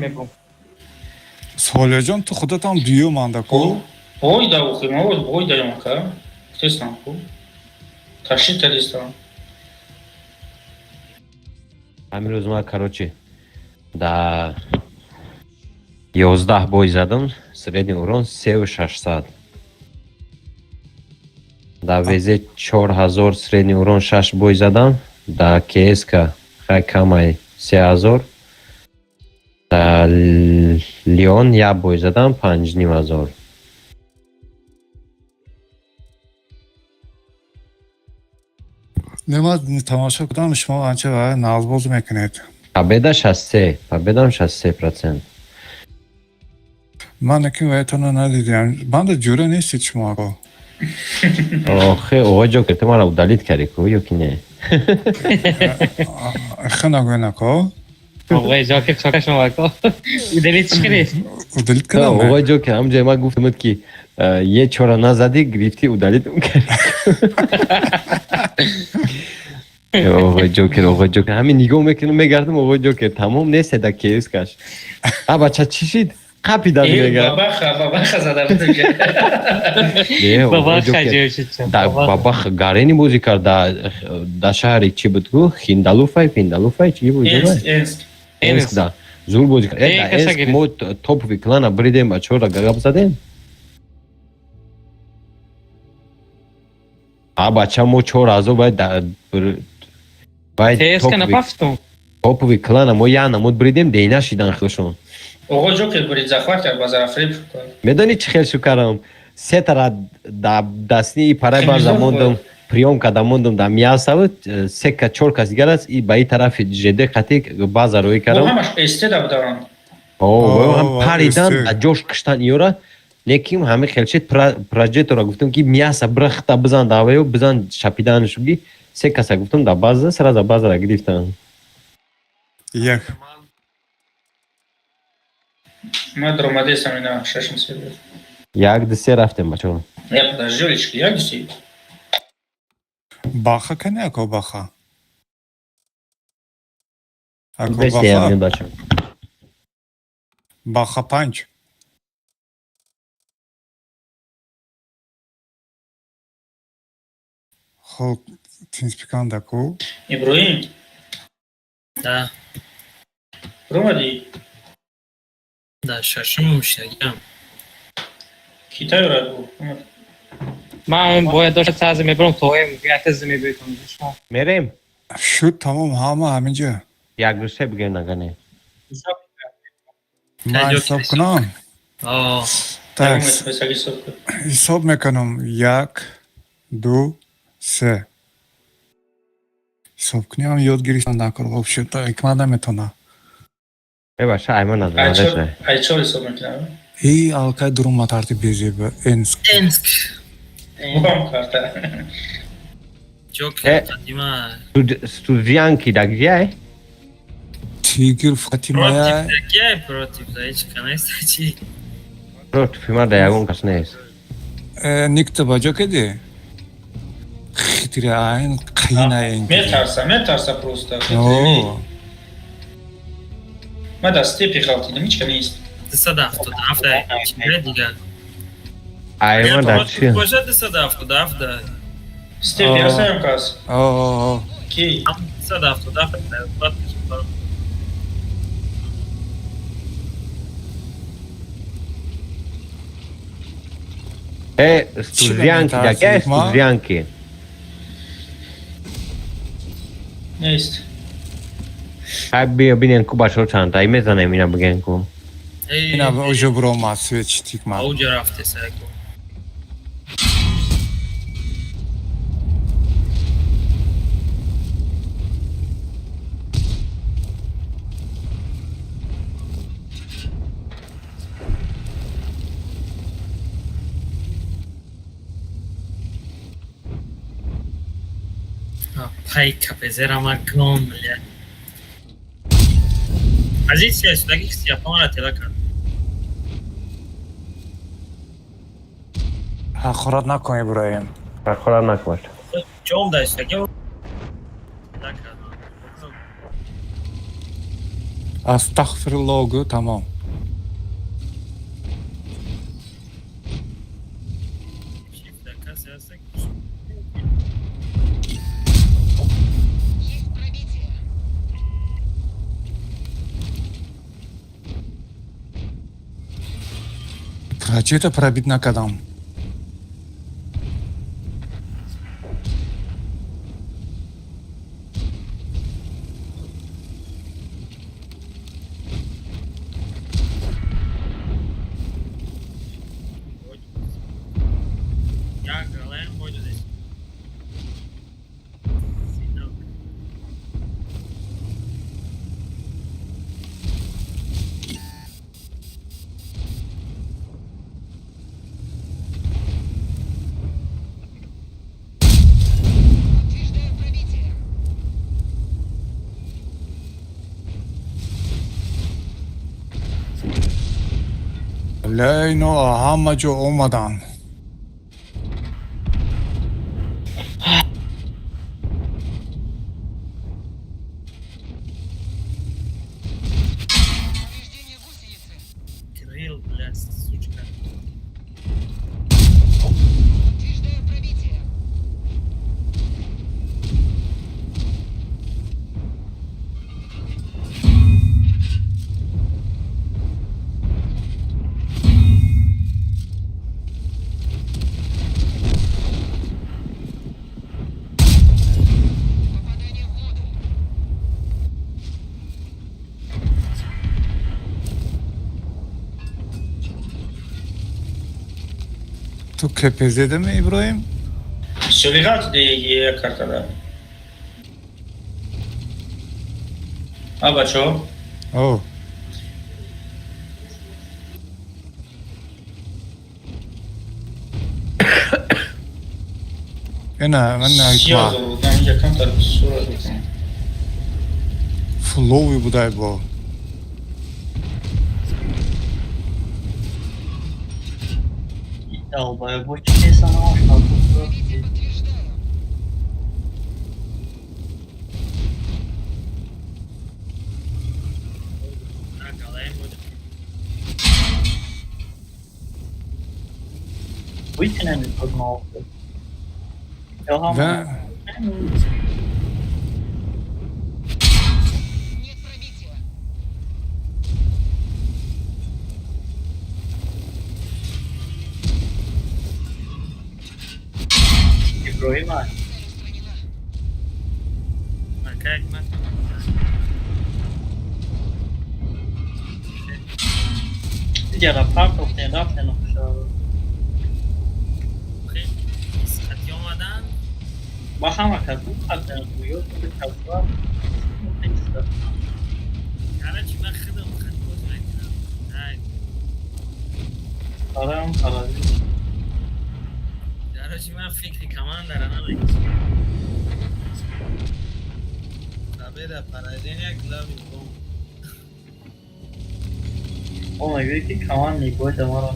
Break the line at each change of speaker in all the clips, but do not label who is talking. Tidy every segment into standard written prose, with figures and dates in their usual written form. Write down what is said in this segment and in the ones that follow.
Мебурам.
Солиҳҷон, ту худатам дуюм андаку.
Ой, да, охи, ма ой даём ака. Гуфтестам ку. Ташриф кардистам.
Ҳамин рӯз ман, короче, да 11 бой задам, средний урон 3600. Да ВЗ 4000 средний урон шаш бой задам, да КСК хай камай 3000. Да Леон як бой задам 5500.
Не, ман тамошо кардам, шумо анча нағзбоз мекунед.
Победа 63, победам 63%.
Ман неки ваятона надидам. Банда ҷура нестед шумо, ако.
Охе, оғои Ҷокер, ту маро удалить кардӣ ку ё ки не?
Хе нагӯен, ако.
Оғои Ҷокер, чока шумо, ако. Удалить чӣ кардед?
Удалить кардам.
Оғои Ҷокер, ҳамҷои ман гуфтамуд, ки е чора назадӣ, гирифтӣ, удалить кардӣ. Оғои Ҷокер, оғои Ҷокер, ҳамин нигоҳ мекунам, мегардам, оғои Ҷокер тамом нест да КСкаш. А бача, чӣ шид? Қапидан мега.
Бабаха, бабаха зада буд.
Не, оғои
Бабаха
Ҷокер.
ҷой шуд.
Да бабах гарени бозӣ кард да шаҳри чӣ буд ку? Хиндалуфай, Пиндалуфай, чӣ буд?
Энск, Энск.
Энск да. Зур бозӣ кард.
Э,
Да
каса
Энск
гирифт.
мо топовый клана бридем, бачаҳоро гап задем. А бача, мо 4000 бояд бояд
ТСК
топовый
напафтум.
топовый клана мо як намуд бридем, дейна шидан худшон.
Оғои Ҷокер бурид, захват кард, базара фреб кард.
Медонӣ чӣ хел шукарам? Сетара да дастни парай барза
Хеле
мондум, приём карда мондум да миасаву се ка чор кас дигар аст и ба и тарафи ЖД қатӣ база рӯй
Бо
кардам.
ҳамаш СТ да буданд.
О, ҳам
О,
паридан
СТ.
да ҷош киштан иёра. Лекин ҳамин хелшид прожектора гуфтам, ки миаса брахта бизан даваю бизан шапидан шуги се каса гуфтам да база сразу базара гирифтан.
Як.
Ма дромадесам ина шашм сервер.
Як, ду, се, рафтем, бачаҳо.
Я подожди, Олечка, як ди.
Баха кани, ако, баха. Ако
Бесе
баха.
бачаҳо.
Баха панҷ. Хоб, тинспиканда ку.
Иброҳим,
Да,
ромадӣ?
да, шашум шагам.
Ки тайёрад бу? Омад.
Ман бояд дошт сази мебурам, то эм ятаз мебиётам. Шумо.
Мерем.
Шуд, тамом, ҳама ҳаминҷа.
Як, ду, се бигем, нагане.
Ман ҳисоб кунам.
О,
Так,
Специалист ҳисоб кун.
ҳисоб мекунам. Як, ду, се. Ҳисоб кунем, ёд гирифтан накор. Вообще, ҳикмат наметона.
Э, бача, айман надонадашна.
Ай чор ҳисоб мекунам.
И алкай дурума тартиб безеба. Энск.
Энск.
Бом карта.
Ҷокер
Э.
қадима.
Студианки да где?
Тигр Фатимая.
Против такие, против, да, ҳеч канаст чи.
Против ма да ягон кас нест.
Никта ба ҷо кеди? Хитри айн қина ин.
Метарса, метарса просто.
О,
Ма да степи ғалтидам, ҳеч ка нест.
277 да, чи дигар.
Айман да чи?
Бошад 277 да.
Степи ҳастаям кас.
о, о, о.
Ки?
277 да. Баъд кашам.
Э, студианки да где студианки?
Нест.
Хай биё бинем ку бачаҳо чанд ай мезанем ина бигем ку.
Эй,
Ина оҷо буромад свеч тикма.
ауҷа рафте сайко. Пай капезера ма гом, бля. Позиция сюда Японра тела кард.
Ҳақорат накун, Иброҳим.
Ҳақорат накун.
Ҷом да сюда. Тела кард.
Астағфируллоҳ гӯ, тамом.
Шифта касе ҳаста.
Есть пробитие.
Чета пробить накардам.
Як галаем бой додест. Синок.
Подтверждаю пробитие.
Лейно ҳама ҷо омаданд.
Повреждение гусеницы.
Кирилл, блядь, сучка.
Подтверждаю пробитие. Попадание в модуль.
Ту КПЗ-дами, Иброҳим?
Шевиғат деги картада. А бачо?
О. Ина ман
Сиёҳ будам, инҷа камтар сурат мекунам.
Флови будай бо.
Долбоёб, честно,
Пробитие подтверждаю.
Як галаем бой додест.
Вытянули одного.
Да.
Нет пробития.
Иброима,
Цель устранена.
Как ман?
Яра партофтен рафтен.
Хати омадан.
Ба ҳама кас хатен ёд касва.
Короче, ман худам хат боз мекунам. Ай,
Барам парази.
короче, ман фикри командара намекунам.
Победа, поражение, главный бомб.
О, мегӯяд, ки командный бой дамара.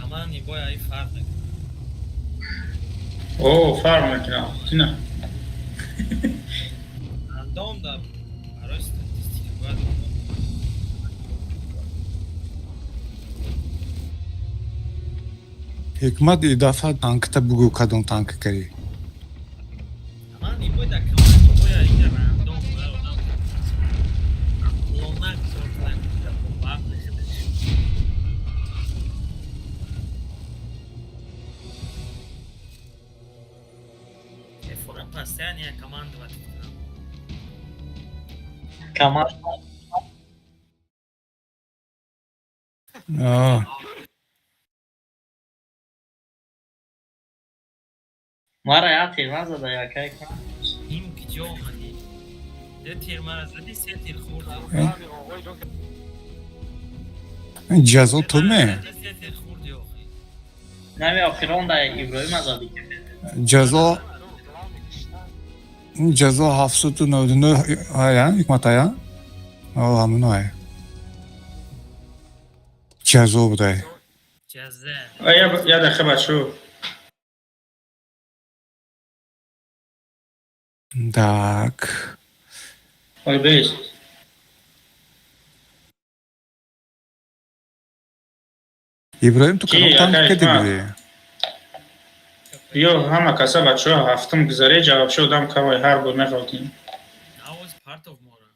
Командный бой ай фарқ мекунад.
О, фарқ мекунам. Тина.
Рандом да барои статистика бояд.
Ҳикмат, и дафъа танкта бугӯ, кадом танка карӣ.
Командный бой да командный бой ай рандом бояд одам ақлона кор кунад, бо ақли худаш. Эфора постоянно командовать мекунам.
Команд.
А,
Мара як тир назада, якай.
Ин киҷо омадӣ? Ду тир мара задӣ, се тир хӯрдӣ.
Ҷазо ту ме?
Се тир хӯрдӣ охи.
Нами охирон да Иброима зади.
Ҷазо 799 ая, Ҳикмат, ая? О, ҳамоно ая. Ҷазо будай.
Ҷаза.
Я я дақиқа, бачо.
Так.
Ой, бес.
Иброҳим, ту
Ки,
кадом танк
акай,
кади
ма?
будӣ?
Биё, ҳама каса, бачаҳо, ҳафтум гузаре, ҷавобшо одам камай, ҳар бор меғалтем.
Навоз партов мора.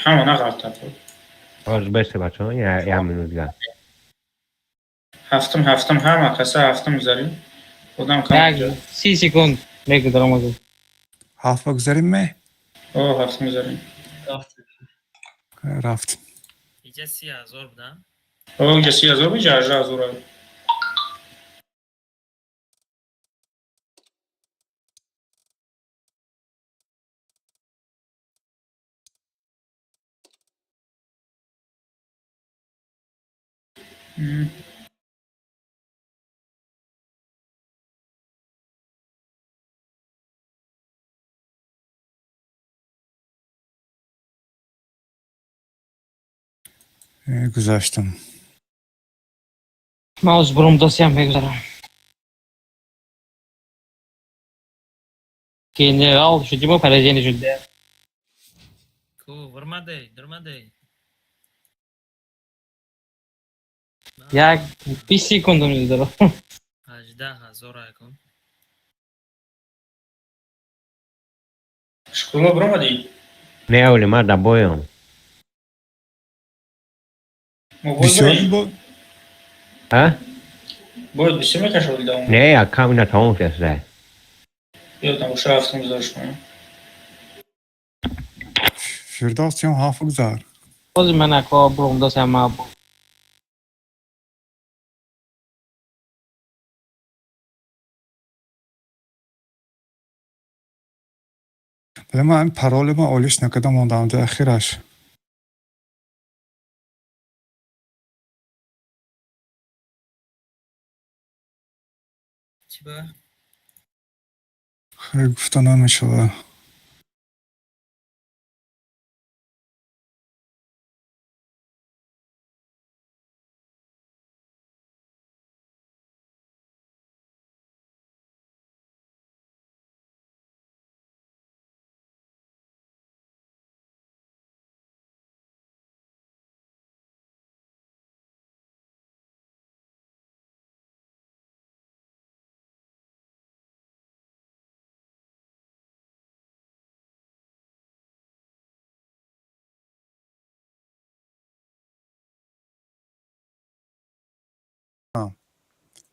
Ҳама нағалтад.
Оз бесе, бачаҳо, я минут дигар.
Ҳафтум, ҳафтум, ҳама каса ҳафтум гузарем. Одам кам.
Як 30 секунд мегузарам аз.
Ҳафт ба гузарем ме?
О, ҳафтум гузарем.
Рафтем.
Рафтем.
Иҷа 30 000 буда.
О, иҷа 30 000, иҷа 18 000.
Гузаштам.
Ман оз бурум досиям мегузарам. Генерал шудимо, поражение шуд.
Ку вурмадей, дурмадей.
Як 20 секунд мегузарам.
18 000 айкун.
Шукрулло, биромадӣ?
Не, оли ма да боём.
Мо боз
Бисёр
дорем?
бо
А?
Бояд бисёр мекашоди давом.
Не, я кам ина тамом шуда.
Ёд набоша, ҳафтум гузарш кунем.
Фирдавс, тиам ҳафт гузар.
Боз ман ако бурум досиям ма.
Вале ман ҳамин пароле ман олиш накарда мондам дар ахираш.
Чӣ ба?
Хеле гуфта намешавад.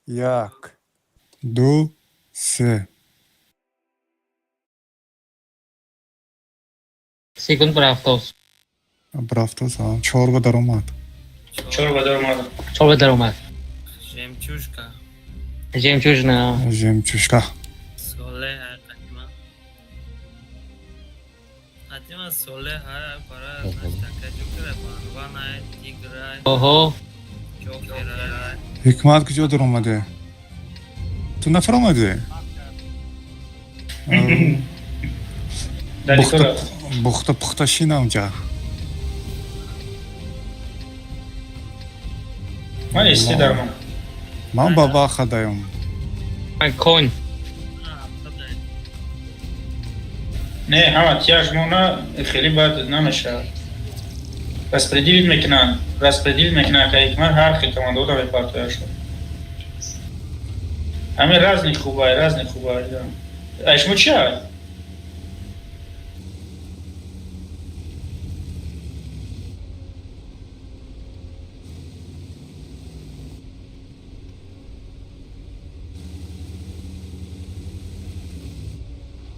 Як, ду, се.
Секунд брафтос.
Брафтос, чор ба даромад.
Чор ба даромадам.
Чор ба даромад.
Жемчужка.
Жемчужина.
Жемчужка.
Соле ай қадима. Қадима соле ай пара наштака ҷокер банван ай тигр ай
Оҳо.
ҷокер ай.
Ҳикмат, куҷо даромаде? Ту нафаромадӣ?
Далеко рафт.
Бухта пухта шина унҷа.
Ман эсти дармам.
Ман ба ваха даём.
Ман конь.
Не, ҳама тияж мона хеле бад намешавад. Распределить мекунанд, распределить мекунанд, ка ҳикмат ҳар хел командода мепартояшо. Ҳамин разни хубай, разни хубай. Ай шумо чи ай?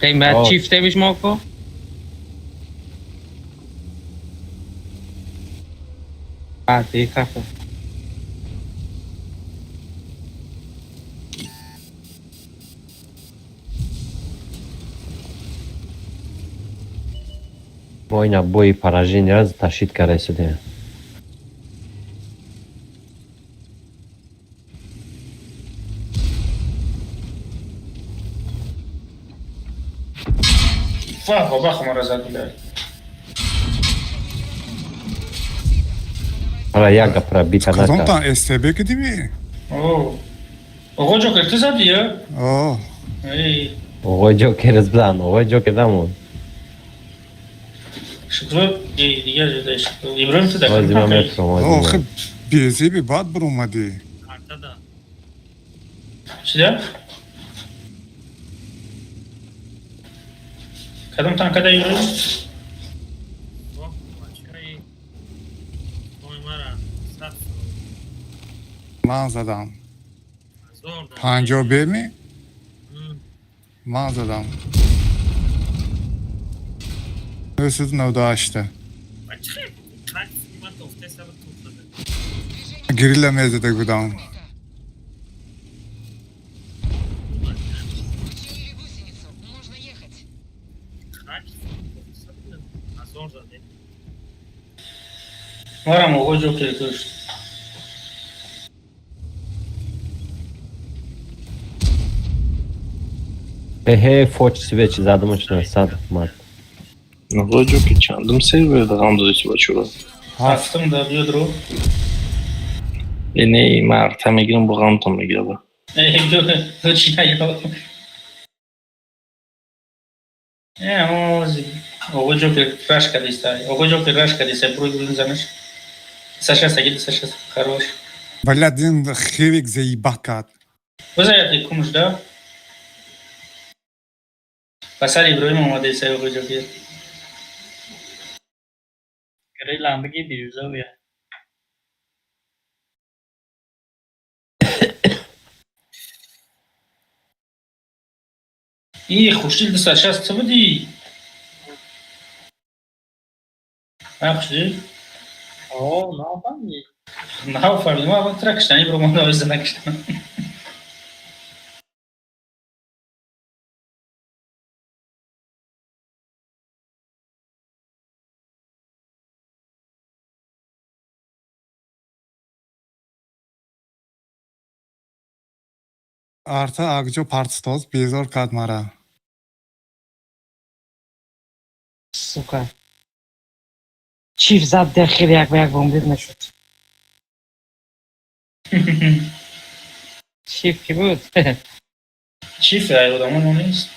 قیمت
آه.
چیفته بیش ماکو. بعد خفه.
Мо ина бои поражение ташид карда истодем.
Фа, бабаха мара зад, билай.
Ара як гапра бита
Кадом
нака.
тан СТБ кидими?
О. Оғо ҷокер ту задӣ я?
О,
Эй,
Оғои ҷокер здан, оғои ҷокер дамон.
Шукро, эй, дигар ҷода Шукро. Иброҳим, ту
Ози ман
дар
мефурам,
охи
ози.
Безеби бад буромадӣ.
Картада.
Чида? Кадом танкада Иброим?
Ох, бачаи ой мара сад
Ман задам.
ҳазор да.
50 беми?
М,
Ман задам. 998-та.
Ба чӣ как ман тофтеса ба туп зада.
Гирилла мезадаг будам.
Починили гусеницу. Можно ехать.
Как тофтеса ҳазор заде.
Марам оғои Ҷокер кушт.
Эҳе, фоч свеч задамаш на сад мард.
Оғои Ҷокер чандум сервер ғам додӣ бачаро?
Ҳафтум да биёд ро.
Э не, ман арта мегирам, бо ғамтон мегирам.
Э, чӣ наё? Э, ози. Оғои Ҷокер раш кардиста. Оғои Ҷокер раш кардиста. Буро Иброим занаш. Саша сагид, Саша хорош.
Блядь, ин хевик заебать кард.
Бизар як кумш да. Ба сари Иброим омадеса оғои Ҷокер.
Грилам биги бирюзовия.
И хушдил 260 ту будӣ? А хушдил?
О, нафаҳмидӣ.
Нафаҳмидам. Ман аввал тра киштан, Иброим омада накиштан.
Арта акҷо партстоз безор кард мара.
Сука. Чиф зад дехир як ба як бомбид мешуд. Чиф ки буд?
Чиф ай одамон мо нест.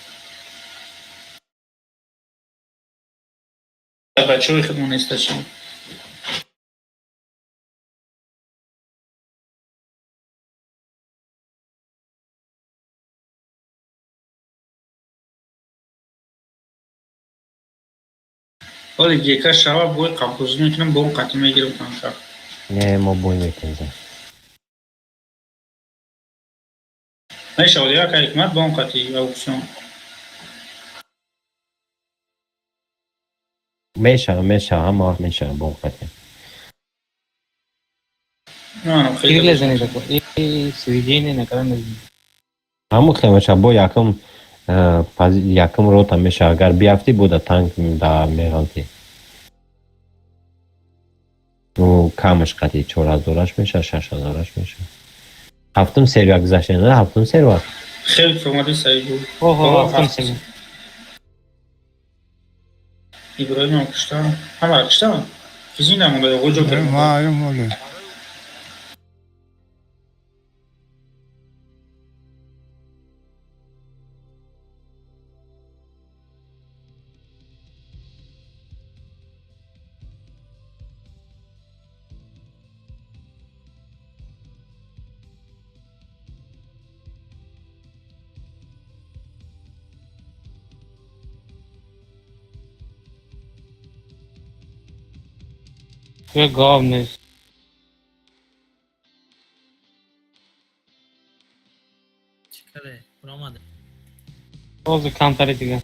Бачаҳои худмон неста чи? Ҳоли гека шава бой қаббозӣ мекунам, бо он қатъӣ мегирам танка.
Не, мо бой мекунем.
Мешавад як ҳикмат бо он қатъӣ аукцион.
Мешава, мешава, ҳама вақт мешава бо он қатъи.
На, хеле
Гирилла занеда ко. И сведение накарда мезанед.
Ҳамун хел мешава, бо якум якум рота мешава. Агар биафтӣ, бо да танк да меғалтӣ. Ну, камаш қатъи 4000-аш мешава, 6000-аш мешава. Ҳафтум серия гузаштем, на? Ҳафтум сервер.
Хеле фурмади саиду.
Оҳо,
О,
ҳафтум
ҳафт.
серия.
Иброимам куштам. Ҳамаро куштам. Кизи намонда оғои Ҷокер.
Маълум оле.
Туя гов нест.
Чӣ каде? Буромаде.
Бози камтари дига.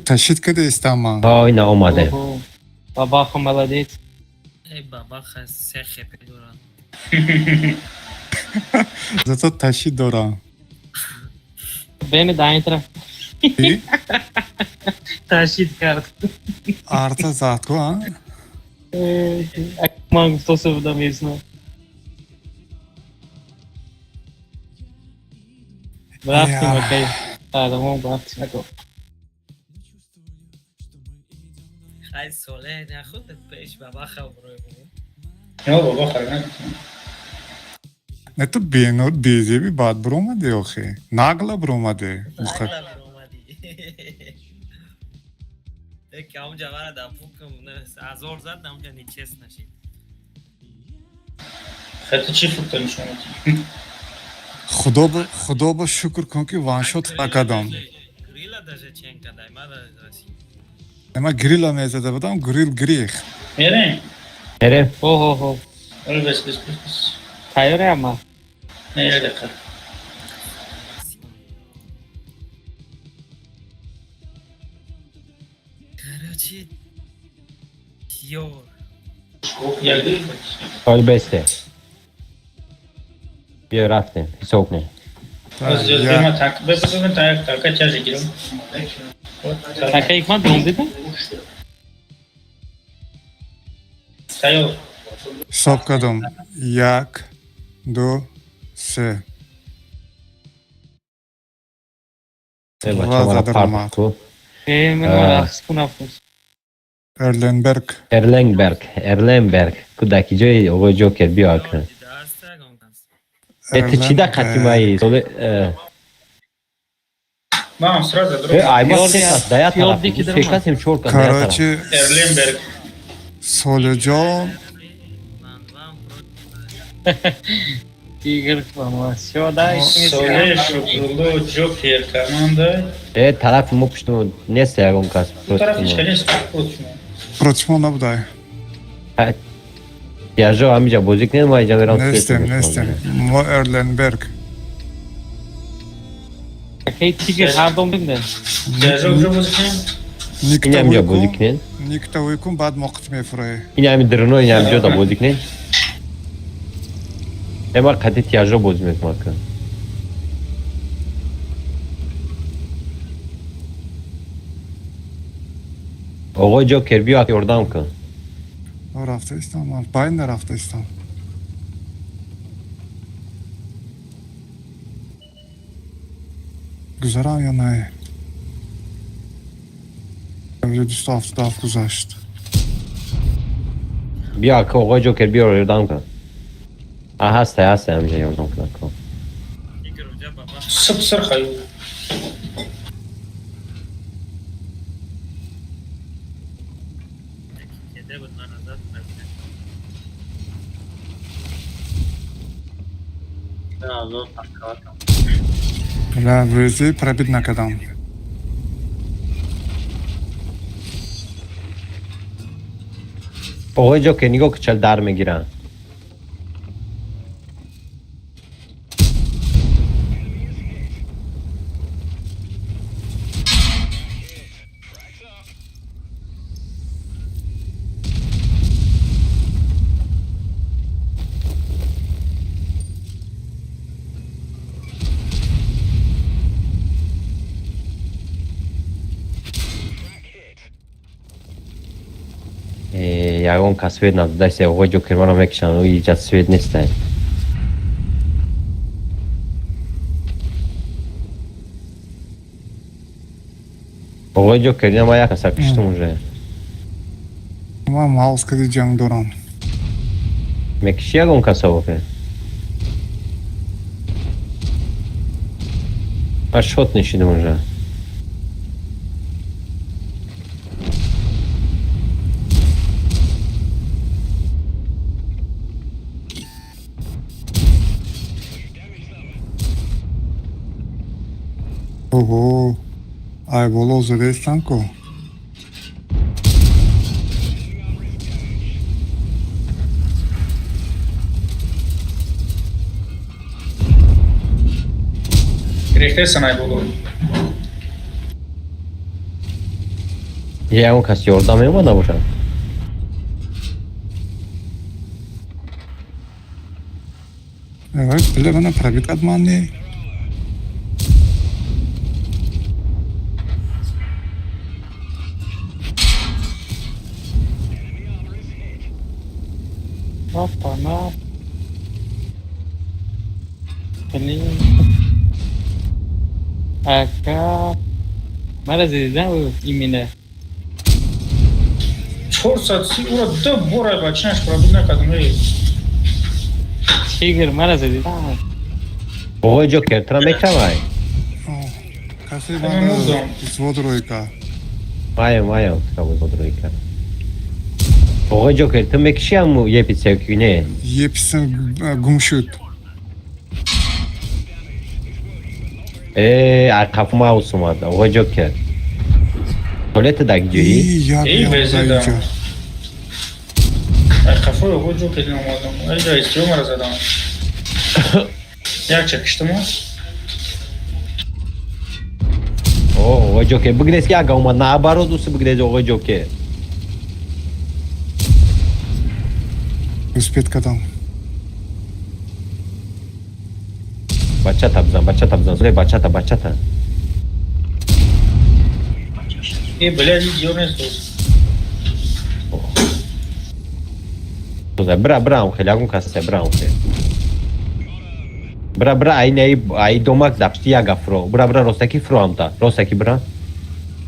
Ташид када истам ман.
Ҳо, ина омадем.
Оҳо. Бабахо молодец.
Эй бабаха се хепе дорад.
Зато ташид дорам.
Бени да ин тараф
И?
ташид кард.
Арта зад ку, а?
Ман гуфтоса будам эсна. Рафтим
Я.
окей. Қаҳрамон рафтим ако.
Хай соле нахуд пеш бабаха бурои бу.
Ё баба хара
Не ту бенур безеби бад буромадӣ охи. Нагла буромадӣ. Муха.
Нагла буромадӣ. Эки ҳамунҷа мара да пукам ҳазор зад, ҳамунҷа нечест нашид.
Хати чӣ фрукта нишон медиҳӣ?
Худо ба шукр кун, ки ваншот накардам.
Грила даже чен кадай, мара расид.
Ма грила мезада будам, грил грих.
Мерем?
Мерем.
Ҳо.
Оли, бес, бес, бес, бес.
Тайёре ама.
Не, як дақиқа.
Короче, ёр.
Як дақиқа.
Оли, бесте. Биё, рафтем. Ҳисоб кунем.
Ма так, бес, бес, бес, так, така тяжи гирам.
Така ҳикмат дом дида?
Тайёр.
Ҳисоб кардам. Як, ду, се.
Э, бача, мара
Ва,
парт ку.
Э, ман рақс кунам.
Эрленберг.
Эрленберг, Эрленберг. Кудаки ҷои оғои Ҷокер, биё акна. Э, ту чӣ да қатимаи? Соле
Мам сразу
э, ай ма се кас да я тараф.
Ёрди ки
Се касем, чор кас да я тараф.
Короче,
Эрленберг.
Солиҷон.
Тигр кунам. Всё, да,
Соле, Шукрулло, Ҷокер команда.
Э, тарафи мо пушту нест ягон кас.
Тараф ҳеч нест против мо.
Против мо набудай.
Яжо ҳамиҷа бозӣ кунем, ма иҷа мерам.
Нестем, нестем. Мо Эрленберг.
Такаи тигр ҳар дом дида.
Яжо куҷо бозӣ кунем?
Ин ҳамиҷа бозӣ кунем.
Никта вуйкун, баъд моқит мефурӯӣ.
Ин ҳами дурно, ин ҳамиҷо да бозӣ кунем. Э, ма қати тяжо бозӣ мекунам акн. Оғои Ҷокер, биё, ёрдам кун.
Рафта истам, ман байн нарафта истам. Гузарам ё не? 277 гузашт.
Биё ака, оғои Ҷокер, биё, ёрдам кун. А, ҳастай, ҳастай, ҳамиҷа ёрдам кун ака.
Сып сырх аю.
Ла вези пробить накардам.
Оғои Ҷокер, нигоҳ ки чал дар мегиранд. Ягон кас свет надодаст, оғои Ҷокер, маро мекушанд, иҷа свет нестай. Оғои Ҷокер, ина ма як каса куштум уже.
Ман маус кади ҷанг дорам.
Мекуши ягон каса охе? Ма шот нишидам уже.
Ого, ай боло задаистам ку.
Гирифтесан ай боло.
Ягон кас ёрдам меомад набошад?
Эвай, бля, мана пробить кад ман не.
Опа, на. Блин. Ака. Мара задидан именно.
430 уро ду бора бачинаш пробить накардам. Эй.
Тигр мара задидан.
Оғои Ҷокер, тура мекавай?
Касе
Ман
мана
мурдам.
взвод рӯй кард.
Маям, маям, тура взвод рӯй кард. Оғои Ҷокер, ту мекиши ҳаму епица ё ки не?
Еписан гум шуд.
Э, ай қафо маус омад. Оғои Ҷокер. Туалета дар ҷои?
И як
Эй,
як
везеда.
инҷо.
Ай қафои оғои Ҷокер омадам. Ай ҷо истиё мара задам. Якча киштимо.
О, оғои Ҷокер, бигрез ки ага омад, наоборот уси бигрез оғои Ҷокер.
Успеть кардам.
Бачата бизан, бачата бизан, зуле бачата, бачата.
Э, блядь, идиот нест.
Тоза, бира, бира, ам хеле, ягон кас бира, ам хеле. Бира, бира, ай не, ай домак дапшти яга фро. Бира, бира, ростаки фро амта. Ростаки бира.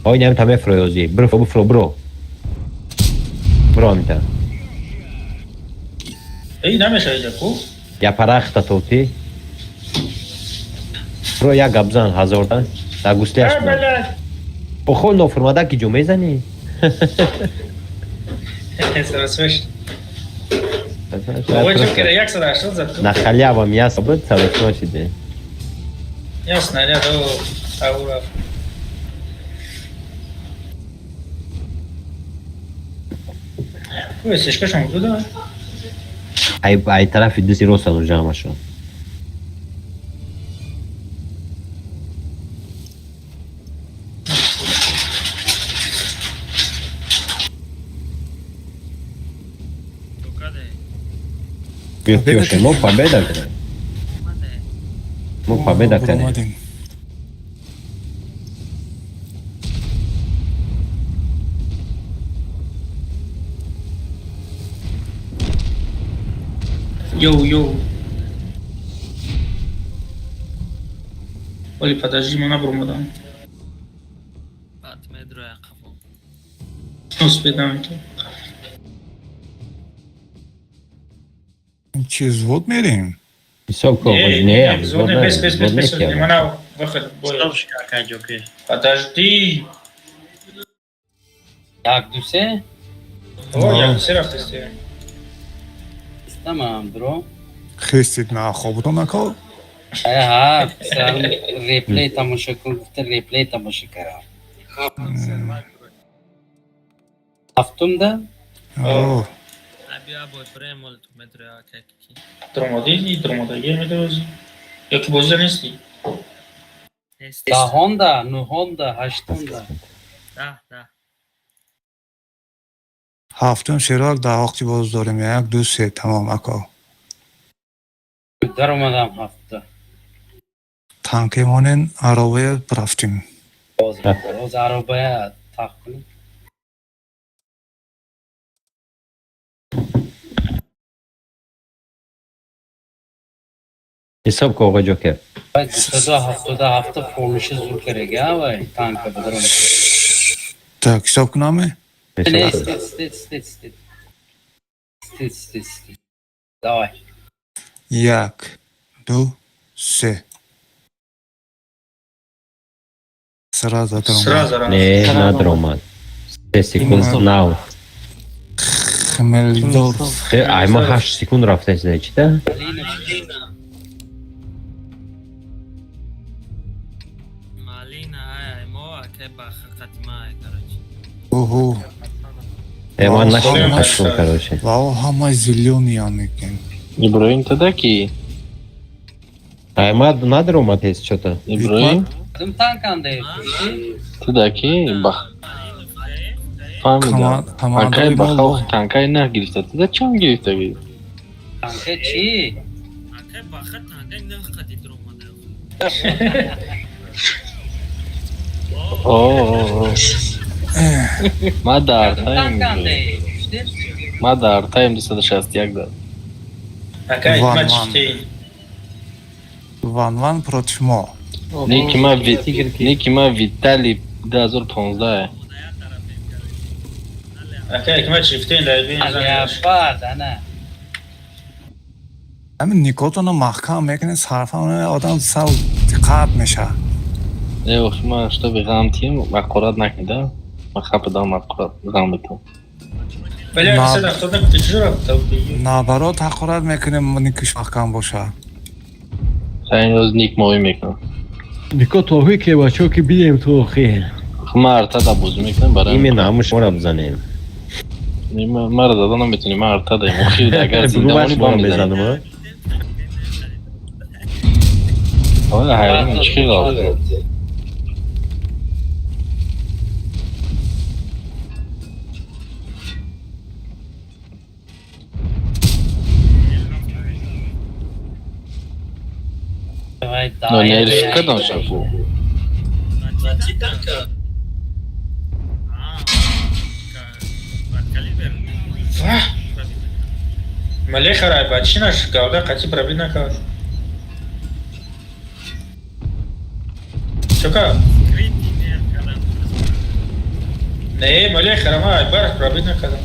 Ой, не амта мефро ёзи. Бро, бро, бро. Бро амта.
Эй, намеша иҷа ку?
Я парахта тоти. Бро як гап зан ҳазорда. Да гуслияш
Э,
бизан.
блядь.
Охо нофурмада ки ҷо мезанӣ?
Сарасвеш. Оғои Ҷокер 180 зад ку.
На халява мясо буд, саросима шиде.
Я снаряд, о, аура. Ой, сишкашон буда?
Ай ай тарафи диси роста унҷа ҳамашон.
То каде?
Биё, мо победа кардем.
Омаде.
Мо победа кардем.
Омадем.
Йоу, йоу. Оли, подожди, ма набромадам.
Баъд медроя қафо.
Успеть намекунам.
Чи взвод мерем?
Ҳисоб кун,
Не,
не,
не,
взвод
взвод не, бес, бес,
взвод
бес, бес,
не.
мана выход боя.
Стоп, акай Ҷокер.
Подожди.
Як, ду, се?
О, як се рафтесте.
Истамам, бро.
Хестид на хобутон ако?
Ай, ҳа, писарам реплей тамошо кун, гуфта реплей тамошо кардам. Ҳафтумда?
О,
Ай биё бой брем оли ту медроя акай ки.
Дромади, дромадаги медози. Ё ки бозида нести?
Нест.
Даҳонда, нӯҳонда, ҳаштонда.
Даҳ, даҳ.
Ҳафтум шерак даҳоқчи боз дорем. Як, ду, се, тамом ако.
Даромадам ҳафта.
Танкемонен аробая рафтим.
Боз боз аробая тақ кунем.
Ҳисоб кун оғои Ҷокер.
Вай 277 формиши зур карега, вай танка бадаром.
Так, ҳисоб кунаме?
Не, стет, стет, стет, стет. Стет, стет, стет. Давай.
Як, ду, се. Сразу
Сразу рафт.
Не, надромад. Се секунд нав.
Хмелдорф.
Э, ай ма 8 секунд рафтаст да чита?
Малина ай ай мо акай баха қатима ай короче.
Оҳо.
Э, ман нашидам
Вау,
ҳаштум, короче.
Вау, ҳама зелёный ям мекунем.
Иброим тада ки?
Ай ма надромад ҳеч чото.
Иброим?
Кадом танканде?
Тада ки? Бах. Фаҳмидам.
Командаи
Акай
мо
бахал танкай нагирифта. Тада чанд гирифтаги?
Танка чӣ?
Акай баха танкай нӯҳ қати дромада.
О, ма дар
Кадом
тайм
танканде?
ма дар тайм 261 дад.
Акай,
Ван,
ма
ван.
чифтей.
Ван ван против мо.
Не ки ма не ки ма Витали 2015.
Акай, ма чифтей, дай бин занеш.
Алиабад, ана.
Ҳамин никотонро маҳкам мекунед, сарфа одам сал диққат мешавад.
Э, ох, ма чтобы ғам тим, ҳақорат накунда. Ма хападам ҳақорат ғам битам.
Бля, 170 чӣ рафта?
Наоборот, ҳақорат мекунем, никиш маҳкам боша.
Сайн роз ник моӣ мекунам.
Нико тоҳӣ ке бачо ки бидем то охир.
Ман артада бозӣ мекунам барои.
Именно ҳамун шуморо бизанем.
Мара зада наметонӣ, ман артадаем. Охир агар
Бугу ман
зинда монӣ
шуморо
бо мезанам.
мезанам, а?
Оля ҳайрон чӣ хел. Но нерв кадом шафу.
Чӣ танка?
Ваҳ! Малеха рай, ба чӣ наш гавда қатӣ пробит накард? Чока? Не, малеха ма ай барх пробит накардам.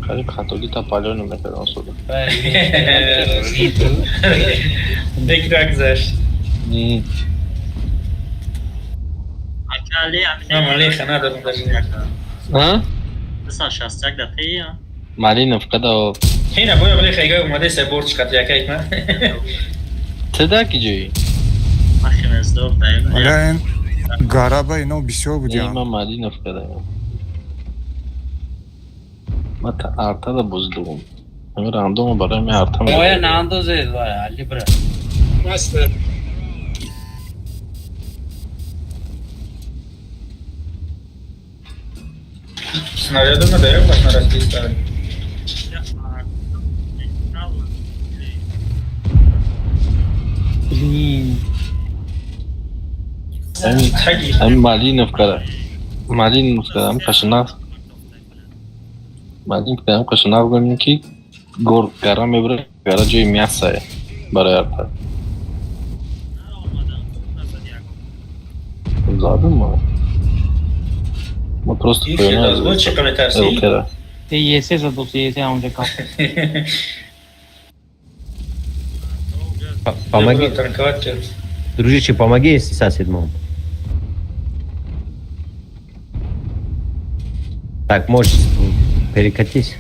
Қариб хатоги та палёно мекардам сода.
Дек нагзашт. Ман малеха надорам даже.
А?
261 дақиқа.
Малинов када.
Ина боя малеха ига омаде се борч қат яка икма.
Тда ки ҷои?
Бля, ин гараба ино бисёр будиам.
Ман Малинов када. Ман та артада бозӣ дорам. Ҳамин рандомо барои мен арта
Оя наандозед вай, Али бра.
Снаряду надаём, вас на расти ставим.
Блин.
Таги.
Ҳамин Малинов када. Малинов када ҳам қашанақ. Малинов када ҳам қашанақ гӯем ки гор гара мебара, гара ҷои мясае барои арта. Задам ма. Ма просто
Ин хел аз бо чӣ қа метарсӣ?
Элкера.
Есе задос, есе ҳамонҷа кам.
Помоги,
Танковать кард.
дружище, помоги сосед мом. Так, можешь перекатись.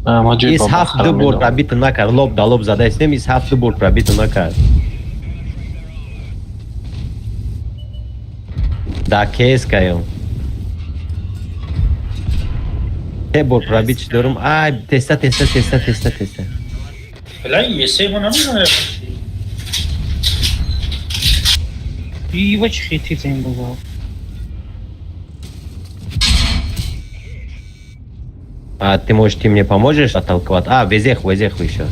Ма ҷои
Из ҳафт ду бор пробита накард, лоб да лоб задаистем, из ҳафт ду бор пробита накард. Да КС каём. Се бор пробит дорум. Ай, теста, теста, теста, теста, теста.
Бля, есе мо намедонам.
Ива чӣ хитица ин бозор.
А ты, может, ты мне поможешь оттолковать? А, везех, везех еще.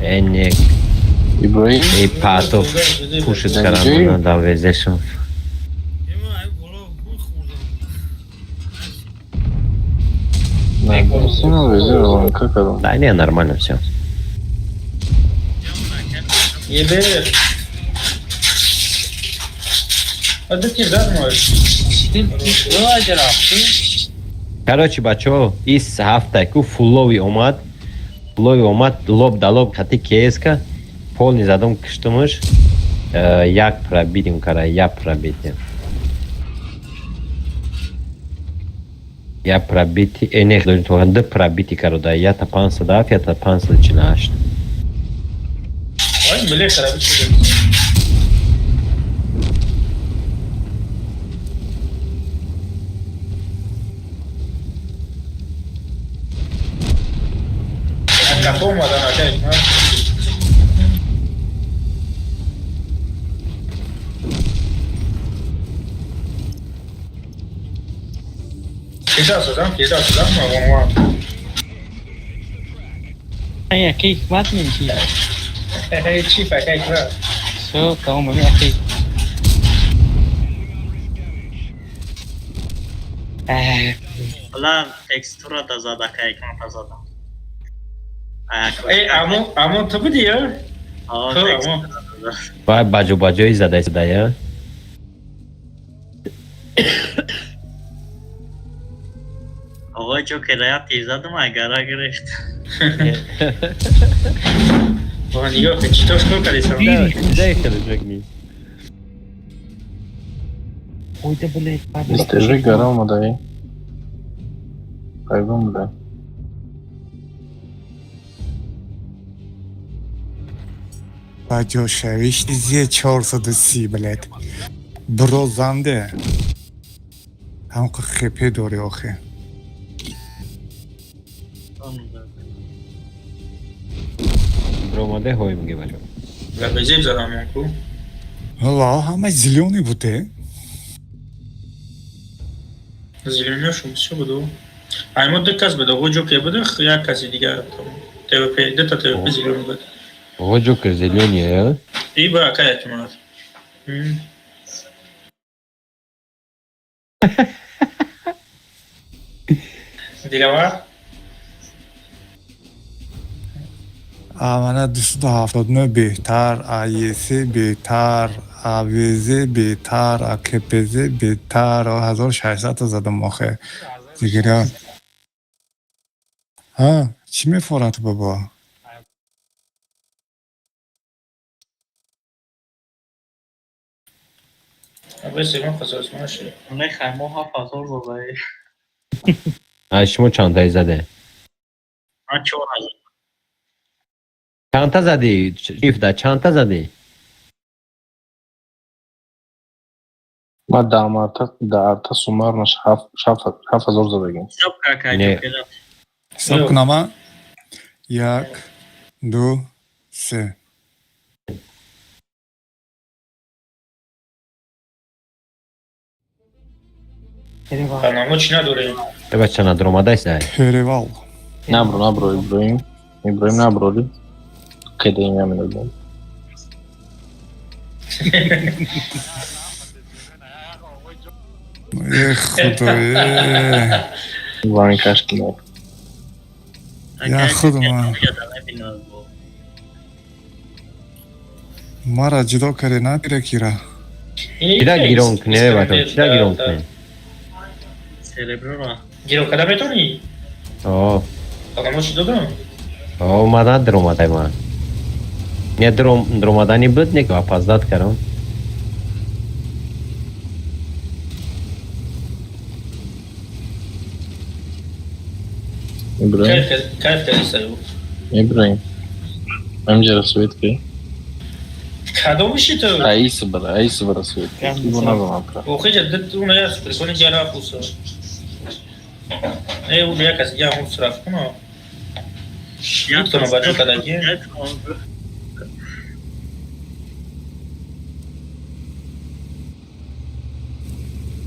Не,
Иброҳим
эй, патов, пушит карам, да, везешов.
кардам.
Да, не, нормально все.
Ебе. А да тир зад можеш.
Короче, бачо, ис ҳафта ку фуллови омад, фуллови омад, лоб да лоб хати КСК, полный задом киштумуш, як пробитим кара, я пробитим. Я пробити, не, д пробити каро, да, я та 507, я та 548.
Ой, малеха рабит шуда. Капо омадан ака икма. Кида созам, кида созам, ма вон.
Яке ҳикмат меши.
Чӣ фака икма?
Всё, тамом, яке.
Ла текстура да зада кайкмата зада.
Э, амо, амо ту буди ё? Хо, амо.
Вай баҷо баҷои зада я.
Оғои Ҷокер я тир задам, ай гара гирифт.
Нигоҳ кун, читош кор кардисам.
Дай хеле мекунӣ.
Ойда, блядь.
Бистежи гара омадаи. Пайгом буда.
Баҷошавиш зе 430, блядь. Бирозанде. Ҳамқа хепе дорӣ охе.
Бромаде ҳой меги, бачо.
Лабезеб задам ку.
Ла ҳама зелёный буде.
Зелёныйшум чӣ буду? Ай мо ду кас буд, оғо Ҷокер буд, як каси дигар. ТВП, дута ТВП зелёный буд.
Ого, Ҷокер зелёный, э?
И ба акай омад. Дилавар?
Мана 279 беҳтар, АЕС беҳтар, АВЗ беҳтар, АКПЗ беҳтар, 1600 задам охе. Дигара. Ҳа, чӣ мефорад бобо?
Абе сема қасос маши.
Мехай мо 7000 задаи.
Ай шумо чандаи заде?
Ман 4000.
Чандта задӣ? Ифда чандта задӣ?
Ма даҳ арта суммарнаш 7000 задагим.
Ҳисоб кака.
Не.
Ҷокера.
Ҳисоб кунама? Як, ду, се.
Барнома чӣ надорем?
Э, бача, надромадаст ай.
Перевал.
Набро, набро, Иброҳим. Иброҳим, наброри. Кедаим яминодем.
Э, худое.
Ванкашкина.
Я худма. Мара ҷудо каре напира кира.
Чида гирон куне, бачо? Чида гирон куне?
Сереброра.
Гирон карда метавонӣ?
О.
Барнома чӣ додам?
О, ма надромадай ма. Не дромадани буд, не опоздать кардам.
Иброҳим.
Кайф кардӣ саю.
Иброҳим. Ҳамҷара свет ки.
Кадом иши ту?
Аис бара, аис бара свет. Ибо назанам кра.
Охиҷа дид уна як прикони ҷара фуса. Э, у як каси я ҳун рафт куна. Дудтона ба ҷо кадаги.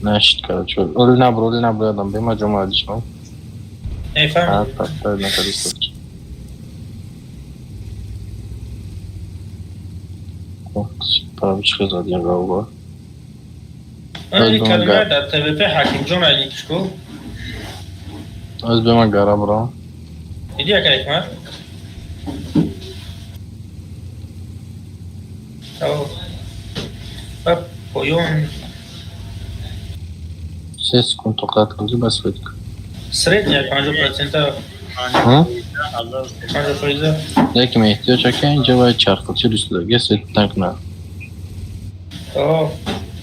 Нашид, короче. Оли набро, оли набро, ядам бема ҷома адишман.
Э, фаҳмидӣ.
Так, накадист. Парабичка задим гавба.
Ани калима дар ТВП Ҳакимҷон айникишку.
Аз бема гара бро.
Иди, ака Ҳикмат. Ба поён.
3 секунд тоқат кунди, бас свет.
Средняя 50%. 50%.
Яким эҳтиёҷ ака инҷа вай чархати руслаги свет накна.
О.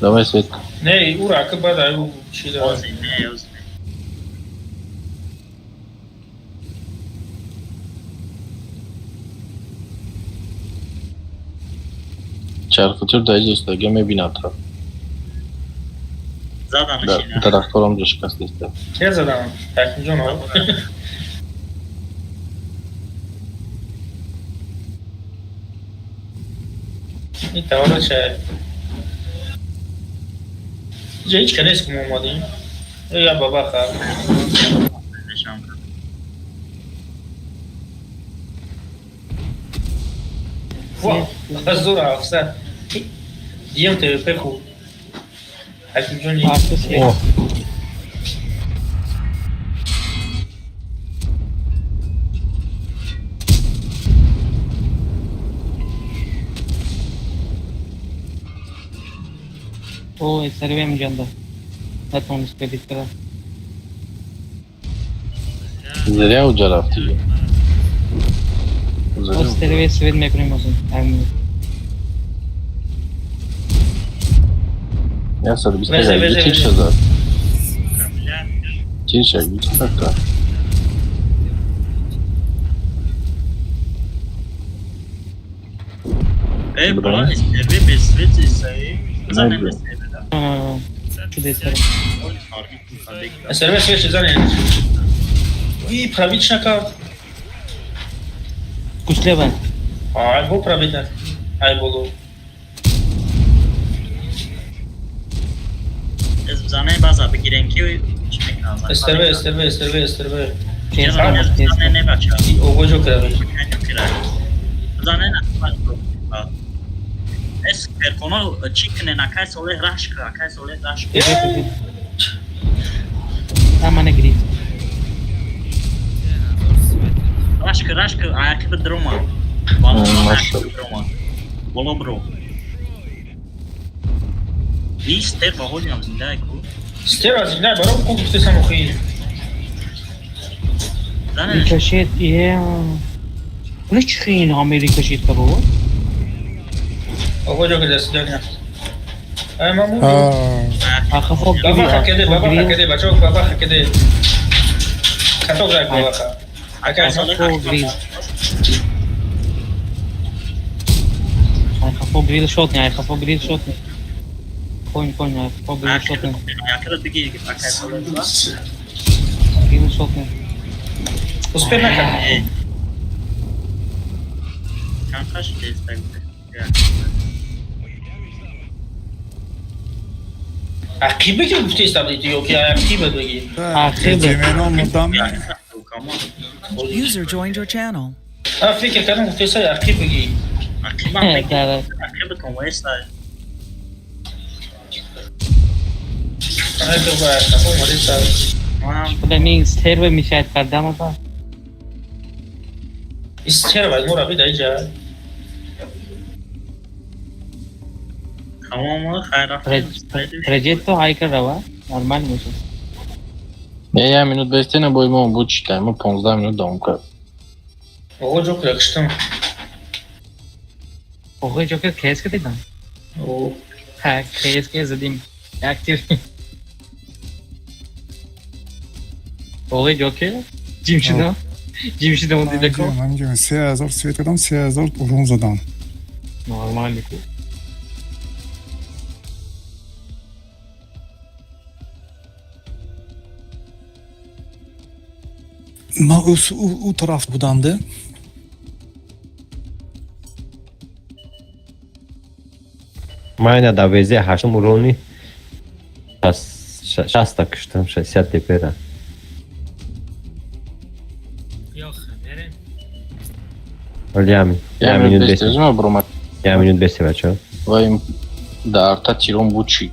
Давай свет.
Не, ура ака баъд аю чи да.
Не, ози.
Чархатир дар иҷостага мебинад.
Заданашина.
Дарахторам ҷо шикастеста.
Ке задам? Ҳакимҷон. Ин таваллуд шаҳр. Иҷа ҳеҷ ка нест, ки мо омадем. Э, я баба хаб.
Нишон.
Ва, 1700. Дием ТВП хуб. Ҳакимҷон.
О.
О, СРВ ҷанда. Натонис кредит кара.
Зря уҷа рафтӣ.
Боз СТРВ свет мекунем озин.
120
Везе, везе,
тир
везе.
шуда.
Бля,
Тир шаг, чӣ
Эй,
Бра.
бро, СТРВ без света из-за... Занем
Бра.
СТРВ, да?
Чудесар.
СРВ свет занем. И пробить накард.
Куслева.
Ай, бо пробить накард. Ай, болу.
Эз бзанем база бигирем ки чӣ мекунам?
СРВ, СРВ, СРВ, СРВ.
Бзане не бача.
И ого ҷо кира.
Бзане на Эс перконо чӣ кне на кай соле раш кра, кай соле раш.
Амана гирифт.
Раш кра, раш кра, аяки бдрома. Боло
Машалло.
бдрома. Боло бро. И стерва ҳолиам зинда ку.
Стерва зинда баром ку гуфтесам охи.
Зане
Рикошет. Е. Пуле чӣ ин ҳаме рикошет ка бобо?
Ого ҷо кира свидания. Ай, маму.
Ахафо
Баба хакеде, баба хакеде, бачо, баба хакеде. Каток рак баба ха. Акай
Ахафо грил. Ахафо грил шотни, ахафо грил шотни. Конь, конь, ахафо грил шотни.
Аякира биги акай соле.
Грил шотни.
Успел накард.
Чанд қаш дестак.
Ақибе ки гуфтеста будӣ ё ки ақибе бигӣ?
Ҷемено мурдам.
User joined your channel.
А фикр кардам гуфтеста ақиб бигӣ.
Да,
Ақибатон веста.
Ай, то ба қафо омадеста.
худа ми стерве мешавад кардам ака.
Стерва мо раби дар иҷа.
Тамом хайр.
Преджет то ҳай кар рава. Нормал мешавад.
Не, як минут бестена бой мо буд читай, мо 15 минут давом кард.
Ого ҷо кира киштам.
Ого ҷокер кес ка дидам.
О.
Ха, кес ке задим. Як тир. Ого ҷокер ҷим шудам. Ҷим шудам дида ко.
Ҳамҷа 3000 свет кардам, 3000 урон задам.
Нормал ку.
Ма ӯ тараф будамда.
Майна да везе ҳаштум урони 60-та киштам, 60 тепера.
Йоха, мерем.
Оли ами.
Як
Я
минут
минут
бесте,
бесе.
зима брома.
Я минут бесе бачо.
Ва им да арта тирон буд чӣ?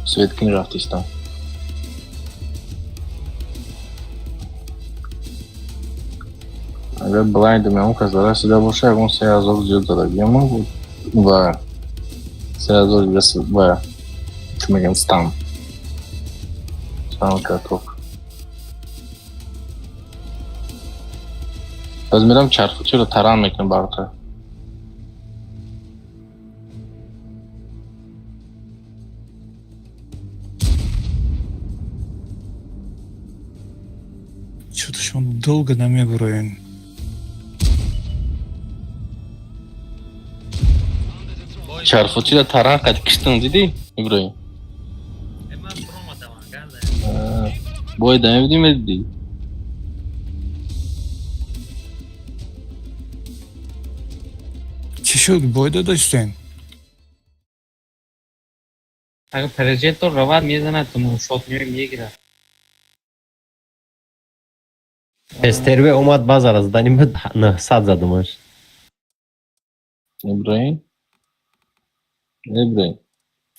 Свет кини рафтистам. Агар блайнд меон кас расида боша, ягон 3000 зиёд задагиам ва 3000 дига ва чӣ мегӯям стан. Стан каток. Баз мерам чархучиро таран мекунам барта.
Чё-то шумо долго намебуроен.
Чархучиро таран қад киштам дидӣ? Иброҳим.
Ман промадам анганда.
Бой да мебидӣ медидӣ?
Чӣ шуд? Бой додоштен?
Агар прожектор равад мезанад, то шот мегирад.
СТРВ омад базара задани буд 900 задумаш.
Иброҳим? Иброҳим.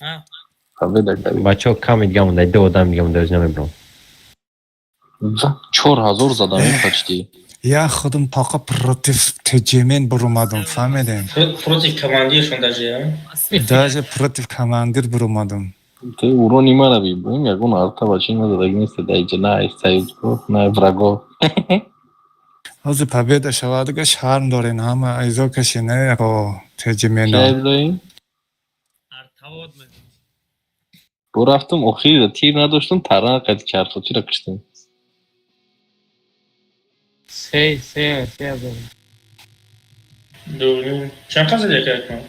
А?
Победа кардӣ.
Бачаҳо кам дига монда, ду одам дига монда, оз намебурам.
4000 задам почти.
Я худам тоқа против ТЖМН буромадам, фаҳмедем?
Против командиршон даже, а?
Даже против командир буромадам.
Ты урони мара би, Иброҳим, ягон арта бачи нададаги нест, да иҷа на союзко, на враго.
Ҳозир победа шавад, дига шарм дорен, ҳама айзо кашен, о теҷимено.
Ча Иброҳим?
Артавод мегӯям.
Бо рафтам охир тир надоштам, таран қади чархотира киштам.
3 3000.
Ду чанд қад зади, ака Акмал?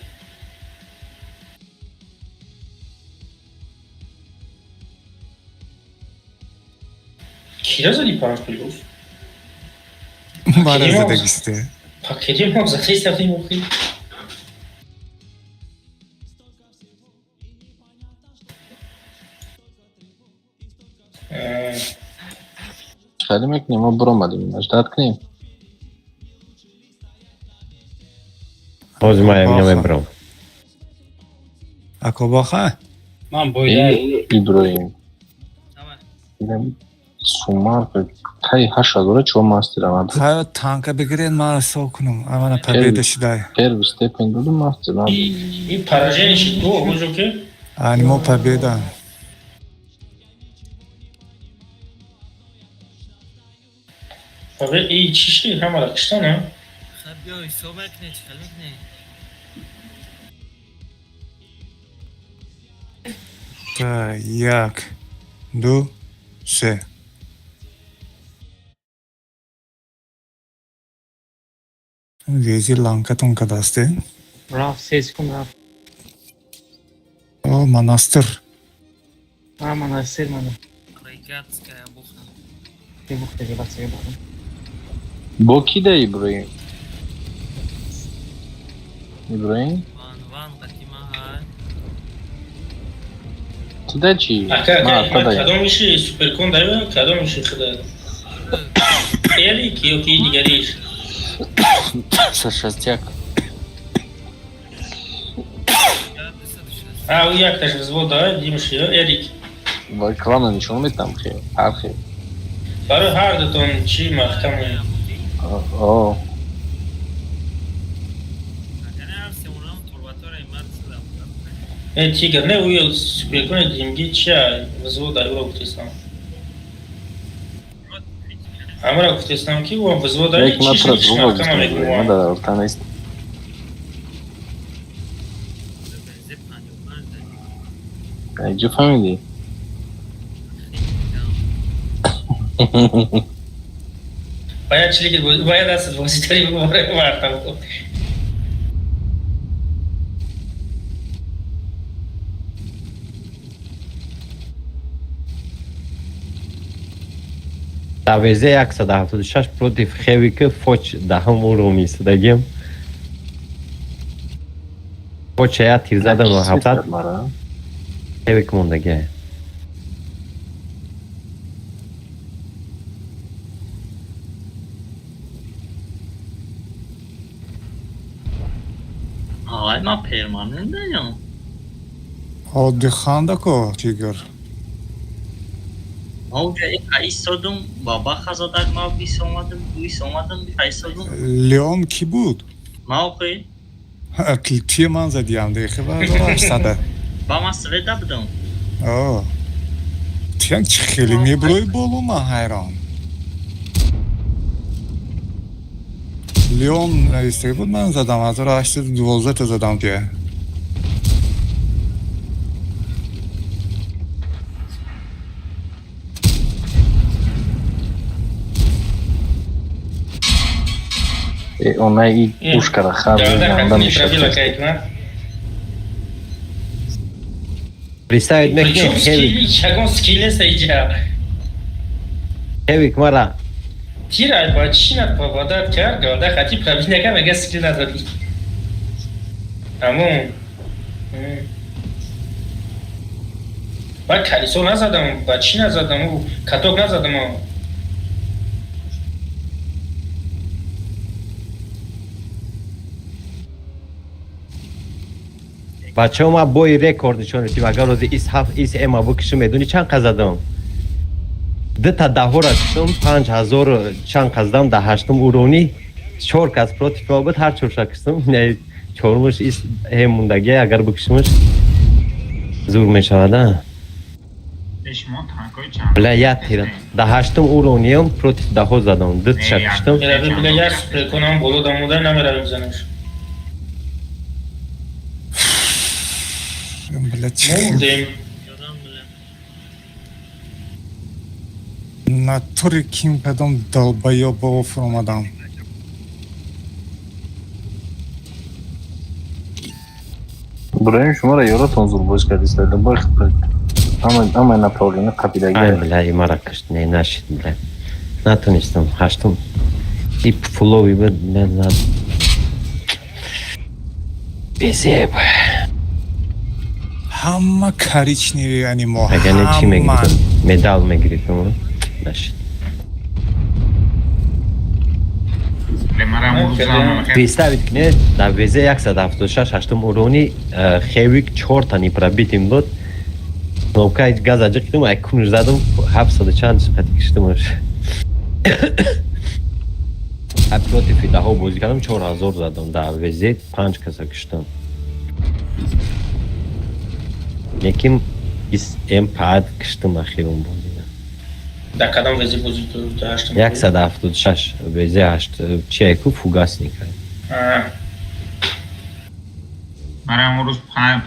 Кира зади панҷ плюс?
Бара задагисте.
Пакети мо задистафтим охир.
Хеле мекунем, мо биромадем, ждать кунем.
Ҳозир ман ҳамина мебарам.
Ако боха?
Ман бояд
Иброҳим.
Давай.
Сумар таи 8000 чо мастера надо.
Хайо танка бигирен, ман ҳисоб кунам. Амана победа шидай.
Первый степень додум, мастер надо.
И поражение шид ду ҳуҷо ки.
Ани мо победа.
И чӣ шид, ҳамара киштан, а?
Хай, биё, ҳисоб мекунӣ, чӣ хел мекунӣ?
Та, як, ду, се. Вези ланкатон кадасте.
Рафт, 3 секунд рафт.
О, монастыр.
А, монастыр мана.
Регатская бухта.
Бухта, регатская бухта.
Бо ки да Иброҳим? Иброҳим?
Ван ван қатима ҳай.
Ту да чӣ?
Ака,
Ма
ака,
та да.
кадомиши суперкон дава, кадомиши худа? Эрик ё ки дигариш?
Шашастяк.
Я 260.
А, ӯ якташ взвод да, димши ё Эрик.
Ва клана нишон метам хе. Ҳар хе.
Барои ҳар дутон чӣ маҳкам.
О,
Агар ҳар сеунам турбатора имар сидам.
Э, тигр, не, ӯ суперкони димги чия взвод да, ӯро гуфтестам. Ҳамаро гуфтестам ки ӯ взвод да.
Як ма тра друга
маҳкама
гуфтам.
мегӯям.
Ма дар орта нест.
Бензе 55 дадӣ.
Айҷо фаҳмидӣ?
Хеле.
Бояд чилики, бояд аст бозитари вартам.
Дар ВЗ 176 против Хевика Фоч даҳум уровни истодагим. Фоча я тир задам ва 700
Мара.
Хевик мондагия.
Ай, ман перманент даём.
Одди хандако, тигр.
Ма уҷа истодум, баба хазадак, ма бис омадам, бис омадам, истодум.
Леон кӣ буд?
Ма охи,
Тия ман задиям дехи ва 1800.
ба ман света будам.
О. Тиям чӣ хеле меброи боло, ман ҳайрон. Леон навистага буд, ман задам 1812 та задам тия.
Э, она и пушкара хар
Давда
анда
хатни
мешавад.
правила кайкна.
Представить мекунем
Причем
Хевик.
скилли, ягон скилл нест иҷа.
Хевик мара
Тира ба чӣ напавадат кард, галда хати правила ка мега скилл надорӣ. Тамом. Ба колесо назадам, ба чӣ назадам, ӯ каток назадам.
Бачаҳо, ма бои рекорд нишон дидим. Агар рози ис ҳафт ис эма букишум, медони чанд қа задам? Дута даҳора кишум, 5000 чанд қа задам дар ҳаштум уровни. Чор кас против ма буд, ҳар чорша киштум. Не, чормуш ис э мондагия, агар букишумш зур мешавад, а?
Шумо танкои чанд?
Бля, я тира. Да ҳаштум уровниям против даҳо задам. Ду тиша киштам.
Мерави, бля, як суперконам боло дамода намеравим занаш.
Бля, чӣ
Мурдем.
Ёдам, бля.
Натури ким кадом долбоёбо фуромадам.
Иброҳим, шуморо ёротон зур боз кардиста. Любой ҳамаи направление
Ай,
қапидаги.
бля, и мара кишт. Не, нашид, бля. Натонистам. Ҳаштум. И фулови буд, бля, зад. Безеб.
Ҳама коричневый, яъне мо
Агар не, чӣ
ҳама.
мегирифтам? Медал мегирифтам. Нашид.
Бля, мара мурзам.
Представить кунед, дар ВЗ 176 ҳаштум уровни хевик чорта непробитым буд. Кнопкаи газа ҷиқидум, ай кунш задум, ҳафтсаду чанд қати киштумаш. Ай против даҳо бозӣ кардам, 4000 задам, дар ВЗ панҷ каса киштам. Лекин ИСМ пад киштум ахирон бозида.
Дар кадом вези бозӣ ту ҳаштум?
176 ВЗ ҳашт чия ку фугасник.
А,
Мара имрӯз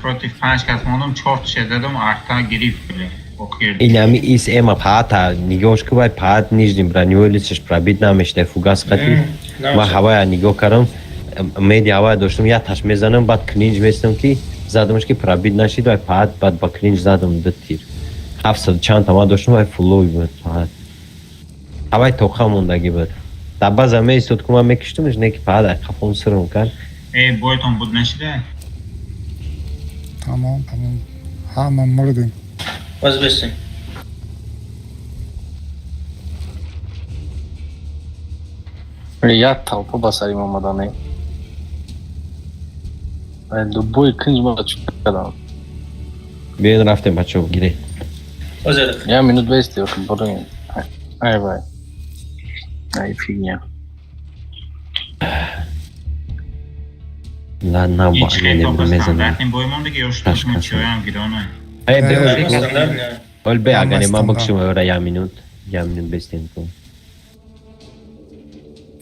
против панҷ кас мондам, чор тиша задам, арта гирифт, бля. Охир.
Инами ИСМ паата нигоҳш ку, вай паат нижний броневой листаш пробит намешда фугас қати. Ман ҳавая нигоҳ кардам, меди ҳавая доштам, як таш мезанам, баъд клинч местам ки задамаш ки пробит нашид, вай паат баъд ба клинч задам ду тир. Ҳафтсаду чанд тама доштам, вай фуллови буд паат. Ҳавай тоқа мондагӣ буд. Дар баъза меистод ку ман мекиштумш, не ки паат ай қафон сирм кард.
Э, бойтон буд нашида?
Тамом, тамом. Ҳама мурдем.
Боз бестем.
Як толпа ба сарим омадане. Любой кинҷ ма чӯ кардам.
Биён, рафтем, бачаҳо, гире.
Боз як.
Я минут бести, бурин. Ай вай. Ай фигня.
На на
Ин чӣ хел топа
мезанам.
стандартни бой мондаги ё штурму
Ташкас.
чиёям гиронай?
Э, бе,
Э,
Стандарт не.
Ол бе,
Ҳама
агар ман
стандарт.
бикшим ора як минут, як минут бестем ку.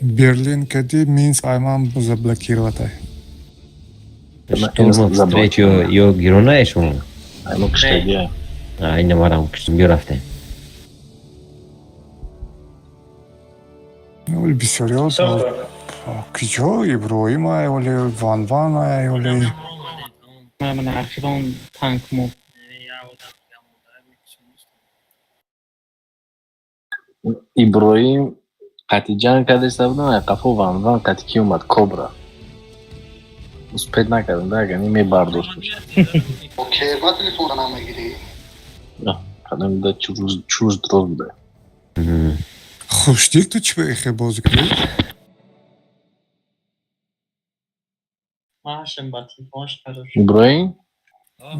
Берлин кади Минск айман заблокироватай.
Штурмом встречу ё гиронае шумо?
Ай мо киштагия.
А, ина марам киштум, биё, рафтем.
Оли бисёриҳо
Сохта.
куҷо Иброҳим ай, оли Ванван ай, оли
Одам омадем, тамом.
Ман ахирон танк мо.
Не, як одам дига монда, мекушем.
Иброҳим қати ҷанг кардаиста будам, ай қафо Ван Ван қати ки омад, Кобра. Успеть накардам, да, агар не мебардошт.
Окей, ба телефонро намегирӣ?
Кадом да чуруз чуруз дроз буда.
Хушдил, ту чӣ ба эхе бозӣ кардӣ?
Маҳашем ба телефонш кард.
Иброҳим
Оҳ,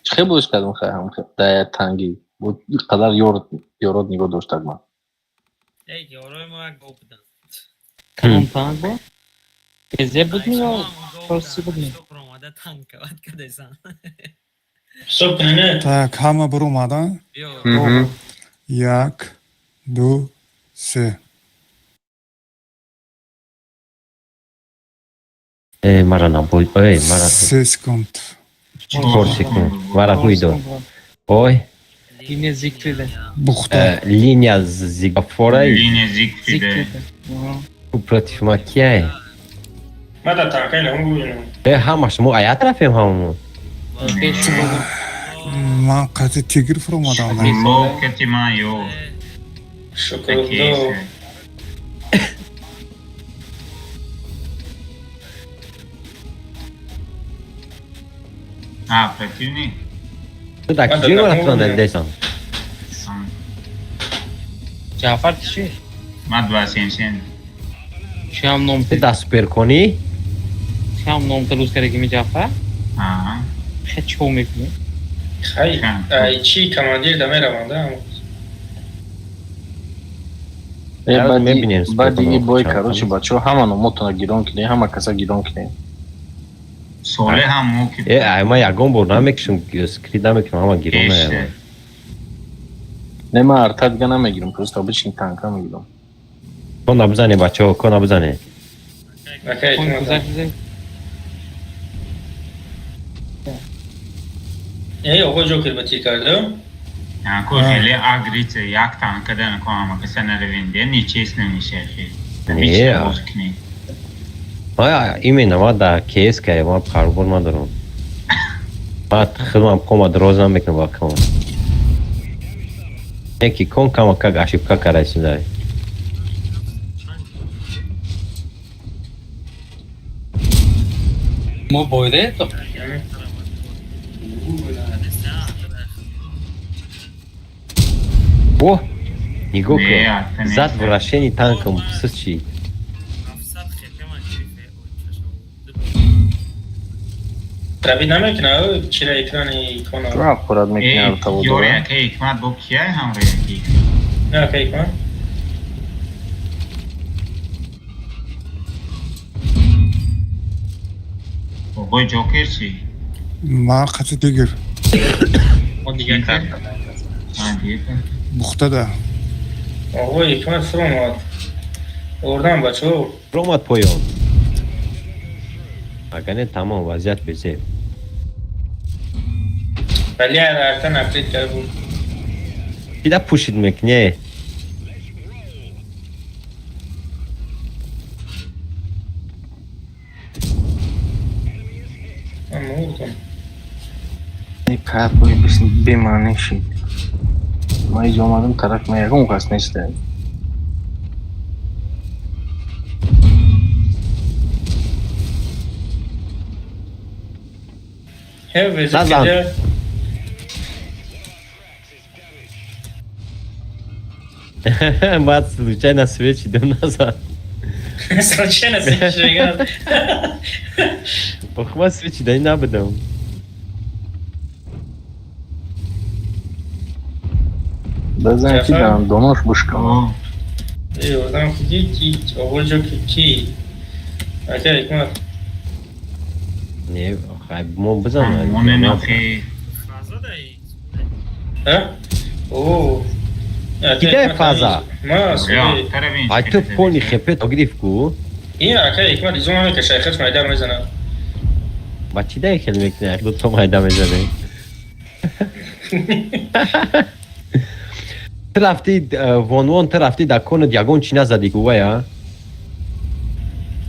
чӣ хел бозӣ кардам хай ҳам да тангӣ. Бо қадар ёр ёрот нигоҳ доштак ман.
Эй, ёрои мо як гов буданд.
Кадом танк буд? Безе буд
Ай,
ё
шумо ҳам гов
Форси
буданд,
буд ми?
ҳашто баромада танк кавад кардесан.
Ҳисоб кунӣ, не?
Так, ҳама буромадан.
Биё.
Як, ду, се.
Э, мара набой, эй, мара
3 секунд.
чор секунд. Мара ҳуй дод. Ой,
Линия Зигфрида.
Бухта.
Линия Зигафора
Линия Зигфрида.
Зигфрида. Аҳа.
против ма кияе?
Ман дар танкаи наҳум бубинам.
Э, ҳамаш мо ая тарафем ҳамамон.
Пеш буд.
Ман қати тигр фуромадам.
Лоб кати ман ё.
Шукр Худо.
А, противник?
Ту дар
Ман дар
куҷо
наҳум
рафтан
бубинам.
десан?
Ҷаъфар чӣ?
Ман два семь семь.
Чӣ ҳам ном
Ту дар суперконӣ?
Чӣ ҳам ном талӯз кардаги ми Ҷаъфар?
Ага.
Хе чӣ мекунӣ?
Хай, ай чи командир да мераванд, да?
Э,
Ҳар
баъди
мебинем
баъди и бой,
чанд
короче,
кам.
бачаҳо, ҳама номотона гирон кинем, ҳама каса гирон кинем.
Соле ҳам мо ки
Э, ай ман ягон бор намекушам, скрит намекунам, ҳама гиронае.
Эше.
Не, ман арта дига намегирам, просто обычный танка мегирам.
Кона бизане, бачаҳо, кона бизане.
Ака
Кон
Ҳикмат.
кузак бизан.
Эй, оғо Ҷокер ба тир карда?
Янко хеле агрица як танка да нако ама каса наравенде нечестно миша хеле.
Не, а именно ма да КСК ма қарбор надорам. Ма худмам кома дроз намекунам ба кон. Яки кон кама как ошибка карай сюда.
Мо бойде то.
О! Нигоҳ
Не,
кун.
арта нест.
Зад вращение танком сис чи?
700 хепема гирифт.
Пробит намекуна, чира экрани кона.
Чӣ аккурат мекунӣ
Эй,
арта
ёре
водора?
ака Ҳикмат бо кияй ҳамроҳ яки?
Не, ака Ҳикмат.
Оғои Ҷокер чӣ?
Ман қати дигар.
Мо дигар карта.
Ман дигар карта.
Бухтада.
Оғо Ҳикмат фуромад. Ордам бачаҳо.
Ромад поён. Агар не, тамом, вазъият безеб.
Вале арта накрит кард буд.
Кида пушид мекунӣ?
Ман мурдам.
Кар бой бемаъне шид. Ман иҷо омадам, тарафи ман ягон кас нест.
Ҳе, везет
Назан.
кида.
Ман случайно свечи дам назад.
Случайно свечи мегӯяд.
Ох, ман свечи дай набудам.
Базан ки
Ҷафар?
дандонош бушкам.
О,
Эй, ордам ки ки оғо Ҷокер ки? Ака Ҳикмат.
Не, хай мо бизан.
моне нохи.
Фаза дай.
Ҳа? О. Ака
Кида
Ҳикмат
фаза?
Ма, сули.
Таравин.
Ай ту пони хепет гирифт ку?
Ин ака Ҳикмат изо намекаша, хеш майда мезанад.
Ба чӣ дай хел мекунӣ? Ду то майда мезанӣ. Ту рафти вон вон, ту рафти дар конат ягон чӣ назадӣ ку вая?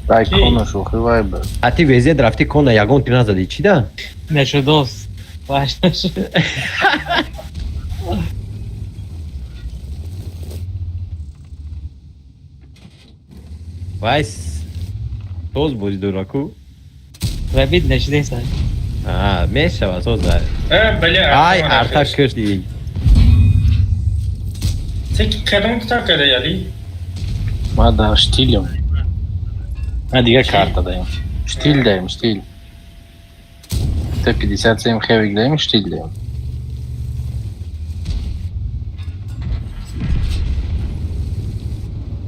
Дай
Ки?
кона шӯхӣ вай б.
А ти везет рафти кона ягон ти назадӣ чӣ да?
Нашудос. Ваш нашуд.
Вай соз бозӣ дора ку?
Пробит нашудеса.
А, мешава соза.
Э, бале,
Ай,
арта
арта
накрит.
кушти.
Ти кадом китоб карда, Али?
Ман дар штилем. Ман дигар карта даем. Штил даем, штил. Т57 хевик даем, штил даем.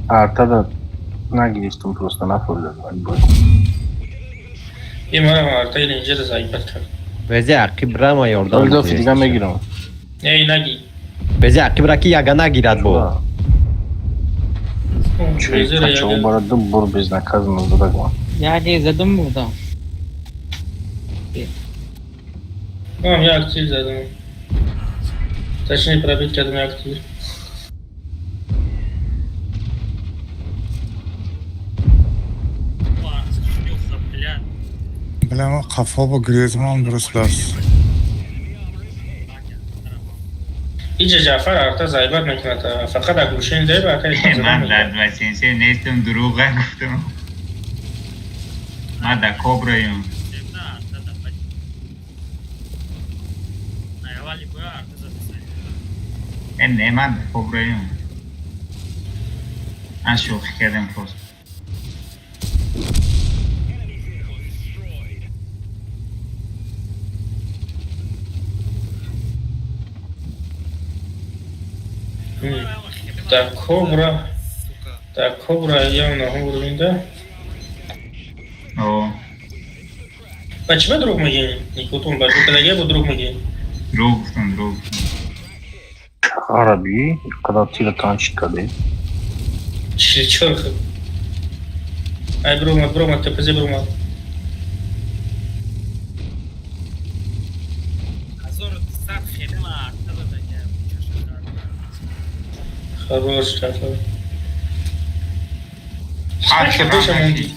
Арта да нагирифтум, просто нафурдам бой.
Ин манам арта инҷа заибат кард.
Везе ақиб рама ёрдам.
Дофи дига мегирам.
Не, наги.
Везе ақиб ра ки яга нагирад бо.
Везера
Чо
яга.
бара ду бур безнаказанно задагма.
Яке задум будам.
Ман як тир задам. Точнее, пробит кардам як тир.
Бля.
Билам қафо бо Гризман дуруст аст.
Иҷа Ҷафар арта заибат мекунад. Фақат агушин деб ака Ҳикмат
Ман
задам.
дар 23 нестам, дурӯға гуфтам. Ман дар Кобраем.
Темна арта да пач. Аввали боя арта зада.
Э, не, ман дар Кобраем. Ман шӯхӣ кардам просто.
Дар Кобра,
Сука.
дар Кобра явно уровень,
О,
Ба чӣ ба дурӯғ мегӯӣ? Никотун ба кадаге бо дурӯғ мегӯӣ?
дурӯғ гуфтам, дурӯғ гуфтам.
Чараби қадар тира танчит кардем.
44 хел. Ай, бромад, бромад, ТПЗ бромад.
1200 хеле ман арта задагиам.
Хорош, красава.
Ҳар
Хепеша монди.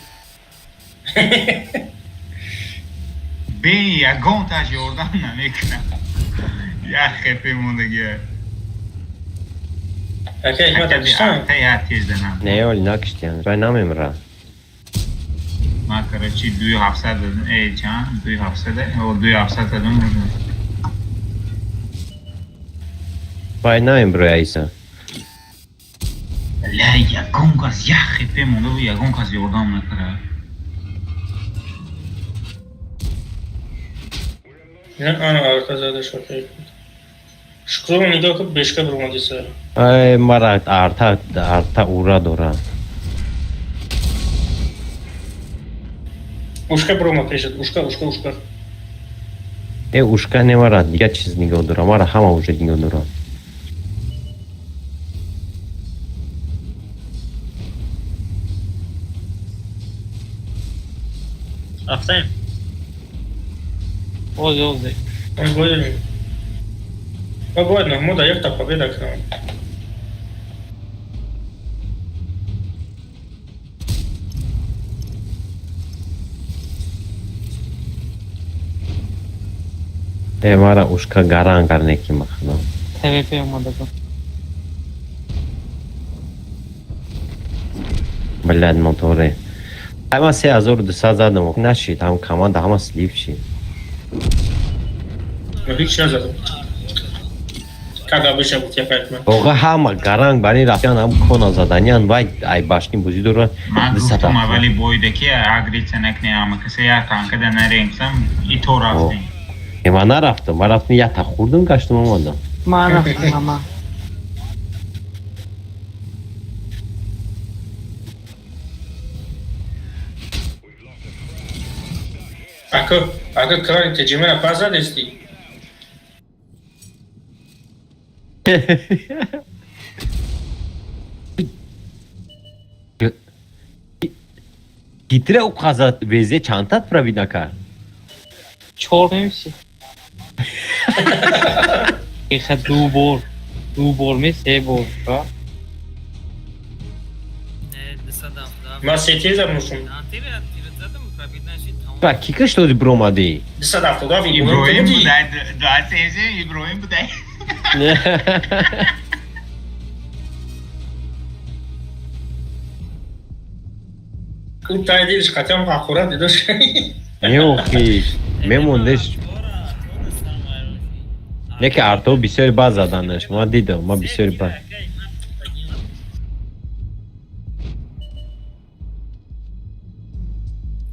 Бе ягонташ ёрдам намекунад. Як хепе мондагия.
Ака, Ҳикмат, киштан?
Арта як тез занам.
Не, оли накиштиян, вай намемра.
Ман, короче, 2700 дадам. Э, чанд? 2700? О, 2700 дадам.
Вай намемброя, Иса.
Ля, ягон кас як хепе монда буд, ягон кас ёрдам накард.
Не, ана арта зада шуд. Шукрова нигоҳ кун, бешка бромадиса.
Ай, мара арта, арта ура дора.
Ушка бромад пешат, ушка, ушка, ушка.
Э, ушка не, мара дигар чиз нигоҳ дора, мара ҳама уже нигоҳ дора.
Рафтем.
Ози, ози.
Он бояд. Ма бояд Маҳмуда якта победа кунам.
Э, мара ушка гаран гарнеки махнам.
ТВП омада буд.
Блядь, моторе. Ай, ман 3200 задам, нашид, ҳам команда ҳама слив шид.
Ман ҳеч назадам. Как обычно буд, яка Ҳикмат.
Оға, ҳама гаранг барин рафтян, ҳам кона заданян, вай ай башни бозӣ дора.
Ман
200.
гуфтам, аввали бойда ки агрица накне, ама каса як танкада наремсам, и то рафтем.
Э, ман нарафтам, ман рафтам, якта хӯрдам, гаштам, омадам.
Ман рафтам, ама.
Ака, ака, крани теҷимера пас задести?
Гитре указат везе чандтат пробить накард?
Чор мемси. Иха ду бор. Ду бор ме, се бор. Ра?
Не, 277.
Ман се тир задам шум.
Тира, тира задам, пробить нашид, тамом.
Ба ки киш доди бромадӣ?
277.
Иброҳим
Иброҳим буди.
будай, 233 Иброҳим будай.
Ӯ тай дилш қатъиан ҳақорат дидош.
Не, охи, мемондеш. Не ки арто бисёри бад заданаш, ман дидам, ман бисёри бад.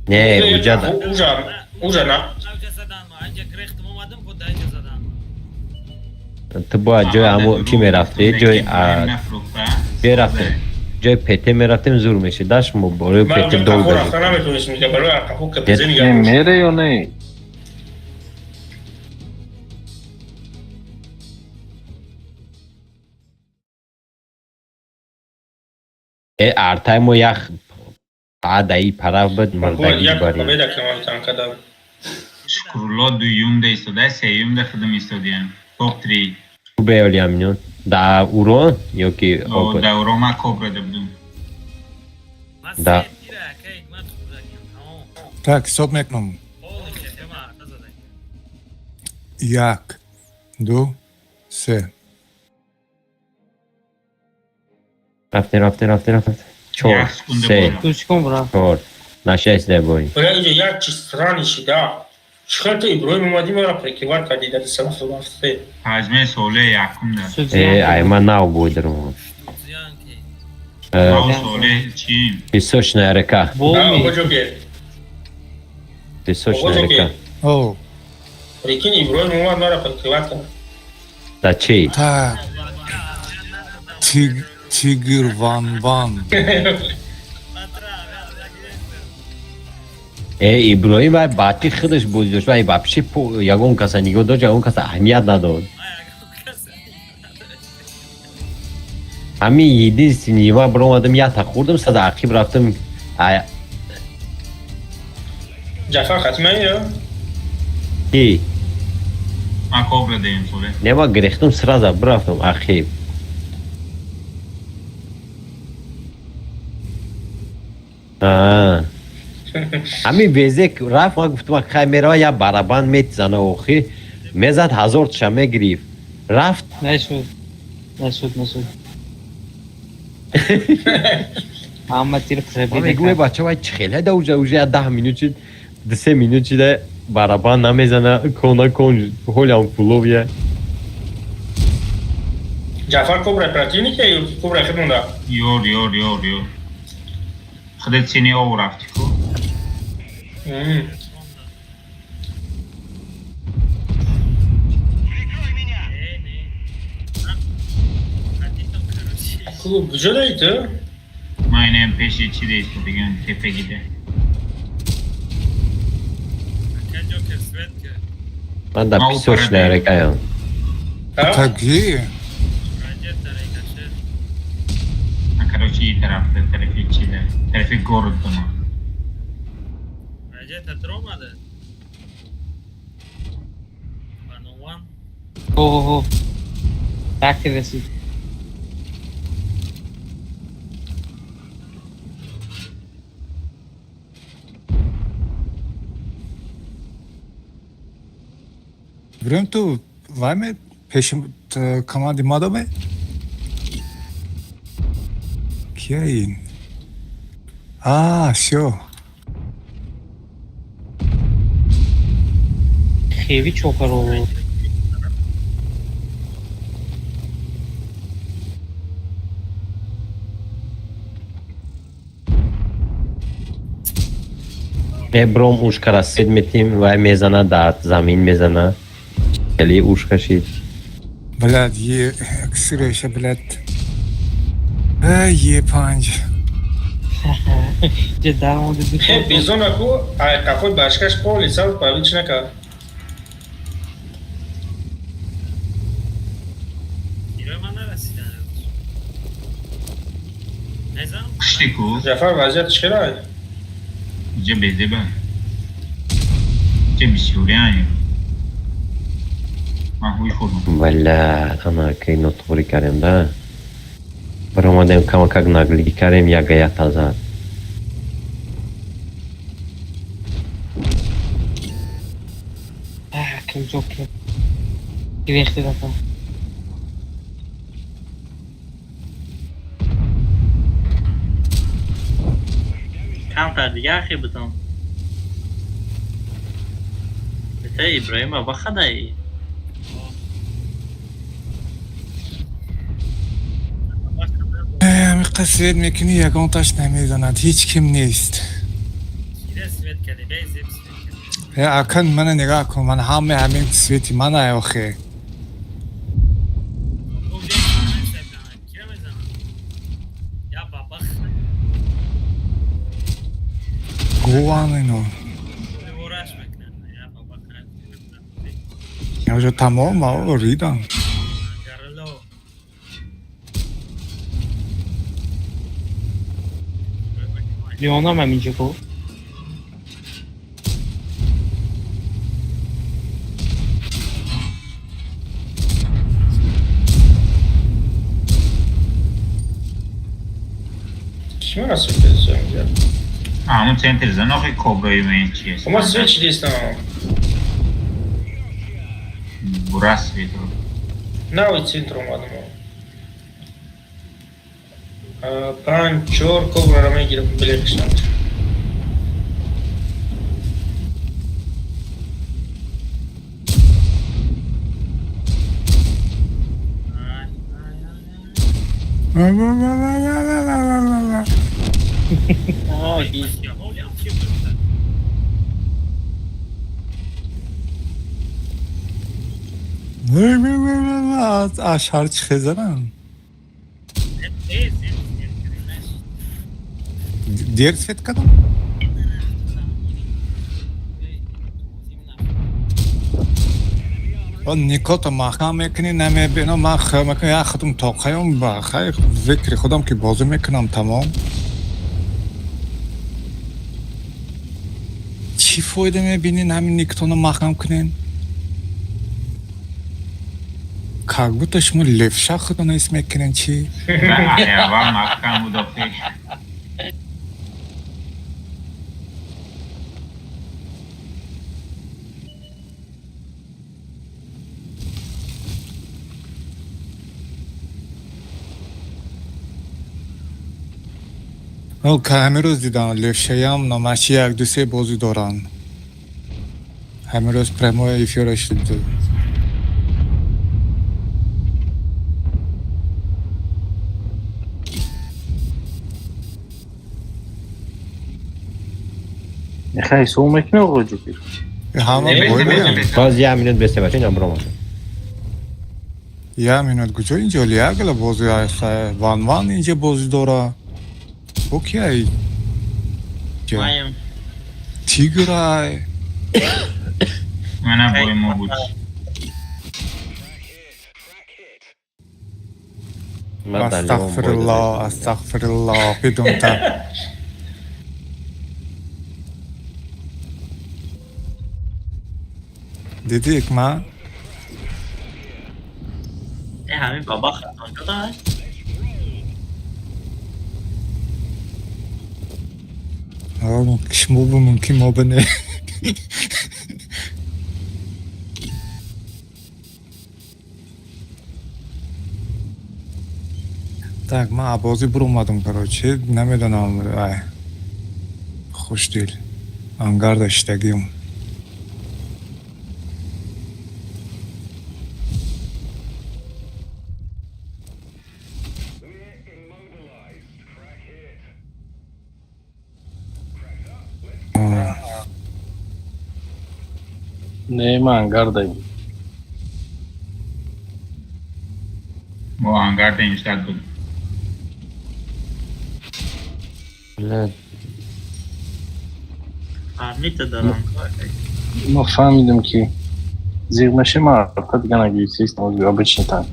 Не, уҷада.
Ужа, ужа на.
Авҷа задан, ма анҷа грехтам омадам, бо даҷа задан.
Ту бояд ҷои амо чӣ мерафтӣ? Ҷои мерафтем. Ҷои ПТ мерафтем, зур мешид. Даш мо бораи
Ман
ПТ
уҷа
дол
қафо рафта
дадем.
наметонистам, дига барои қафо КПЗ
Не,
нигоҳ.
мере ё не?
Э, артай мо ях адаи параф буд, мурдагӣ
Як
бари.
победа кунам танкада.
Шукрулло дуюмда истода, сеюмда худам истодиям. Топ 3.
Беоли аминон. Да урон ё ки опыт?
Да урома кобра да будум.
Ман
Да.
се тира, ака Ҳикмат хӯрдагиам, тамом.
Так, ҳисоб мекунам.
Полный хепе ман арта задагиам.
Як, ду, се.
Рафтем, рафтем, рафтем, рафтем. Чор,
Як секунда
се,
бола.
Ду секунд бра.
чор. Нашест бой.
Бля, иҷа як чиз странный шида. Чӣ ту Иброҳим омадӣ, мара прикрывать кардӣ дар 273.
Ҳаҷмаи соле якум да.
Э, ай ман нав будрам.
Штудзианки.
Э,
Нав соле чим?
Песочная река.
А,
Боми.
оғо ҷокер.
Песочная
Оғо
река.
ҷокер.
О,
Прикинь, Иброҳим омад, мара прикрывать кард.
Да чӣ?
так. Тиг, Тигр Ван Ван.
Э, Иброҳим вай бачи худаш бозӣ дошт, вай вообще ягон каса нигоҳ дошт, ягон каса аҳамият надод.
Ман ягон каса.
Ҳамин единственный ма биромадам, якта хӯрдам, сада ақиб рафтам.
Ҷафар хатмаи ё?
Ки?
Ман кобра деем соле.
Не, ма гирехтам, сразу бирафтам ақиб. Ҳамин везек рафт, ма гуфтам, хай мерава, як барабан метизана, охи мезад, ҳазорташа мегирифт, рафт.
Нашуд. Нашуд, нашуд. Ҳама тир
Ма мегӯм, бача, вай чӣ хеле да уже як 10 минут шид, 2-3 минут шида, барабан намезана, кона кон ҳолям пуловия.
Ҷафар кобра противник ё кобра худ монда?
Ёр, ёр, ёр, ёр. Худат сини ов рафти ку.
Не, не. Хатитам, короче.
Клуб куҷо даи ту?
Ман инам пеши чи деисту диган тепагиде.
Ака Ҷокер свет ки.
Ман дар
Ма
писочная
упара
рекаям.
Таги.
Раҷета рекашер.
А короче, и тараф, тарафи чида. Тарафи город дома.
Раҷета дромада. Вануван.
О, так расид.
Иброҳим, ту вайме пеши команди ма даме? Кия ин? А, всё.
Хеви чокаро.
Мебром, ушкара свет метим, вай мезана, дар замин мезана, хеле уш кашид.
Блядь, е ксиреша, блядь. Е5.
Ҷа даромади ду.
Хе бизона ку ай қафои башкаш поли сал павич накард.
Тирои ман нарасидан. Мезанам.
Кушти ку.
Ҷафар, вазъият чӣ хел ай?
Ҷа безеба. Ҷа бисёриан. Ман ҳуй хӯрдам.
Блядь, ана ки нотуғрӣ кардем да. Баромадем, камакак наглигӣ кардем, яга ята зад.
Ким Ҷокер. Гирехти дафа.
Камтар дига ахи будам. Бета Иброҳима бахадаи.
Ҳамиқа свет мекунӣ, ягонташ намезанад, ҳеҷ ким нест.
Кире свет кардӣ? Безеб свет кардӣ.
Акан, мана нигаҳ кун, ман ҳаме ҳамин свети мана, охе.
О, бе, кире мезанам? Я бабах.
Гован ино.
Вораш мекунам. Я бабах.
Уже тамом, ридам.
Гарло.
Леонам ҳаминҷо ку.
Ки мара свет кардисам инҷа?
Ҳамун центр зан, охи кобраи мен чи аст?
Ма свет чи дистам?
Бура свет.
Нави центр омадам. Панҷ, чор кобраро мегирам, билетш намешавад.
Ай, ай, ай, ай. Ҳолиам чӣ гуфта?
Ашҳар чӣ хезанам?
Э, зеб свет кардӣ. Нашид.
Дер свет кардам? Никото маҳкам мекунӣ, намебинам, ман хел мекунам, як худам тоқаём ба хай зикри худам ки бозӣ мекунам, тамом. Чӣ фоида мебинин ҳамин никтона маҳкам кунен? Как будто шумо левша худона ҳис мекунен, чӣ?
Аввал маҳкам буд охи.
Ҳамин рӯз дидам, левшаям намаши як ду се бозӣ доранд. Ҳамин рӯз прямой эфираш шуд.
Мехоҳӣ ҳисоб мекунӣ, оғои Ҷокир?
Ҳама бояд.
Боз як минут бесте, бача, ина биромадам.
Як минут куҷо инҷо лиягала бозӣ аст? Ван Ван инҷа бозӣ дора. Бо ки ай?
Маем.
Тиграй.
Мана бои мо буд.
Ман дар Леон бой
Астағфируллоҳ,
додам.
астағфируллоҳ, бидунта. Дидӣ, ма?
Э, ҳамин баба хатон шуда?
Шумо бу мумкин, мо бне. Так, ман аз бозӣ биромадам, короче, намедонам, ай. Хушдил. Ангарда шидагим.
Не, ман ангардаем.
Мо ангарда имсад буд.
Бля,
Фаҳмида дорам.
Мо фаҳмидем, ки зиқ мешем, арта дига нагирифтест, обычный танк.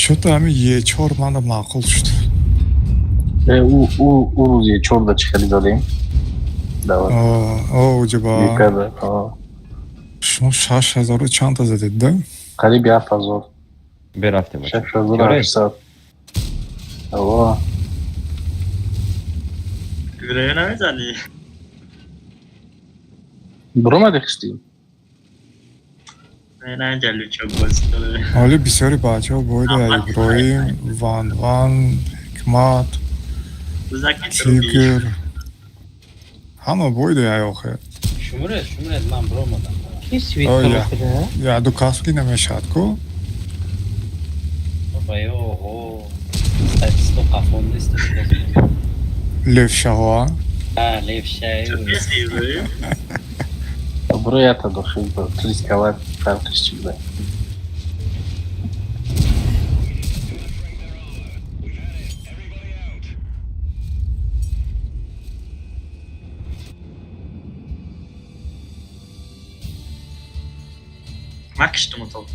Чё-то ҳамин Е4 мана маъқул шуд.
Э, ӯ рӯз Е4 да чӣ хеле задем? Давай.
О, уҷаба.
Юкада.
Шумо 6000 чандта задед, да?
Қариби 7000.
Бирафтем, бача.
6800. Ава.
Иброҳим, намезанӣ?
Биромади, хиштӣ?
Не, на инҷа лучо бозӣ дорем.
Ҳоли бисёри бачаҳо боида: Иброҳим, Ван Ван, Ҳикмат,
Рӯзаки труби.
Тигр. Ҳама боида ай охир.
Шумуред, шумуред, ман биромадам.
Ки свит
О, я.
куда?
Я ду каски намешавад ку?
Ба ё, ҳо. Статисто қафон нест.
Левшаҳоа.
А, левшаю.
Чӣ Иброҳим?
Биро, ята дохил рисковать фарқиш чӣ буда?
Ман киштум то.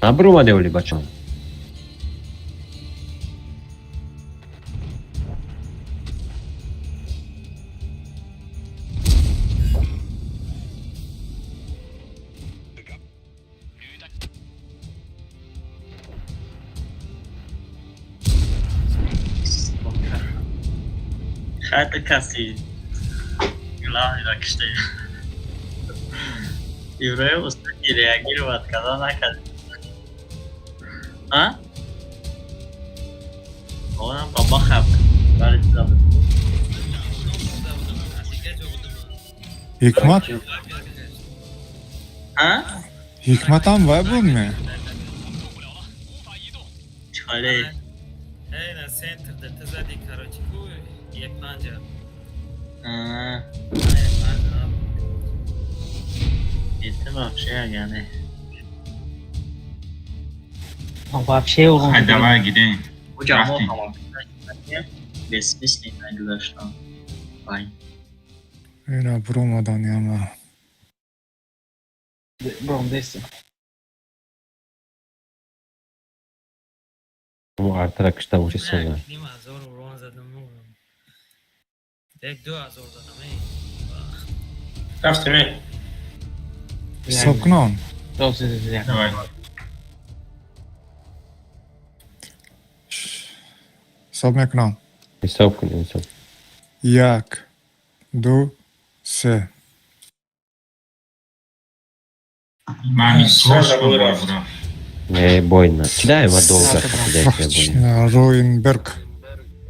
Набиромаде оли, бачам.
Хайта каси. Главный киште. Иброҳим успели реагировать, когда накард. А? Онам баба хаб. Бари забуд.
Ҳикмат,
А?
Ҳикматам вай будме?
Чале.
Эй, на центр да ты зади, короче, ку Е5.
А,
Е5.
это вообще агане.
Вообще урон.
Давай, гидем.
Уҷа мо
Рафтем.
ҳама. Бессмысленно гузаштам. Бай.
Ина буромадан яма.
Бромдеси.
Артара кишта боши соза.
Ним ҳазор урон задам, мурдам. Як 2000 задам, эй.
Рафтем, э.
Ҳисоб кунон.
Давай.
Ҳисоб мекунам.
Ҳисоб кун, ҳисоб.
Як, ду, се.
Мами
Сразу
просто
рафт.
бой рафт.
Не, бой на. Чӣ дай ма долго хапида.
Руинберг.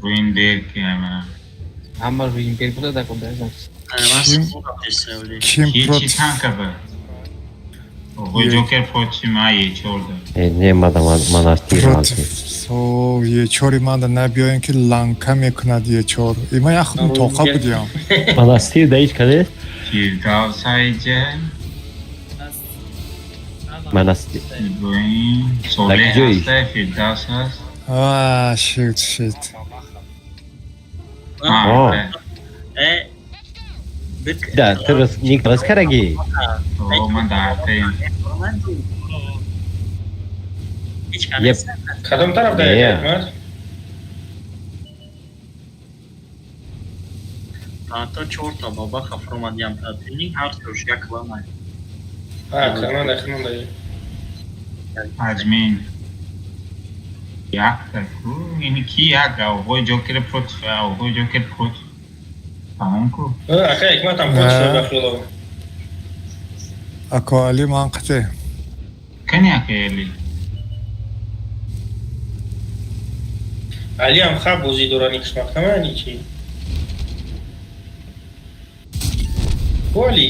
Руинберг ама.
Ҳама Руинберг буда дар кобразам.
Ким? Ким
Ки чи
против
танка ба? Ой, Ҷокер против ма Е4 да.
Э, не, мада монастир.
Против со Е4 манда набиёем, ки ланка мекунад Е4. Има як худм тоқа будиям.
Монастир да ҳеҷ каде?
Фирдавс айҷа.
Монастир.
Иброҳим Солеҳ
Дар куҷоӣ?
ҳаста, Фирдавс ҳаст.
А, shit, shit.
О.
Э, бик.
Да, ту ник рас караги.
О, ман дар артаем.
Ҳеҷ
Еп.
кас.
Кадом тараф
Не.
дар Ҳикмат?
Ҳатто чорта баба хафромадиям противник, ҳар тош як клана.
А, команда, команда.
Аҷмин. Якта ку, ини ки як, оғои Ҷокер против, оғои Ҷокер против. Тамом ку.
Ака Ҳикмат ҳам против
Не.
бахило.
Ако Али ман қате.
Кани ака Али?
Али ҳам хаб бозӣ дора никишмак намаяни чи? Ку Али?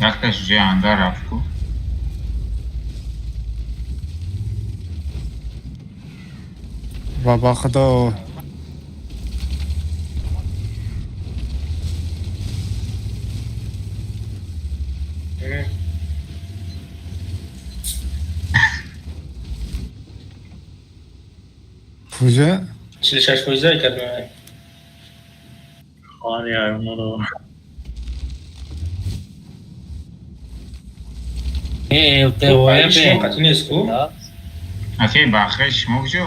Якташ уже ангар рафт ку.
Ва ба худо. Куҷа?
46 фоиза кардам.
Хоҳари айморо.
Э,
Али шумо
ЛТО.
қатъи нест ку?
Аке бахе шумо куҷо?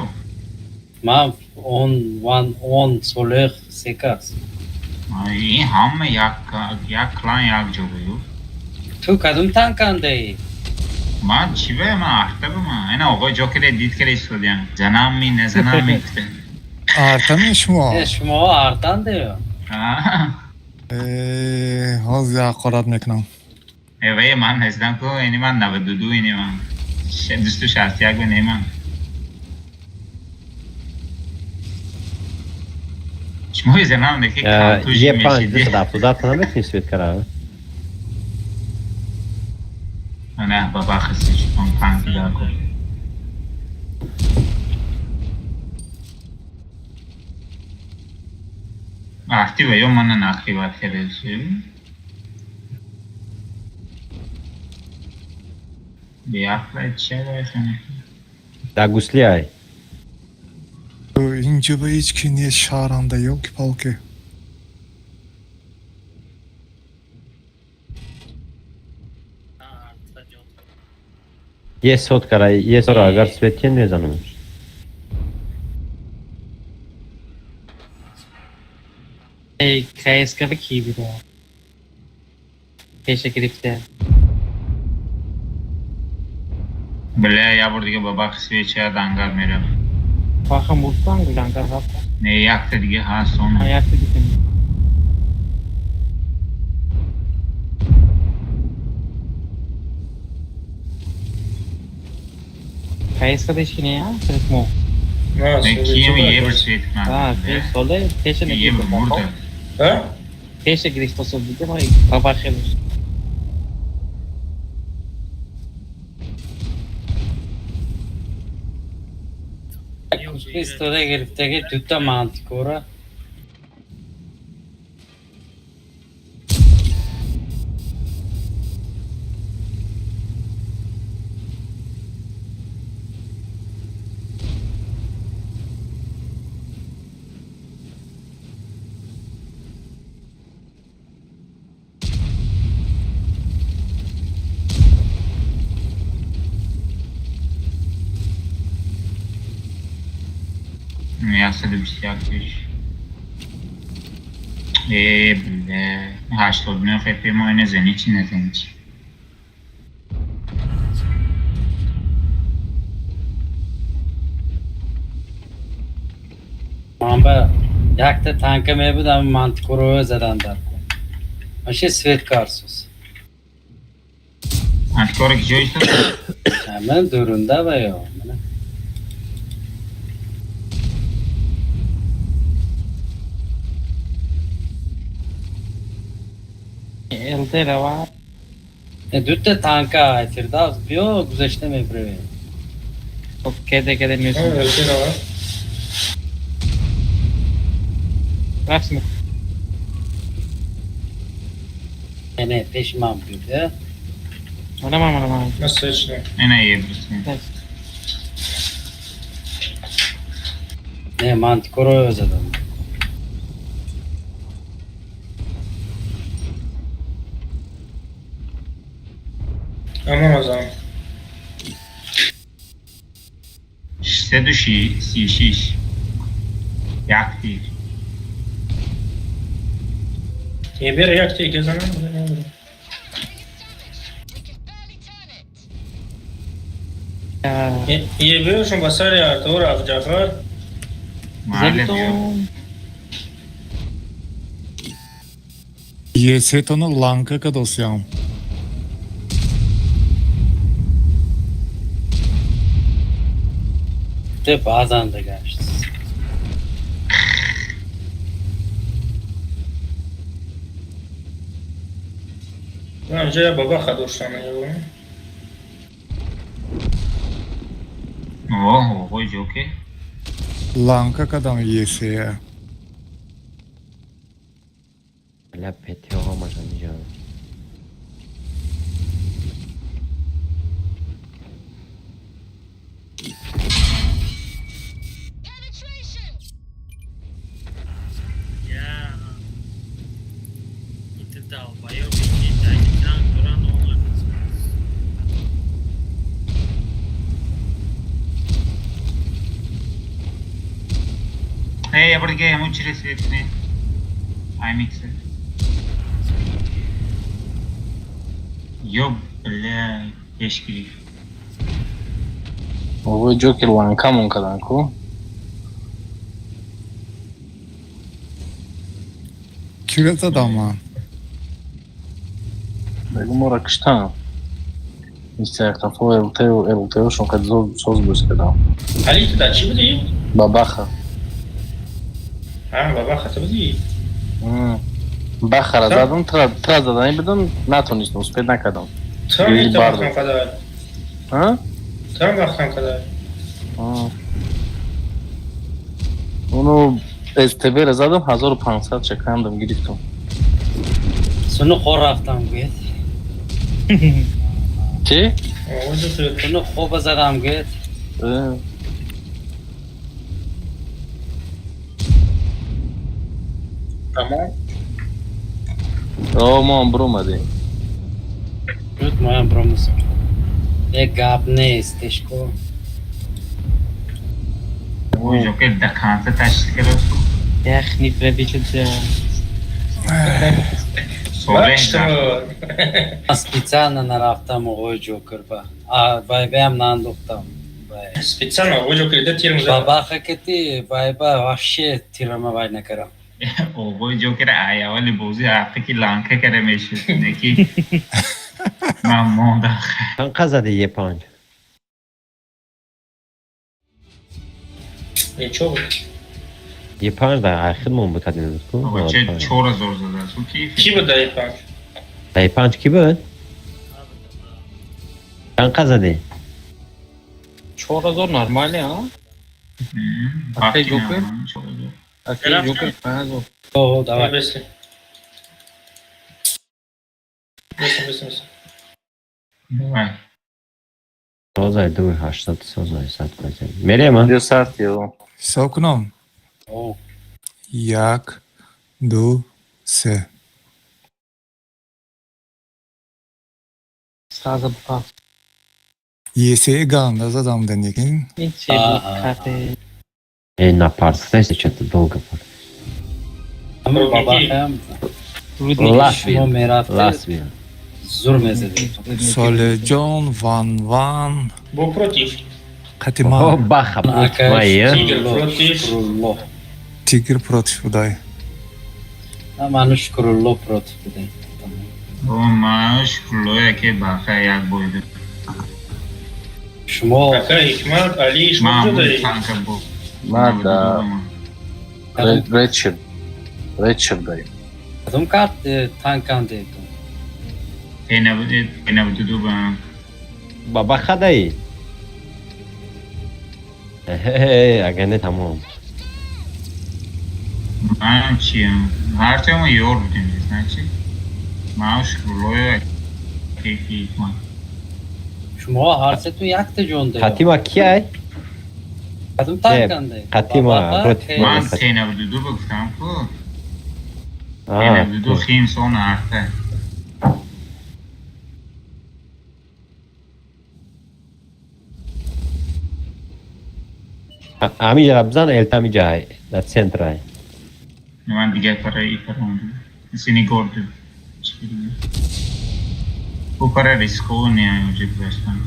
Ман он ван он Солеҳ секас.
Ин ҳама як як клан як ҷо буд.
Ту кадом танкандаи?
Ман чӣ бе, ман арта бу ман. Ина оғои Ҷокер дид кара истодиям. Занам ми, назанам ми гуфта.
Артами шумо?
Э, шумо артанде?
Аа.
Э, ҳозир ҳақорат мекунам.
Э, вай ман нестам ку, ини ман 92, ини ман. 261 бе не ман. Шумо занам деки контуж
Е5
мешиди.
277 наметунӣ свет кара?
Не, баба хиси чун танки дар ку. Арти ва ё мана нақибат кардеси. Биақла ча хана.
Да гусли ай.
Инҷо ба ҳеҷ ки нест шаҳранда, ёлки-палки.
Арта ҷон.
Е сот кара, е сора агар свет кен мезанам.
Эй, КСК ки буда? Пеша гирифта.
Бля, я бор дига баба свеча дангар мерам.
Баха муртан гулангар рафта.
Не, якта дига ҳаст он.
Ҳаёти дидем. КСК деш ки не, мо.
На,
Не, кием ебр свет
А,
кунад.
соле пеша
Ебр
нагирифта.
мурда.
А?
Пеша гирифта со диде ма баба хеле.
Истода гирифтаги дута мантикора.
121 тиш. Э, бля, 89 хп мо ине зани чи назани чи.
Манба якта танка мебуд, ами мантикоро задан дар кун. Маше свет карсус.
Антикора ки ҷой истод?
Ман дурунда ва ё. Мана.
ЛД рава.
Дута танка ай Фирдавс биё гузашта мебравем.
Хоб кеде кеде мюзик. Рафтем.
Не, не, пеши ман буд, э?
Мана мана мана.
Ина ебрисем.
Не, мантикоро задам.
Амон азам.
636. Як тир.
Ебер як тир кезанам. Ебершон ба сари Артур рафт Ҷафар.
Маҳалле биё.
Есетоно ланка кадосям.
Те баъзан дагашт.
Инҷа я бабаха доштам ё.
Оҳ, оғои ҷоке.
Ланка кадам есея.
Бля, ПТО ҳамашам иҷо.
Penetration!
Я... И ты долбоёб, иди, дай танк, дуран, он.
Э, я бор дига ҳамун чире свет кунед. Аймиксер. Ё, бля, пеш гирифт.
Овои Ҷокер ланкамон кадан ку?
Кира задам ман?
Бегу моро киштан. Мистер қафо ЛТ ЛТ-шон қад соз боз кардам.
Али ту дар чӣ будӣ?
Бабаха.
Ҳа, бабаха ту будӣ?
Бахара задам, тра задани будам, натонистам, успеть накардам.
Ту
Гирифт
вақтам
бардор.
қадар.
Ҳа?
Ту вақтам қадар.
Уну СТБ-ра задам, 1500 чакандам, гирифтам.
Суну хор рафтам гӯед.
Чӣ?
Суну хоба задам гӯед.
Э.
Тамом.
О, мо ҳам биромадем.
Шуд моям бромусам. Е гап нест, тешко.
Оғои ҷокер до конца ташхис кардааст.
Ях, не пробичат.
Солеҳ
Ман специально нарафтам оғои Ҷокер ба. А вайбаям наандохтам.
Специально оғои Ҷокер да тирм зад.
Бабаха кати вайба вообще тирама вай накарам.
Оғои Ҷокер ай аввали бозӣ ҳаққи ки ланка кара мешуд. Неки ман мондам.
Чанд қад зади Е5?
Е чо буд?
Е5 дар ахир мон буд кадем ку?
Оғо че 4000 задааст. Ку ки?
Кӣ буд дар Е5?
Дар Е5 кӣ буд? Чанд қад зади?
4000 нормально, а? Акай Ҷокер? Акай Ҷокер 5000.
О, давай.
Беси. Беси, беси, беси.
Давай.
Созай 2800 созай сад кунем. Мерем, а?
Ё сарт ё.
Ҳисоб кунам?
О.
Як, ду, се.
Сразу баха.
Есее ганда задам да некин.
Ин че буд карте?
Эй, на парсесе что-то долго.
Ҳамин бабахаям
Ласвин.
шумо мерафтед
Ласвин.
зур мезадед.
Солеҷон, Ван Ван,
Бо против.
О,
Қатима,
Баха против
Акай
мои, а?
Тигр
Шукрулло,
против.
Шукрулло.
Тигр против будай.
Ману Шукрулло против будем.
О, ма Шукрулло яке Баха як бой дод.
Шумо
Ака Ҳикмат, Али, шумо
Ман
куҷо
ҳамун
дарӣ?
танка бо.
Ман да Редшир. Редшир даем.
кадом карт танкандетон?
Т92 ба.
Бабаха даи? Эхе, агар не тамом.
Ман чиям? Ҳарчанд мо ёр будем, значит. Ман Шукрулло яке Ҳикмат.
Шумо ҳар сетон якта ҷон доред.
Қатима кияй?
Кадом танканде?
Қатима против
Ман
мо.
Т92 ба гуфтам ку.
А,
Т92 химсон арта.
Ҳамиҷа бизан, элта ҳамиҷа дар центрай.
Ман дигар пара и парам. Сини горду. Ӯ пара рисково не уже гузаштан.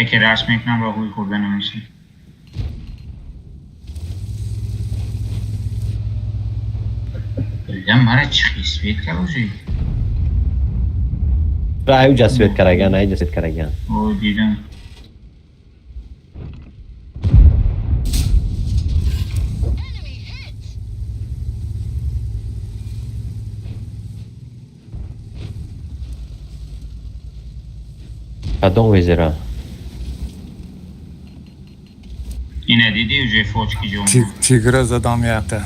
Яке раш мекунам ба ҳуй хӯрда намешавад. Бля, мара чӣ хисвет кард уже?
Ра аюҷа свет караган, аиҷа свет караган.
О, дидам.
Enemy hit.
Кадом везера?
Ина дидӣ уже фочки ҷон.
Тигра задам якта.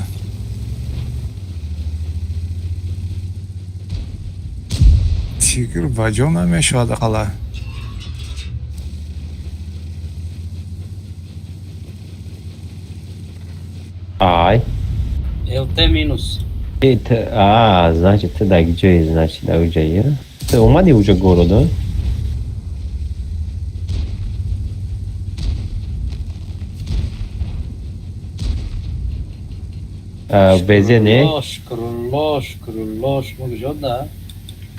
Тигр ба ҷо намешавад ақалла.
Ай.
ЛТ минус.
Э, а, значит, ты да где, значит, да уже я. Ты омади уже города? А, безе не?
Шукрулло, Шукрулло, Шукрулло, шумо куҷо да?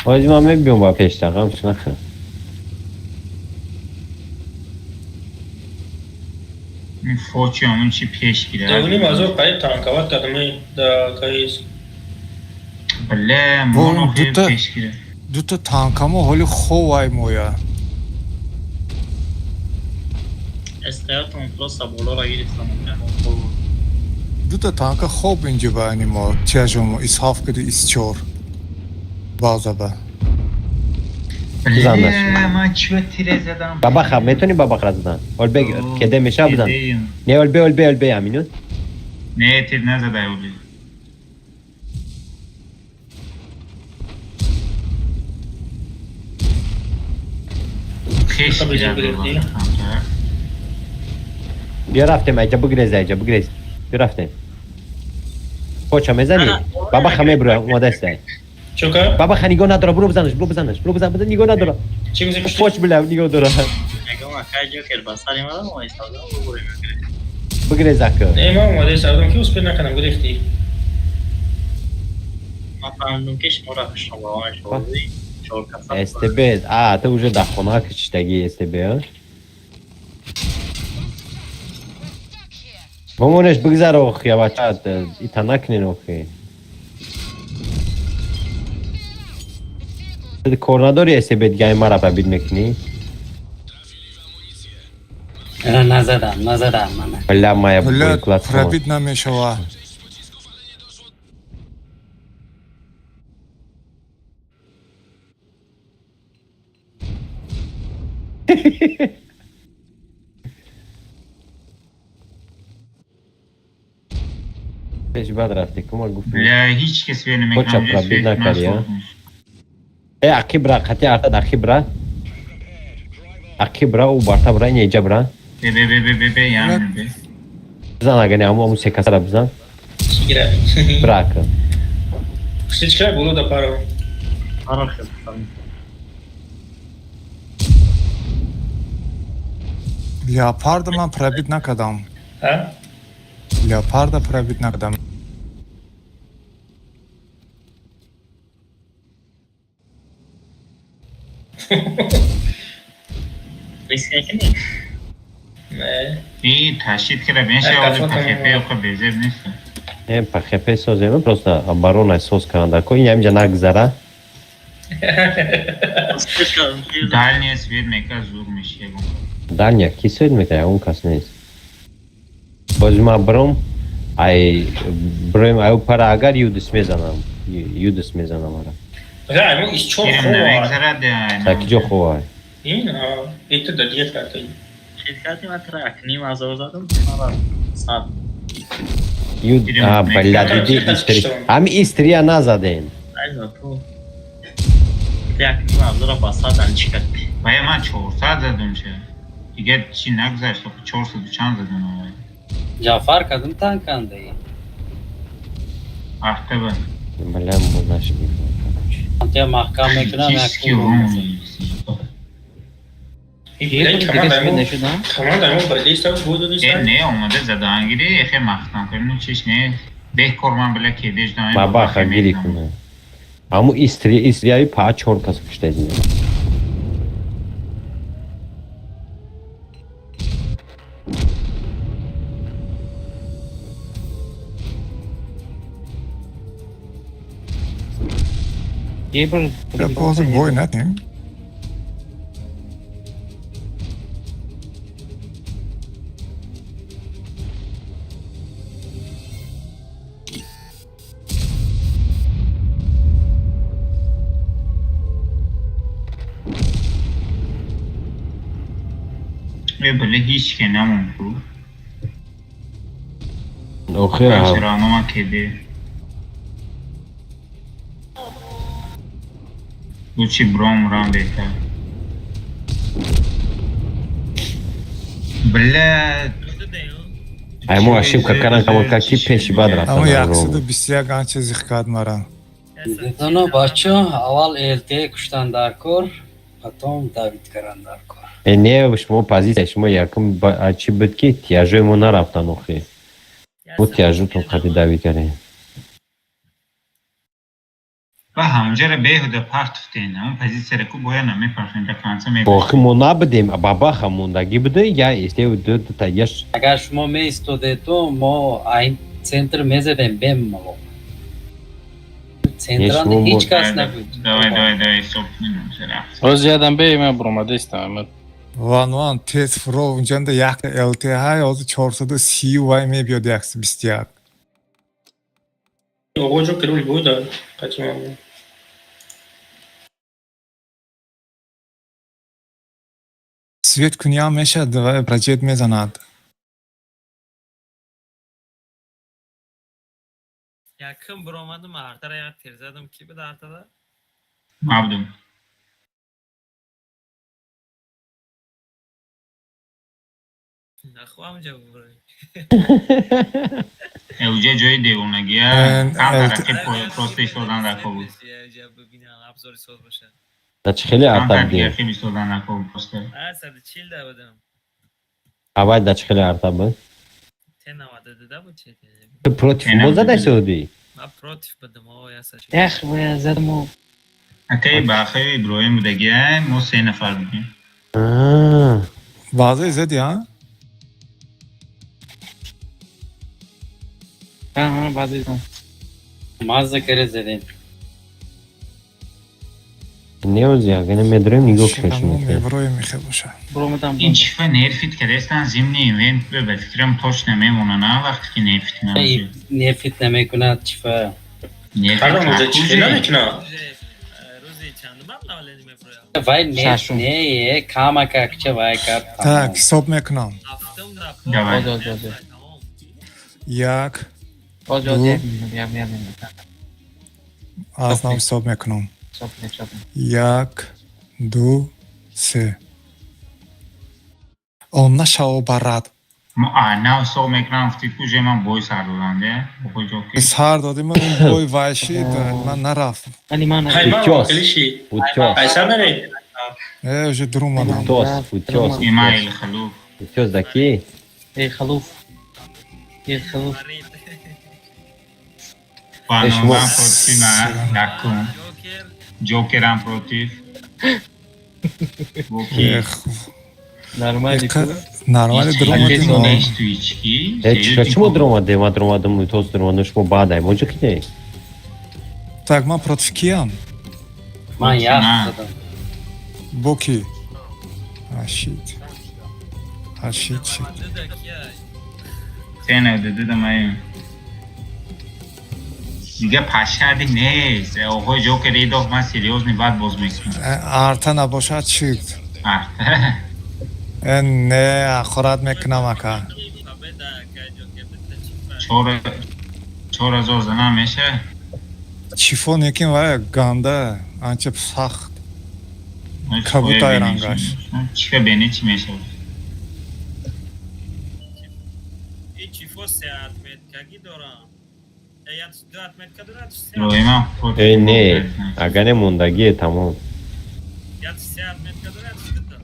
Ҳоҷи ман мебиём ба пешта, ғам нахӯр.
Ин фочи ҳамун чи пеш гирад.
Дувним ҳазор қариб танковат кардам да КС.
Бля,
Бо,
моно хел
дута-
пеш гирад.
Дута танкамо ҳоли ховай моя.
СТ-тон просто болоро гирифтам.
Дута танка хоб инҷа ба ани мо тяжомо исҳоф киди исчор. База ба.
Бизан
Бля,
нашуд.
ман чӣ ба тире задам?
Бабаха, метавонӣ бабахра задан? Олбег,
О,
кеде меша бизан.
кедеюм.
Не, олбе, олбе, олбе, аминун.
Не, тир назадай оли. Пеш
Дута
гирад
бизан гирифтӣ?
бабаха.
Бیا рафтем, айҷа бигрез, айҷа бигрез. Бیا рафтем. Поча мезанӣ? Бабаха мебура, омадастай.
Чо кард?
Бабаха нигоҳ надора, буро бизанаш, буро бизанаш, буро бизан, бизан, нигоҳ надора.
Чӣ гуфти пушти?
Поч била, нигоҳ дора.
Мегам акай Ҷокер ба сари мадам оистадам бубурем.
Бигрез ака.
Не, ман омада истодам ки успел накардам гирифтӣ.
Ман фаҳмидам ки шуморо хушнобаҳо мешавад. Чор каса.
СТБ, а, ту уже дар хона кичиштагӣ СТБ, а?
We're stuck here.
Бомонеш бигзар охи, я бача, ита накунен охи.
This vehicle
Ту кор надори СТБ дига мара пробит мекунӣ?
Ана назадам, назадам мана.
Бля, моя
Бля,
класс.
пробит намешава.
Пеш бад рафти, кума гуфт.
Бля, ҳеҷ кас вел
Поча
намекунам. Уже
пробит
свет
накарди, а?
насохт.
Э, ақибра, қати артад ақибра. Ақибра, ӯ барта бра, ин эҷа бра.
Бе, бе, бе, бе, бе, бе, яъне, бе.
Бизан агар не, аму аму се касара бизан.
Чӣ гирад?
Бра ака.
Пушти чӣ кард? Боло да паро.
Маро хел.
Леопарда ман пробить накардам.
А?
Леопарда пробить накардам.
Риск накунӣ?
Не.
И ташид кира бенша ози ПХП охо безеб нест.
Э, ПХП созем, просто оборона соз канда. Ко ин ҳаминҷа нагзара.
Дальний свет мека зур меши ягон.
Дальня ки свет мекунад, он кас нест. Боз ма бром, ай броем ай пара агар юдис мезанам. Юдис мезанам ара.
Бля, мо из чор
Кирем
хова.
намегзарад.
Таки ҷо хова.
Ин, а, это да дигар карта.
Шид кардем, ман тра як ним ҳазор задам, мара 100.
Юд, а, бля, диди истри. Ҳами истрия назадем.
Айза ту. Як ним ҳазора ба 100 анчи кард.
Вая ман 400 задум ше. Дигар чи нагзашт, охо 400 чанд задум овай.
Ҷафар кадом танкандаи?
Ахтаба.
Бля, мо нашидем. Короче.
Антия маҳкам мекунам, як
Чиски рум.
Блядь, команда мо, команда мо бадеста буду
Э,
диста.
не, омада задаангири, эхе махтам кардем, чиш не. Беҳ кор ман бля кедеш дам.
Бабаха гири кунад. Ҳаму истрия, истрияи па чор кас куштаи.
Ҳозир бой натем.
Э, бля ҳеч ке намон ку.
Охи,
Чаро ман кеде. Лучи бром рам беҳтар. Бля,
ай мо ошибка кардан камон ки пеши бад
Ама
рафтан.
121 анча зих кард мара.
Дидоно бачо, аввал ЛТ куштан дар кор, потом давид кардан дар кор.
Э, не, шумо позитсия шумо якум чӣ буд ки тияжои мо нарафтан охи. Мо тияжотон қади давид кардем.
Ба ҳамонҷара беҳуда партуфтен. Ҳамон позитсияра ку бояд намепартем до конца мебошем.
Охи мо набудем, бабаха мондагӣ буда, я истею ду дута яш.
Агар шумо меистодету, мо айн центр мезадем бемалол. Центран
шумо
ҳеҷ кас набуд.
Давай, давай, давай, ҳисоб кунем.
Оз ядам бе ман буромадестам.
Ван ван тез фуро унҷанда якта ЛТ ҳай ҳозир 430 вай мебиёд 121.
Ого ҷо кирул буда. Қатима.
Свет куниам мешад ва проҷет мезанад.
Якум биромадам, артара як тир задам, ки буд артада?
Мабдум.
Наху ҳамҷа бубурем.
Э, уҷа ҷои девонагия. Кам тараққи просто истодан дар кор буд.
Бибинам, абзори соз бошад.
Да чӣ хеле
Кам
арта
тараққи
будем?
хеле истодан дар кор буд просто.
А, 140 да будам.
Аввал да чӣ хеле арта буд?
Те навада дуда буд че?
Ту против мо задай суди?
Ман против будам, о, яса чӣ.
Эх, боя задаму.
Акаи Бахаи Иброҳим будагия, мо се нафар будем.
Баъзе зади, а?
Аҳа, баъзе задам.
Мазза каре задем.
Не ози, агар медорем нигоҳ
Шикамо
кунем.
меброем мехе боша.
Буромадам.
Ин чифа нерфит кардастан зимни ивент ба фикрам точно мемона на вақте ки нерфит намешавад.
Нефит намекунад чифа.
Нерфит
Ҳаром уже чӣ
акуже.
намекунад?
Рӯзи чандум обновление меброям?
Вай неф
Шашум.
не, э, камака кча вай кард.
Так, ҳисоб мекунам.
Ҳафтум да.
Давай.
Оз, оз, оз.
Тамом.
Як,
Оз, оз,
Ду.
як минут, як, як минут.
аз нав ҳисоб мекунам.
Ҳисоб кунед, ҳисоб кунед.
Як, ду, се. Он нашаво барад.
Мо а нав ҳисоб мекунам гуфти ку уже ман бой сар додам де. Охо ҷо ки.
Сар додим, он бой вайшид, ман нарафт.
Вале ман
Ҳай ман
Утёс.
хелиши.
Утёс.
Айсар наре.
Э, уже дурумадам.
Утёс, утёс.
Имаил Халуф.
Имтиёз да ки?
Эй, халуф. Эй, халуф.
Фарид.
Ванван против ман якум. Ҷокерам против. Бо ки?
Эх,
Нормально.
Нормально дуромадем.
Ҳеч ту ҳички.
Э, чӣ чимо дуромадем? Ман дуромадам, Мумтоз дуромадам, шумо баъд мо ҷо ки не?
Так, ман против киям?
Ман як задам.
Бо ки? А, shit. А, shit, shit.
Сена дадамаем. Дига пашади нест. Оғои Ҷокер идоф, ман серьёзный бад боз мекунам.
Арта набошад, чӣ?
Арта.
Э, не, ахорат мекунам, ака.
4000 занам меша?
Чифо некин вай ганда, анча сахт. Кабутай рангаш.
Чифа бени чӣ мешавад?
Ин чифо се отметкагӣ дорам. Я ду отметка дорад.
Иброҳимам.
Э, не, агар не мондагие тамом.
Я се отметка дорад, дута.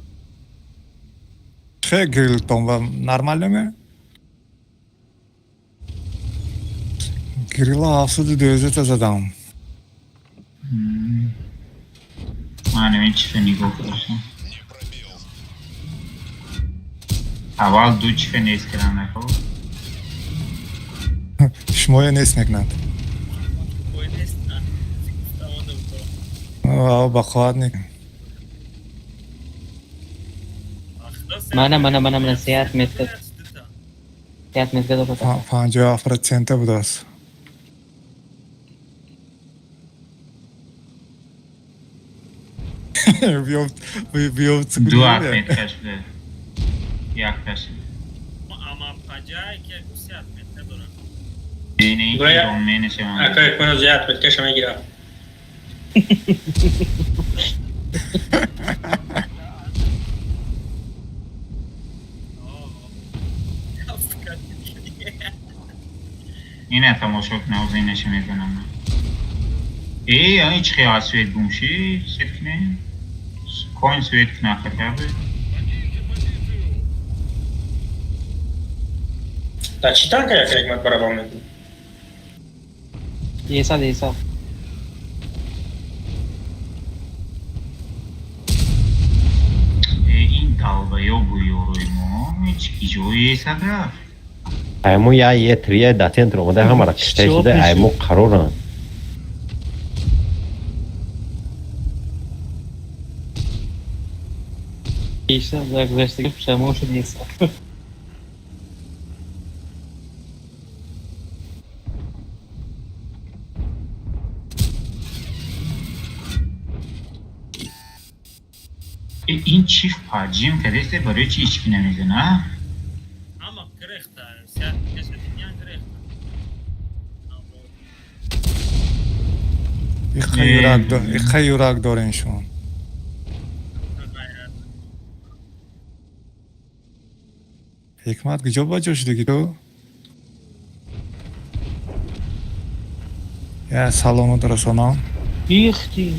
Хе гирилтон ва нормально ме? Гирила 712 задам.
Ман ин чифа нигоҳ кардам. Аввал ду чифа нест кардам нако.
Шумоя нест мекунад.
Бой нест.
Ба қувват не.
Мана, мана, мана, мана, се отметка. Се отметка дорад.
57% будааст. Биёфт.
Ду отметка шуда. Якташ.
Ама паҷай ки се отметка дорад.
Не, не,
Ака, куно зиёд отметкаша мегирам.
Ина тамошо кунам, оз инаша мезанам. Э, ани чӣ хел аз свет гум шид? Свет кунем? Коин свет куна хотя бы.
Да чӣ танка як ҳикмат барабан мекунӣ?
Еса, еса.
Э, ин долбоёбу ёрои мо ҳеч ки ҷое есад рафт.
Аймо я е трия да центр омада ҳамара кишта шуда, аймо қароранд.
Еса, гузаштаги пушаймон шуд еса.
Э, ин чиф поджим кардесте, барои чи ҳички намезана?
Ама гирехта, се отметка диган гирехта.
Иқа юрак дорен шумо. Ҳикмат куҷо ба ҷо шудагӣ ту? Я саломат расонам.
Ихти.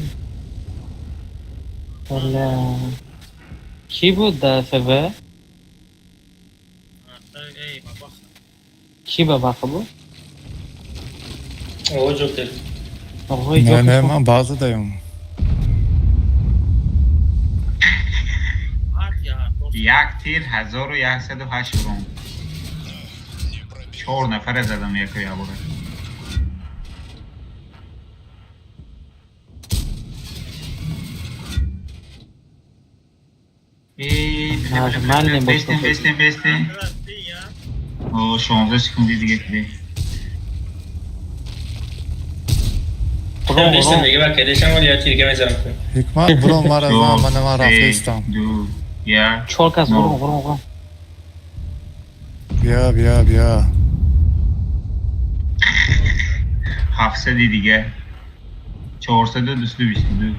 Бля. Кӣ буд дар ФВ?
Эй, бабаха.
Кӣ бабаха буд?
О, Ҷокер.
Оғои
Не, не,
Ҷокер.
ман баъза даём.
Як тир 1108 урон. Чор нафара задам яко ябора.
Нормально был.
Бестем, бестем, бестем. О, 16 секунди дига киде.
Нестам дига ба кадешам вали я тирга мезанам.
Ҳикмат бурон мара зан, мана ман рафтаистам.
Ду, як.
Чор кас бурон, бурон, бурон.
Бия, бия, бия.
700 дига. 422.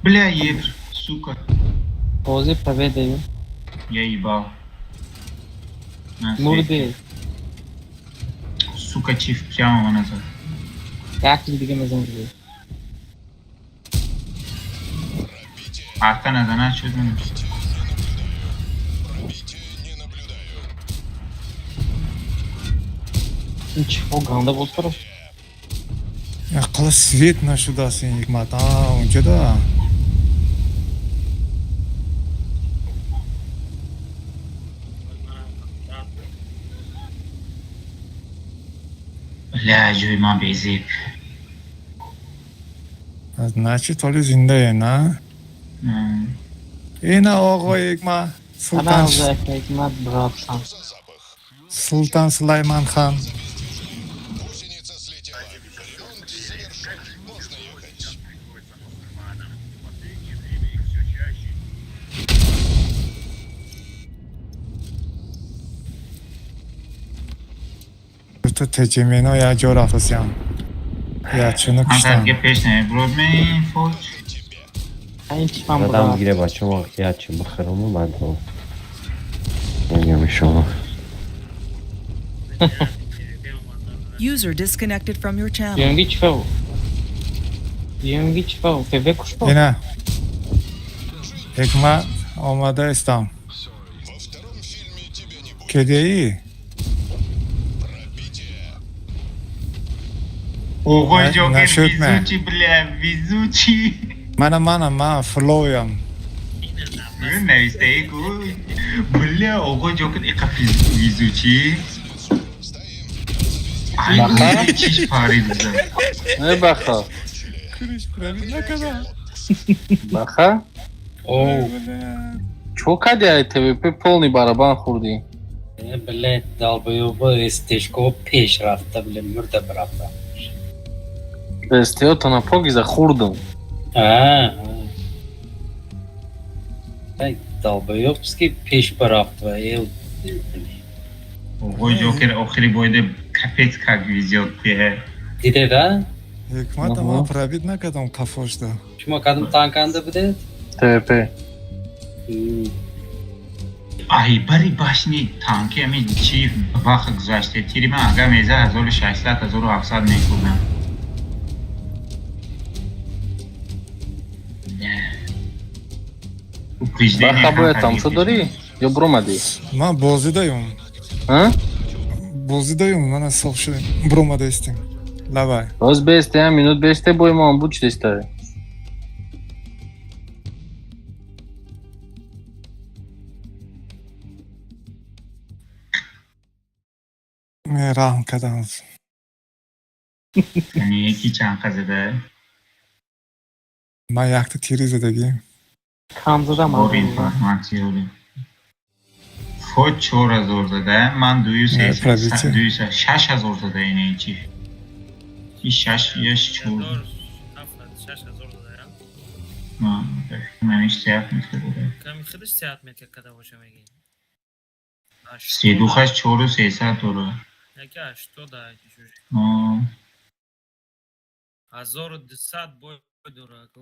Бля, евр, сука.
Бозӣ победаю.
Я ебал.
Мурди.
Сука, чиф прямо назад.
Як чиз дига мезанам.
Арта назана шуд.
Чиҳо ганда боз кардаш.
Ақала свет нашудааст ин Ҳикмат. А, унҷода.
Бля, ҷои ман безеб.
Значит, ҳоли зиндае, на? Ина оғои Ҳикмат. Султан
Ҳикмат братсан.
Султан Сулайман хан. Дута теҷемено як ҷо рафтасиям. Якчуну куштам.
Ҳамтарге пеш намебурод ме фоҷ.
Ин чипам
Задам
брат.
гире бачамо ячи бихӯрому баъд бо мегӯям иншоалло.
User disconnected from your channel.
Юнги чифа. Юнги чифа. ПВ кушто.
Ина. Ҳикмат омада истам. Кедеӣ?
Оғои Ҷокер
Нашуд ме.
везучий, бля, везучий.
Мана мана ман флоям.
Навистаи ку. Бля, оғои Ҷокер иқа везучий. Ай, чиш парид зад.
Не баха.
Куриш пробить накарда.
Баха?
О,
Чо кади ай ТВП полный барабан хӯрдӣ?
Бле, долбоёба СТшко пеш рафта, бле, мурда брафта.
СТО на покиза хӯрдум.
А, а. Долбоёбский пеш барафта, эл.
Оғои Ҷокер охири бойде капец как везёт те.
Диде да?
Ҳикмата ман пробить накардам қафошда.
Шумо кадом танканда будед?
ТВП.
Ай, бари башни танки ами чи вақт гузаште. Тири ман агар меза 1600 1700 мекунам. Упреждение.
Баха бояд тамошо дорӣ? Ё буромадӣ?
Ман бозӣ даём.
А?
Бозӣ даём, мана соф шудем. Буромада истем. Давай.
Боз бесте, я минут бесте бой ман буд чиста.
Раҳм кардам.
Яъне яки чанд зада?
Ман якта тири задагӣ.
Кам задам.
Бор информатсия. Фоҷ 4000 зада, ман дую
Не, пробитие.
дую 6000 зада ине чи. И шаш яш чор.
6000 задаям.
Ман маниш сеат метр.
Ками худаш сеат метр када боша меги.
Седухаш чору сесад дора.
Яки 80 чуш. 1200 бой дора ко.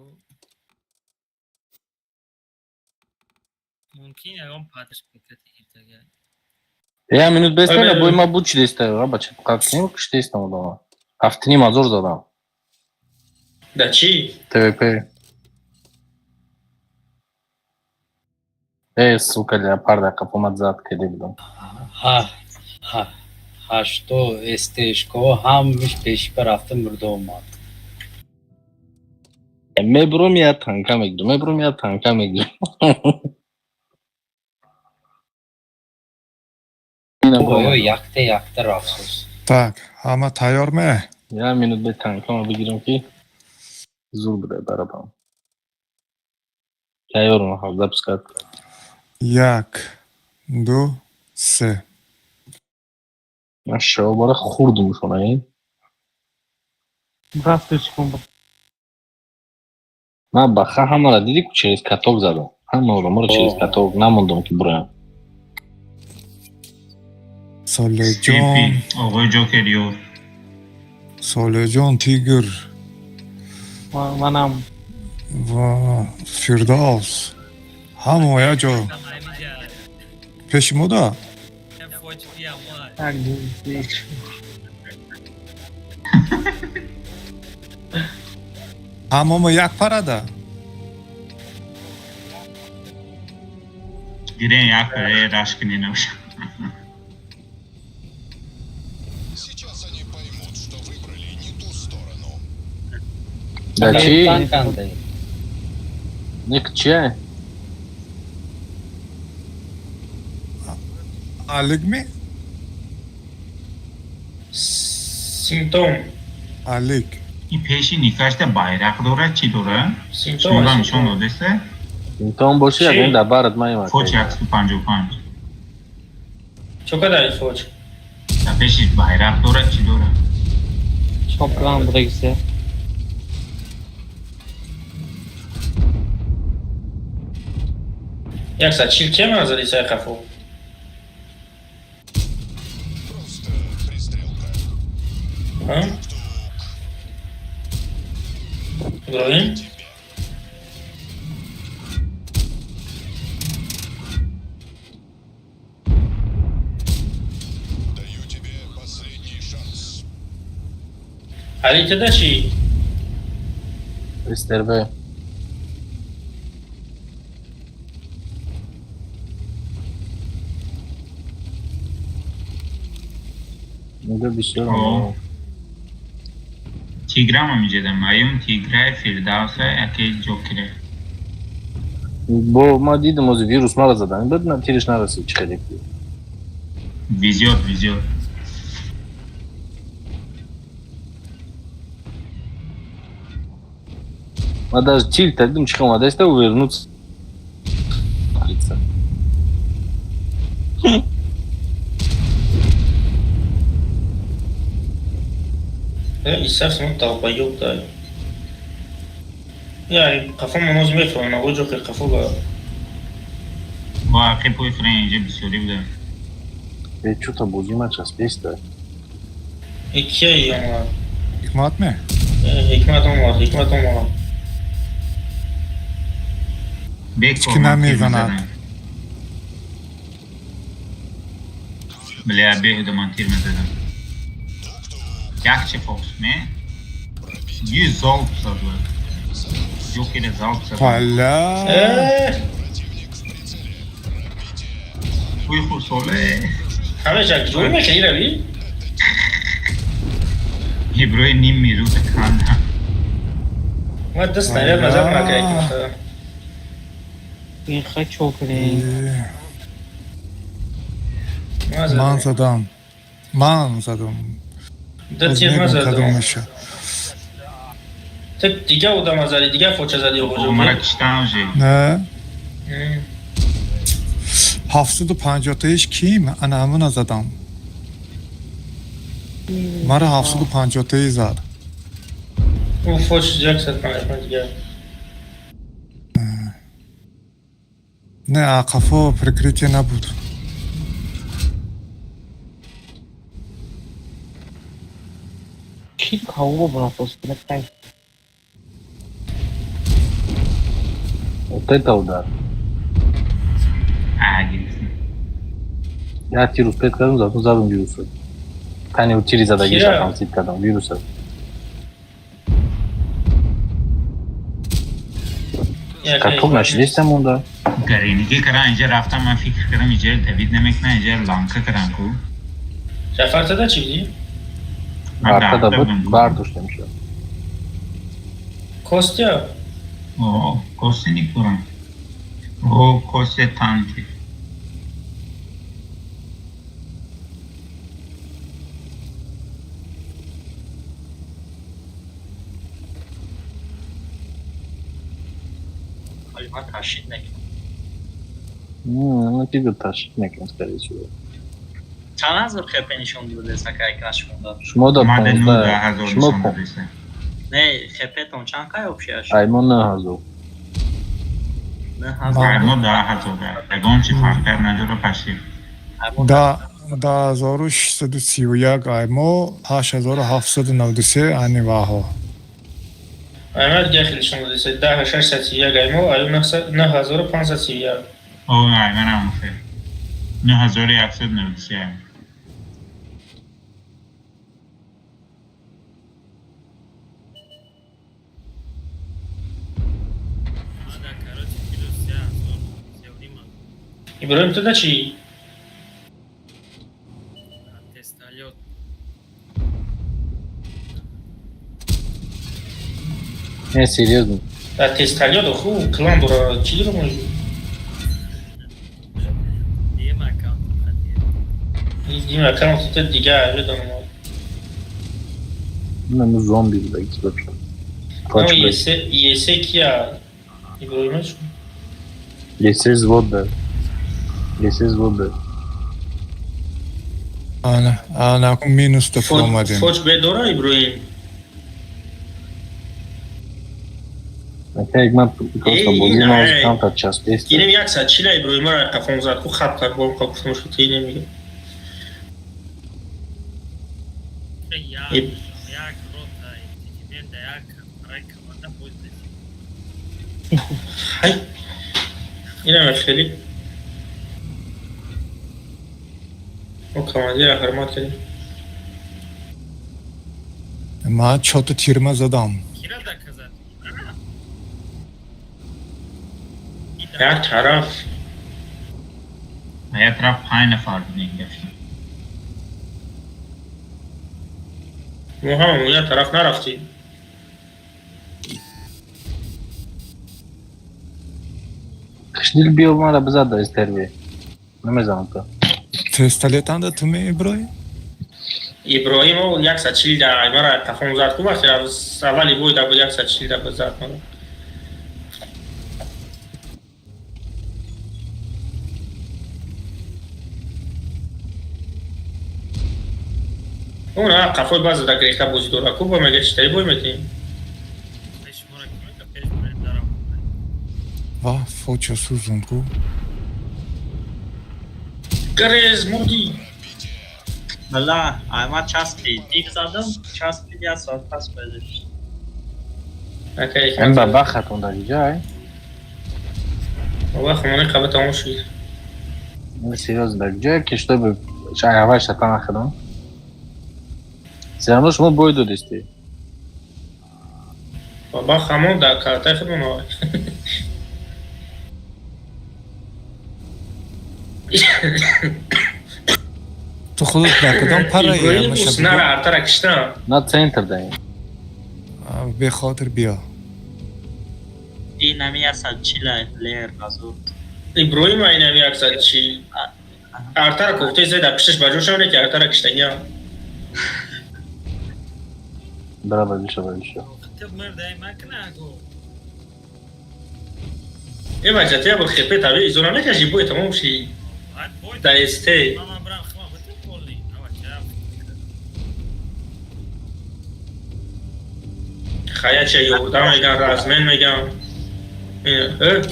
Мумкин ягон падаш мекати гиртага.
Я минут бесте на бой ма буд чиста, ра бача. Қафтиним киштестам одама. Ҳафтиним ҳазор задам.
Да чӣ?
ТВП. Э, сука, леопарда қафомад зад кеде будам.
Ҳа, ҳа, ҳашто СТшко ҳамиш пеш барафта мурда омад.
Мебурум я танка мегирам, мебурум я танка мегирам.
Ой, якта якта рафсус.
Так, ҳама тайёр ме?
Я минут бе танкама бигирам ки зур буде барабан. Тайёрам, ҳа, запускать.
Як, ду, се.
Ман шабора хӯрдум шона, ин.
Рафту чикун.
Ман баха ҳамаро диди ку через каток задам. Ҳамаро моро через каток намондам ки бураям.
Солеҷон,
Оғои Ҷокер ёр.
Солеҷон Тигр
Манам.
ва Фирдавс. Ҳамо як ҷо. Пеши мо да?
Фоҷ бия мо.
Як, ду, се, чор.
Ҳамамо як парада?
Гирен як паре раш кунӣ набоша.
Да чӣ?
Танканде.
Ник чия?
Алик ми?
Симптом.
Алик.
Ин пеши никашта байрақ дорад, чӣ дорад?
Симптом.
Шуморо нишон додеста?
Симптом боши,
Чӣ?
ягон дар барат наёмад.
Фоч 155.
Чо кадаи фоч?
Дар пеши байрақ дорад, чӣ дорад?
Чоп клан будагисе.
140 кема зади сай қафо? А? Иброҳим? Али тада чӣ?
Мистер В. Инҷо бисёр.
О. Тиграм ҳамиҷада маюм тиграй Фирдавса яке Ҷокире.
Бо ма дидам ози вирус мара задан. Бад на тириш нарасид чӣ хеле ки.
Везёт, везёт.
Ма даже тилт дидам чӣ омадаста увернуться.
Исаф смо долбоёб да. Я қафо маноз мефаҳмам, аго ҷоки қафо ба.
Бо ақи пӯи хӯрен инҷа бисёрӣ буда.
Е чута бозӣ ма часпеста.
Э кия омад?
Ҳикмат ме?
Э, Ҳикмат омад, Ҳикмат омад.
Бек
Ҳеч ки намезанад.
Бля, беҳуда ман тир мезадам. Якче фокус ме? Ю залп зад. Ҷокере залп зад.
Паля.
Э,
Пӯи хур соле.
ҳамеша ҷӯй мекунӣ равӣ?
Иброи ним минута канда.
Ма даст снаряд назад мака Ҳикмата.
Ин хай чо кунем?
Е,
Ма
Ман
задам.
задам. Ман задам.
Да
Боз
тир ма
мегум
задам.
кадомаша.
Ту дига одама зади, дига фоча зади оғо
Мара
ҷоки.
киштам же.
Не? 750-таиш ким? Ана ҳамона задам. Мара 750-таи зад.
Ӯ фоч 155 дига.
Не, а қафо прикрытие набуд.
Ки каво бурафтос? Тай.
Вот это удар.
А, гирифтем.
Я тир успеть кардам, зато задам вируса. Тани тири задагиша
Кира?
тамсид кардам вируса. Каток нашидеста монда.
Гаринигӣ каран инҷа рафтам ман фикр кардам инҷа давид намекунам инҷа ланка каран ку.
Ҷафар тада чӣ будӣ?
Ман
Аркада
рафта
буд,
будам.
бардоштем шо.
Костя?
О, Костя ник дорам. О, Костя танки.
Ҳоли ман ташид мекунам.
Ну, тигр ташид мекунам, скорее всего.
Чанд ҳазор хп нишон додеса ка экран шумода?
Шумо да
Мада
15
19 000
шумо
нишон додеса.
Не, хп-тон чанд кай общияш?
Ай мо 9000.
9000.
Ай мо 10 000. Ягон чи фарқият надора паши.
Ай мо
10 631 ай мо, 8793 ани ваҳо.
Ай ма дига хеле нишон додеса. 10 631 ай мо, аю 9531.
О, ай манам хел. 9193 ай.
Мада, короче, плюс 3000, севнима.
Иброҳим тада чӣ?
Тесталёт.
Не, серьезно.
Да тесталио ху клан дора чӣ дора мо?
Дим аккаунт қадия.
Дим аккаунт то дига медонам.
Ну, зомби, блядь, вообще.
Но есе есе кия Иброимаш?
Есе взвод, да. Есе взвод, да.
Ана, ана минус то омадем.
Фоч бе дора Иброим.
Ака, ман просто бозӣ ман камтар часпист.
Инем 140 Иброимара қафон зад ку хат кард бо гуфтам шуд ти намега.
Як рота мен да як рай команда боз
Хай. Инам хеле мо командира ҳурмат кардем.
Ма чото тирма задам.
Кира доказать?
Як тараф.
Як тараф 5 нафар будем гаштем.
Мо ҳамамон як тараф нарафтем.
Хушдил биё мара бизад да истерви. Намезанам то.
Тесталетанда ту ме Иброим?
Иброимо 140 да мара тафон зад ку вақте аввали бой да буд 140 да зад мара. Он қафои баъзе да грехта бозӣ дора ку ба мега читари бой метиҳем.
Ва, фоча сӯзонд ку.
Грез мурдӣ.
Бала, ама часпи, див задам, часпи я соат пас пайдо шуд.
Ин ба бахатон дар ҷай.
Баба хумони қаба тамом шуд.
Серьезно, дар ҷай ки чтобы шай шатан нахӯрам. Все равно шумо бой додисти.
Баба хамон дар картаи худмон овард.
Ту худат дар кадом параи?
Иброим уснара артара киштам.
На центр даем.
Бехотир биё.
Ин ами 140 лер разур.
Иброим ин ами 140. Артара кофтаи зай дар пишташ ба ҷо шавне ки артара киштагиам.
Бра бадиша бадиша.
Ту мурдай макна го.
Э бача, тя бо хепе таби изона мекаши бой тамом ши. Да есте.
Мама брам хма буту полни. Ава ча.
Хая ча ёрдам меган, размен меган. Э?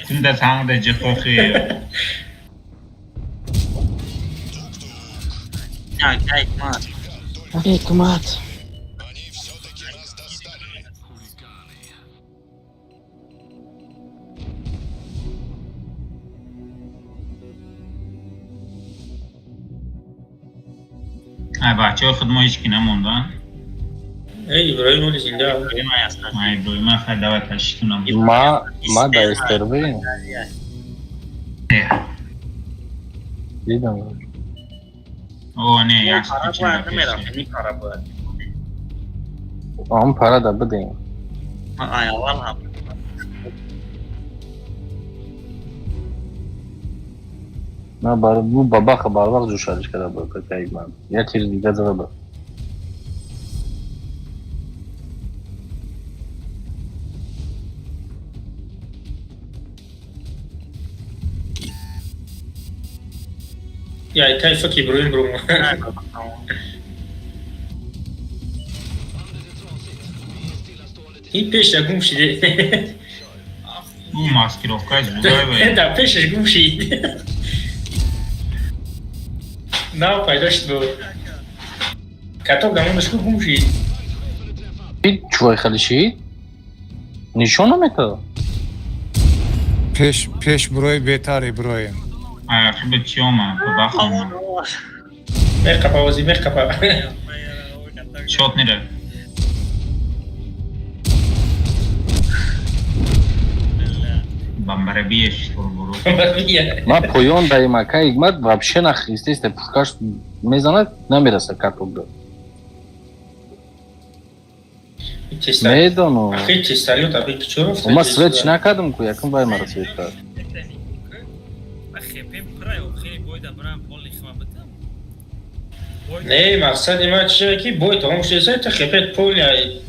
Тунда таңда ҷиқохи.
Як, ҳикмат.
Ҳикмат.
Ай бачаҳо худ мо ҳеҷ ки намондан.
Эй Иброим оли зинда.
Ай Иброим хай давай ташитунам.
Ма да истерви. Дидам.
О, не, як
Пара бояд намерафт, ни пара бояд.
Он пара да бидем.
Ай аввал ҳам.
На бар бу бабаха барвақт ҷӯшадиш карда буд какаи ман. Як чиз дига зада буд.
Я тай фак Иброим бром. Ин пеша гум шиде.
Ӯ маскировкааш будай.
Да пешаш гум шид. Нав пайдо шуд бо. Каток дамонаш ку гум шид.
Чувай хали шид? Нишон наметад?
Пеш пеш бурои бетар Иброим.
Ай, хибе чӣ омад? Бабах омад.
Меқапа ози меқапа.
Шот нера. Бамбарабиеш бурбуру.
Ма поён даим ака ҳикмат вообще нах естественно пушкаш мезанад намераса каток да. Медонам.
Ахи тесталиот аби чо рафта?
Ма свет чи накардам ку, якум вай мара свет кард.
Ма хепем пра охири бойда брам полни хма битам.
Не, мақсади ман чие ки бой тамом шудеса, та хепет полни ай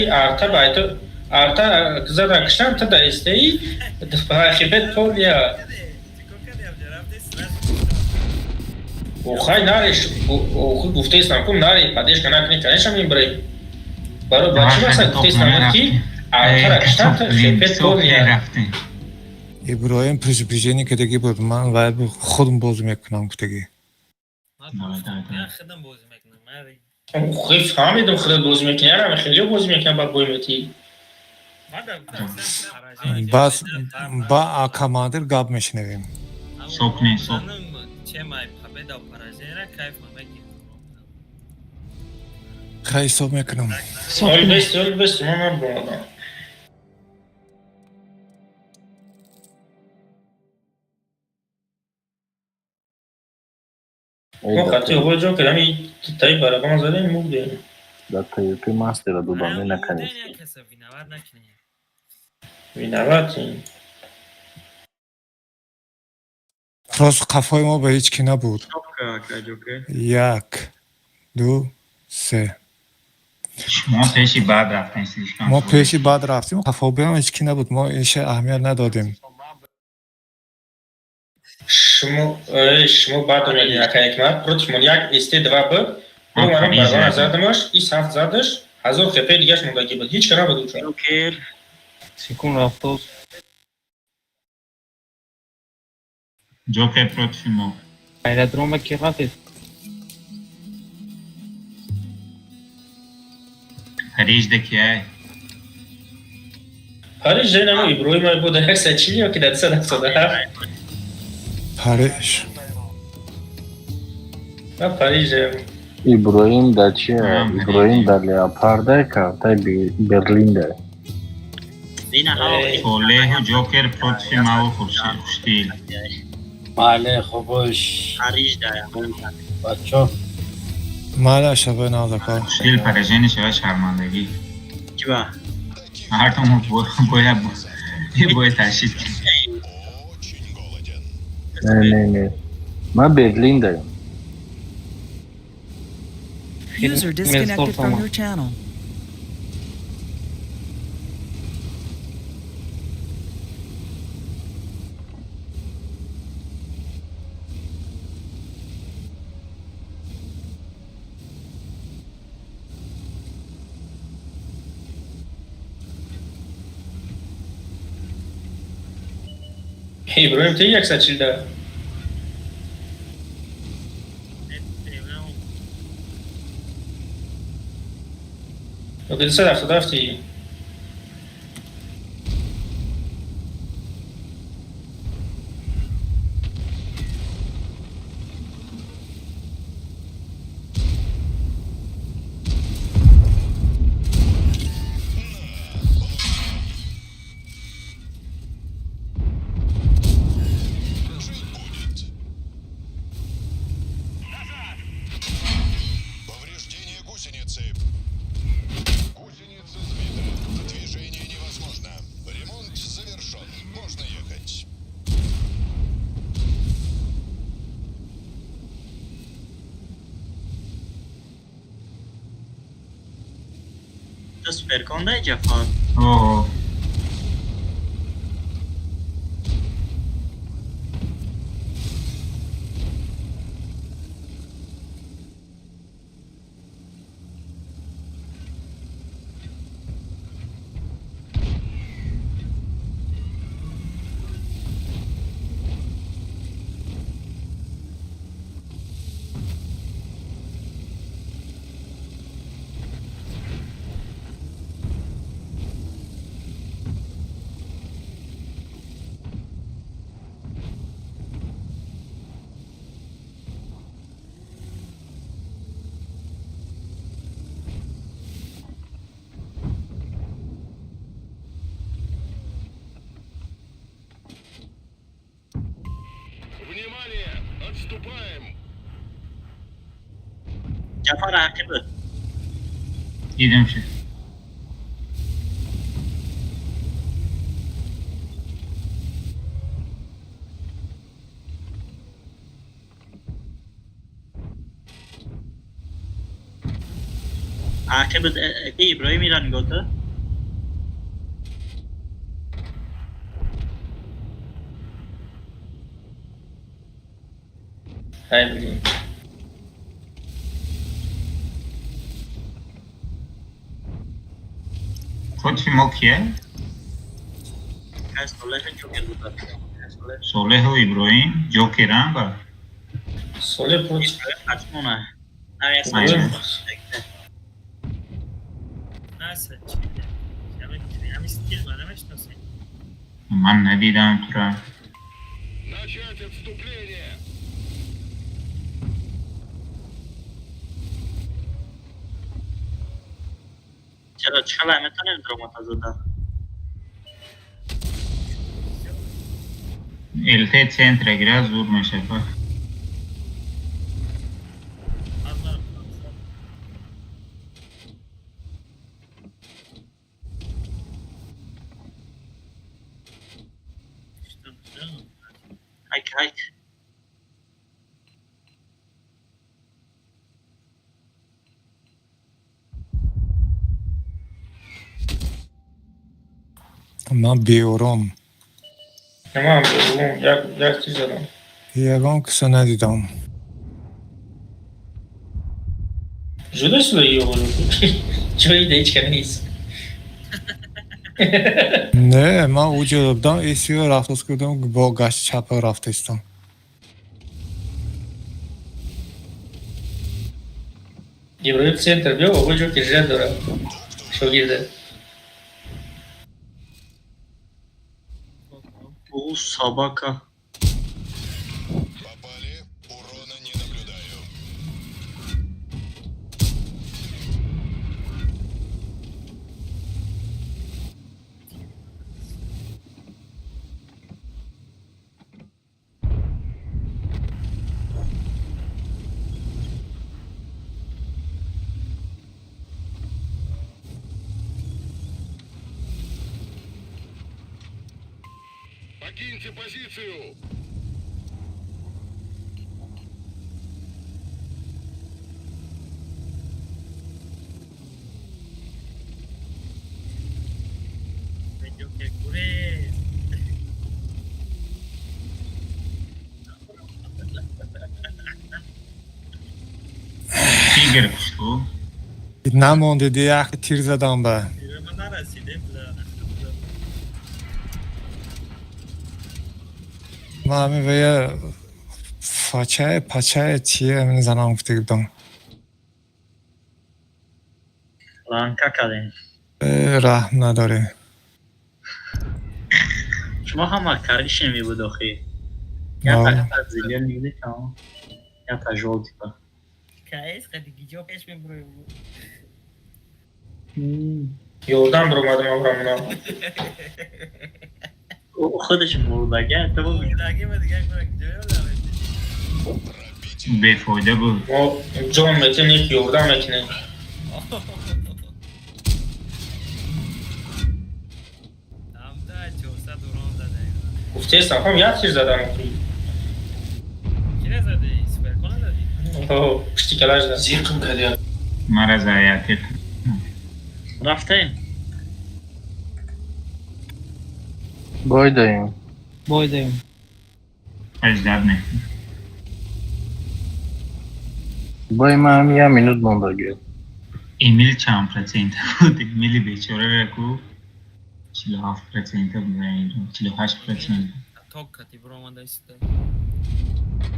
арта байто арта зада киштам, та да истеи хепет полния. Охай нареш, охи гуфтаистам ку нари падешка накунӣ, конечно мебарӣ. Барои ба чӣ мақсад гуфтаистам ки артара киштам, та хепет полния.
Иброҳим предупреждение кардагӣ буд, ман вай худам бозӣ мекунам гуфтагӣ.
Ман худам бозӣ мекунам.
Охи фаҳмидум, худат бозӣ мекунӣ, ярам хелио бозӣ мекунам, ба бой метӣ.
Бас ба командир гап мешунавем.
Сок не, сок.
Чем ай победа поражение кайф мегирам.
Хай, ҳисоб мекунам.
Оли бести, оли бести, ман набуромадам. Мо қатъи овоз ҷо кардам, таи барабан задем, мурдем.
Дар ПВП мастера додам, не наконец.
Каса виноват накунем.
Виноватим.
Просто қафои мо ба ҳеҷ ки набуд. Як, ду, се.
Шумо пеши баъд рафтем слишком.
Мо пеши баъд рафтем, қафобиам ҳеҷ ки набуд, мо иша аҳамият надодем.
Шумо шумо баъд омадин, ака Ҳикмат, против мон як СТ2 буд. Ӯ маро барабан задамаш, и саф задаш, 1000 хп дигаш мондагӣ буд. Ҳеҷ ка набуд уҷо.
Ҷокер.
Секунд рафтоз.
Ҷокер против мо.
Аэродрома ки рафтед?
Париж да ки ай.
Париж женамо Иброҳим ай буд 140 ё ки дар 277.
Париж.
Ма Париж даям.
Иброҳим дар чи? Иброҳим дар Леопарда, картай Берлин да.
Солеҳу Ҷокер против маву Хуршид.
Майли, хубош.
Париж даям.
Бачо.
Майла, шабои навзака.
Хуршид поражение шава, шармандагӣ.
Чиба?
Ҳартому бояд бояд ташид.
Не, не, не. Ман Берлин даям.
User disconnected from your channel.
Иброҳим, ти 140 да. Ё ки 277 ти?
Повреждение гусеницы. Гусеница сбита. Движение невозможно. Ремонт завершен. Можно ехать.
Ту суперкон дай, Ҷафар.
О,
Внимание! Отступаем!
Ҷафар ҳақӣ буд.
Дидам шуд.
Ақиб Иброҳим ира нигоҳ та.
Ай, блин.
Против мо кие?
Кай Солеҳ Ҷокер буда.
Солеҳу Иброҳим Ҷокеран ба?
Солеҳ против.
Иброҳим ҳатмона.
Ман надидам тура.
Начать отступление!
Чаро чхала метонем дромата зада?
ЛТ центра гира зур мешава.
Хайк хайк.
Ман беором.
Ман беором, як чиз задам.
Ягон киса надидам.
Жуда шуда ёғуру. Ҷои да ҳеҷ ка нест.
Не, ман уҷо будам, эсиро рафтост кардам, бо гашти чапа рафтаистам.
Иброҳим центр биё, оғо ҷо ки жа дорад. Шогирда.
О, собака.
Попали, урона не наблюдаю. Покиньте позицию!
Ҷокер гурез.
Тигр кушту.
Намонди, як тир задам ба.
Ман нарасидем.
Ман ҳамин вая фачае пачае чие ҳамин занам гуфта будам.
Ланка кардем.
Раҳм надорӣ.
Шумо ҳама каришин мебуд охи. Я так зелёный где там. Я та жёлтый.
Каес қади гиҷо пеш мебурои.
Ёрдам биромадам аврамона.
Худаш мурдага, то
Мурдаги ма дигар кора гиҷо ёрдам.
Бефоида буд.
Мо ҷон метем, як ёрдам мекунем.
Амда 400 урон задаем.
Гуфтестам, хом як чиз задам охи.
Кира задаи? Суперкона зади?
О, пушти калаш зад.
Зиқм кардия.
Мара заятир.
Рафтем.
Бой даем.
Бой даем.
Аждад мекунем.
Бой ман я минут мондаги.
Эмил чанд процента буд? Эмили бечора ку 47% буд, 48%.
Каток кати биромада истода.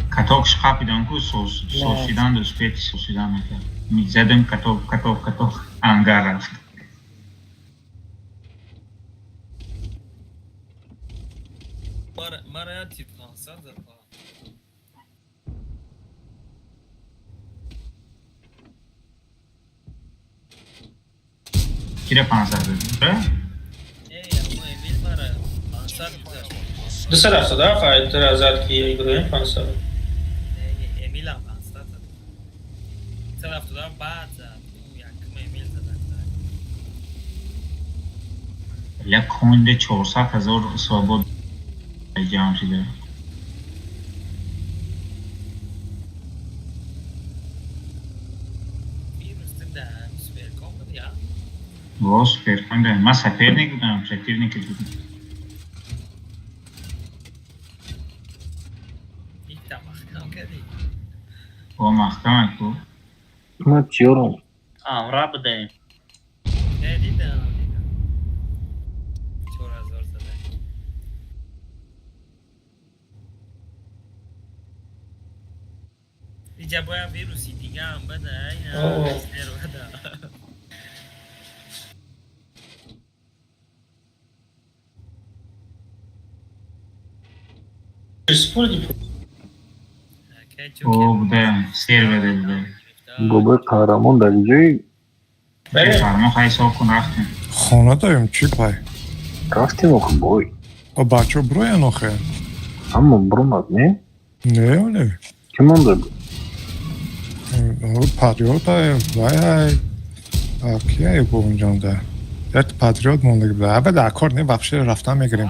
Каток шқапидан ку сосидан доспет сосидан накард. Мизадам каток каток каток ангар рафт.
Мара я тип 500 зад.
Кира 500 зад?
Эй, аммо Эмил мара 500 гузашт.
277 ай зад ки Иброҳим 500.
Эмилам 500 зад. 277 баъд зад. Якум Эмил зад.
Ля конде 400 ҳазор свобод ҷамъ шуда.
Вирус да суперкон. Я?
Во, суперкон да. Ман соперник будам, противник будам.
Ита маҳкам кардӣ.
Во, маҳкам ку.
Ман чиёрам?
Амра будаем.
Не, дидам, дидам. 4000 зада. Иҷа бояд вируси дигаам бада, ина
О.
сер бада.
Спорди.
Акай
О, буда, сервер буда.
Бобои қаҳрамон дар ҷои
Фармон хай ҳисоб кун, рафтем.
Хона даем, чӣ пай?
Рафтем охи бой.
О, бачо броян охе.
Ҳама бромад, не?
Не, оле.
Ки монда буд?
Патриот ай, вай ай. Ки ай бо унҷонда? Як патриот монда буда. Аба дар кор не, вообще рафтан мегирем.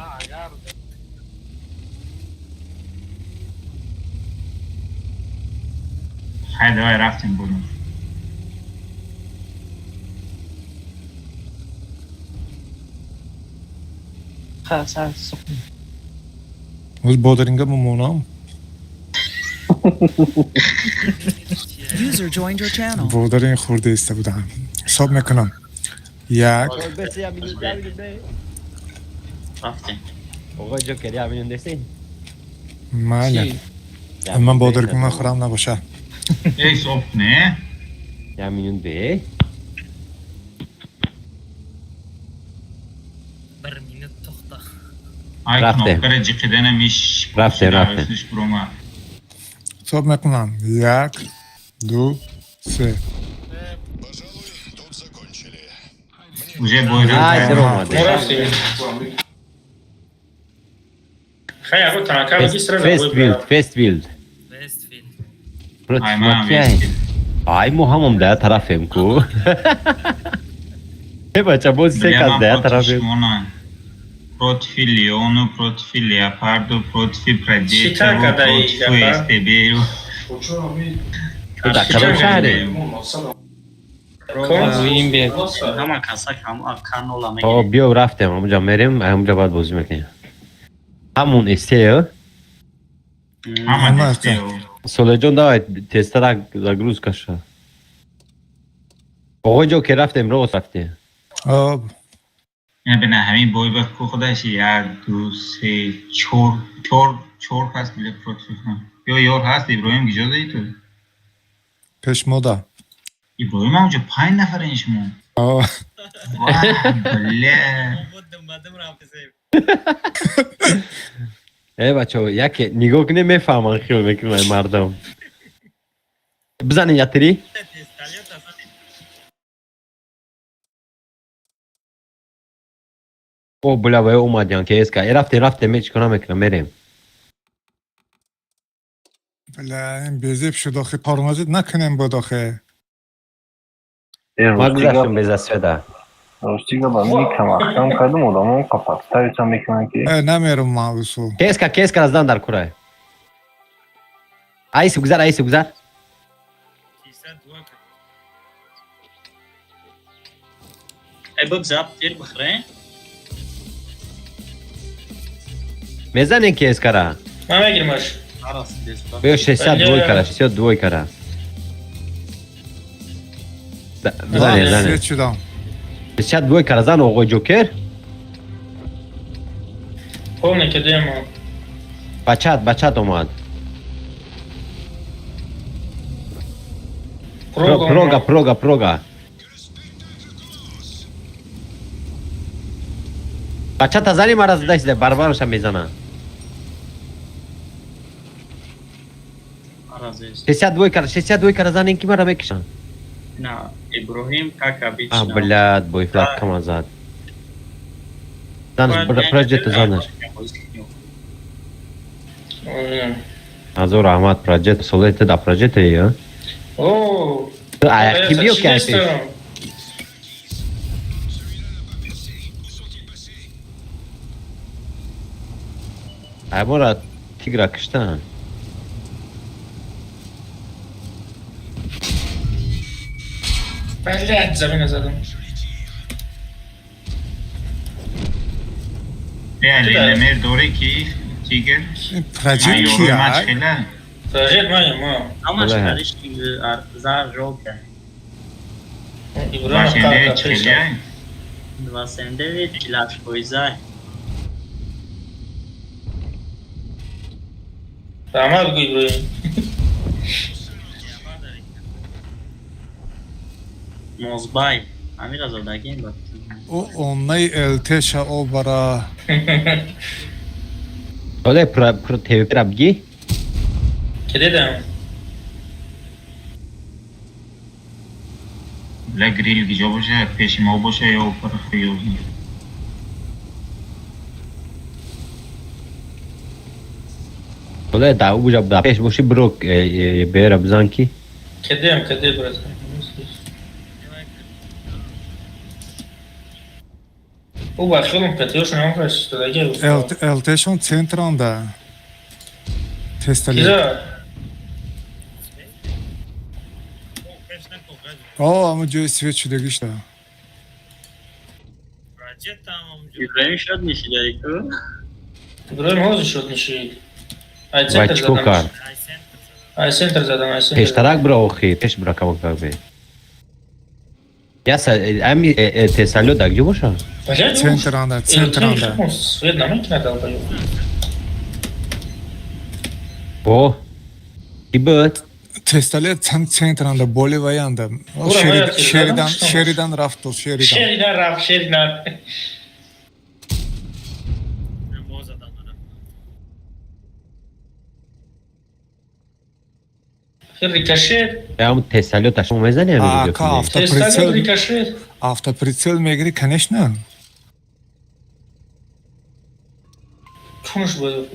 Хай, давай рафтем бурун.
Оз бодринга мемонам.
User joined your channel.
Бодринг хӯрда иста будам. Ҳисоб мекунам. Як,
Рафтем.
Оғои Ҷокер, я миллион дестӣ?
Майли. Ман бодринг мехӯрам набоша.
Эй, ҳисоб куне.
Я миллион бе?
Бір минут тоқта.
Ай,
Рафтем.
кнопкара ҷиқиданам иш.
Рафтем, рафтем.
Иш бурома.
Ҳисоб мекунам. Як, ду, се.
Пожалуй, тут закончили.
Уже бой
Ай,
рафтем.
даромад.
Мо рафтем. Хай, аго танка бигӣ сразу бой
Фествилд, Фествилд.
Вестфилд.
Против
Ай, ман
Макияй.
Вестфилд.
Ай, мо ҳамон да тарафем ку. Э, бача, боз се
Бля,
кас
ман
да
против
тарафем.
шумона. Против Леону, против Леопарду, против
Чӣ
Продетову,
танка даи
против
гапа?
СТБ-ру.
Да, кадом шаҳре?
Ҳама каса канола
О,
мегирем.
биё рафтем, ҳамунҷа мерем, ҳамунҷа баъд бозӣ мекунем. Ҳамун эстеё.
Ҳама
Ҳама
СТБ-ру.
Солеҷон, давай тезтарак загрузка ша. Оғои Ҷокер, рафтем, рост рафтем.
Об,
Ина бина ҳамин бой ба ку худаш як, ду, се, чор, чор, чор кас биле против ман. Ё ёр ҳаст, Иброҳим киҷо даи ту?
пешмода.
Иброҳим ҳамунҷо панҷ нафарен шумо.
О,
Вах, бля.
Буддум бадум рафтем.
Э, бачаҳо, яке нигоҳ кунем, мефаҳманд, хиёл мекунанд мардум. Бизанед ятири.
Тесталиот асан.
О, бля, ба омадян, КСК. Э, рафтем, рафтем, ҳеҷ кор намекунам, мерем.
Бля, ин безеб шуд охе, тормозит накунем буд охе.
Э,
Ма
рости
гузаштем
гап,
без асведа.
рости гап, ами камахкам кардам, одамон қапаттаритан мекунанд ки
Э, намерам мавусу.
КСК, КСК раздан дар курай. Айси гузар, айси гузар.
62 кард.
Эй, бигзар, тир бихӯре.
Мезанем КСК-ра.
Ман мегирмаш.
Биё 62 кара, 62 кара. Бизанем, занем.
Свет шудам.
62 кара зан, оғои Ҷокер.
Полный кардем.
Бачат, бачат омад.
Прога.
Прога, прога, прога. Бачата зани мара задаи, барбароша мезана. 62 кара, 62 кара занем ки мара мекишан.
На, Иброҳим как
А,
обычно.
блядь, бойфлаг кама зад. Занаш, проҷета занаш. Азор Аҳмад проҷет, солете да проҷета ё?
О,
А, ки биё ки ай пеш. Ай мора тигра киштан.
Блять, замина задам.
Лемер дорӣ ки тигр?
Проҷект кия?
Проҷект маем, ма.
Ҳамаш кариш зар жёлтая.
Иброҳим
чхелия?
29, 48 фоиза.
Раҳмат гӯ, Иброҳим.
Мозбай. Ҳамира задагим ба.
О оннаи ЛТ-ша о бара.
Оле ТВП-ра бигӣ?
Ки дидам.
Бля, грил гиҷо боша, пеши мо боша ё пара хуёзни.
Оле да уҷа да пеш боши биро бера бизан ки.
Кедем, кеде, брат. Ӯ ба хелм катиёш намкаш дадаги.
ЛТ-шон центранда. Тестали.
Киза?
О, ама ҷои свет шудагишта.
Иброҳим шуд нишидаи ку?
Иброҳим ҳозир шуд нишид. Ай
Вай
центр
чико
задам.
кард?
Ай центр задам, ай центр.
Пештарак бира охи, пеш бира камак бе. Яса ами тесалё да гиҷо боша?
Блядь,
Центранда, центранда.
Свет намекунад, долбоёб.
О. Ки буд?
Тестале центранда, боли ваянда.
Ура, моя
Шеридан,
телефон.
Шеридан рафту, Шеридан.
Шеридан рафт, Шеридан.
Мо задам.
Рикошет.
Ям тесалё та шумо мезани ами
А,
видео
ка
кунӣ?
автоприцел,
Тесталё рикошет.
автоприцел мегири, конечно.
Чунш буд.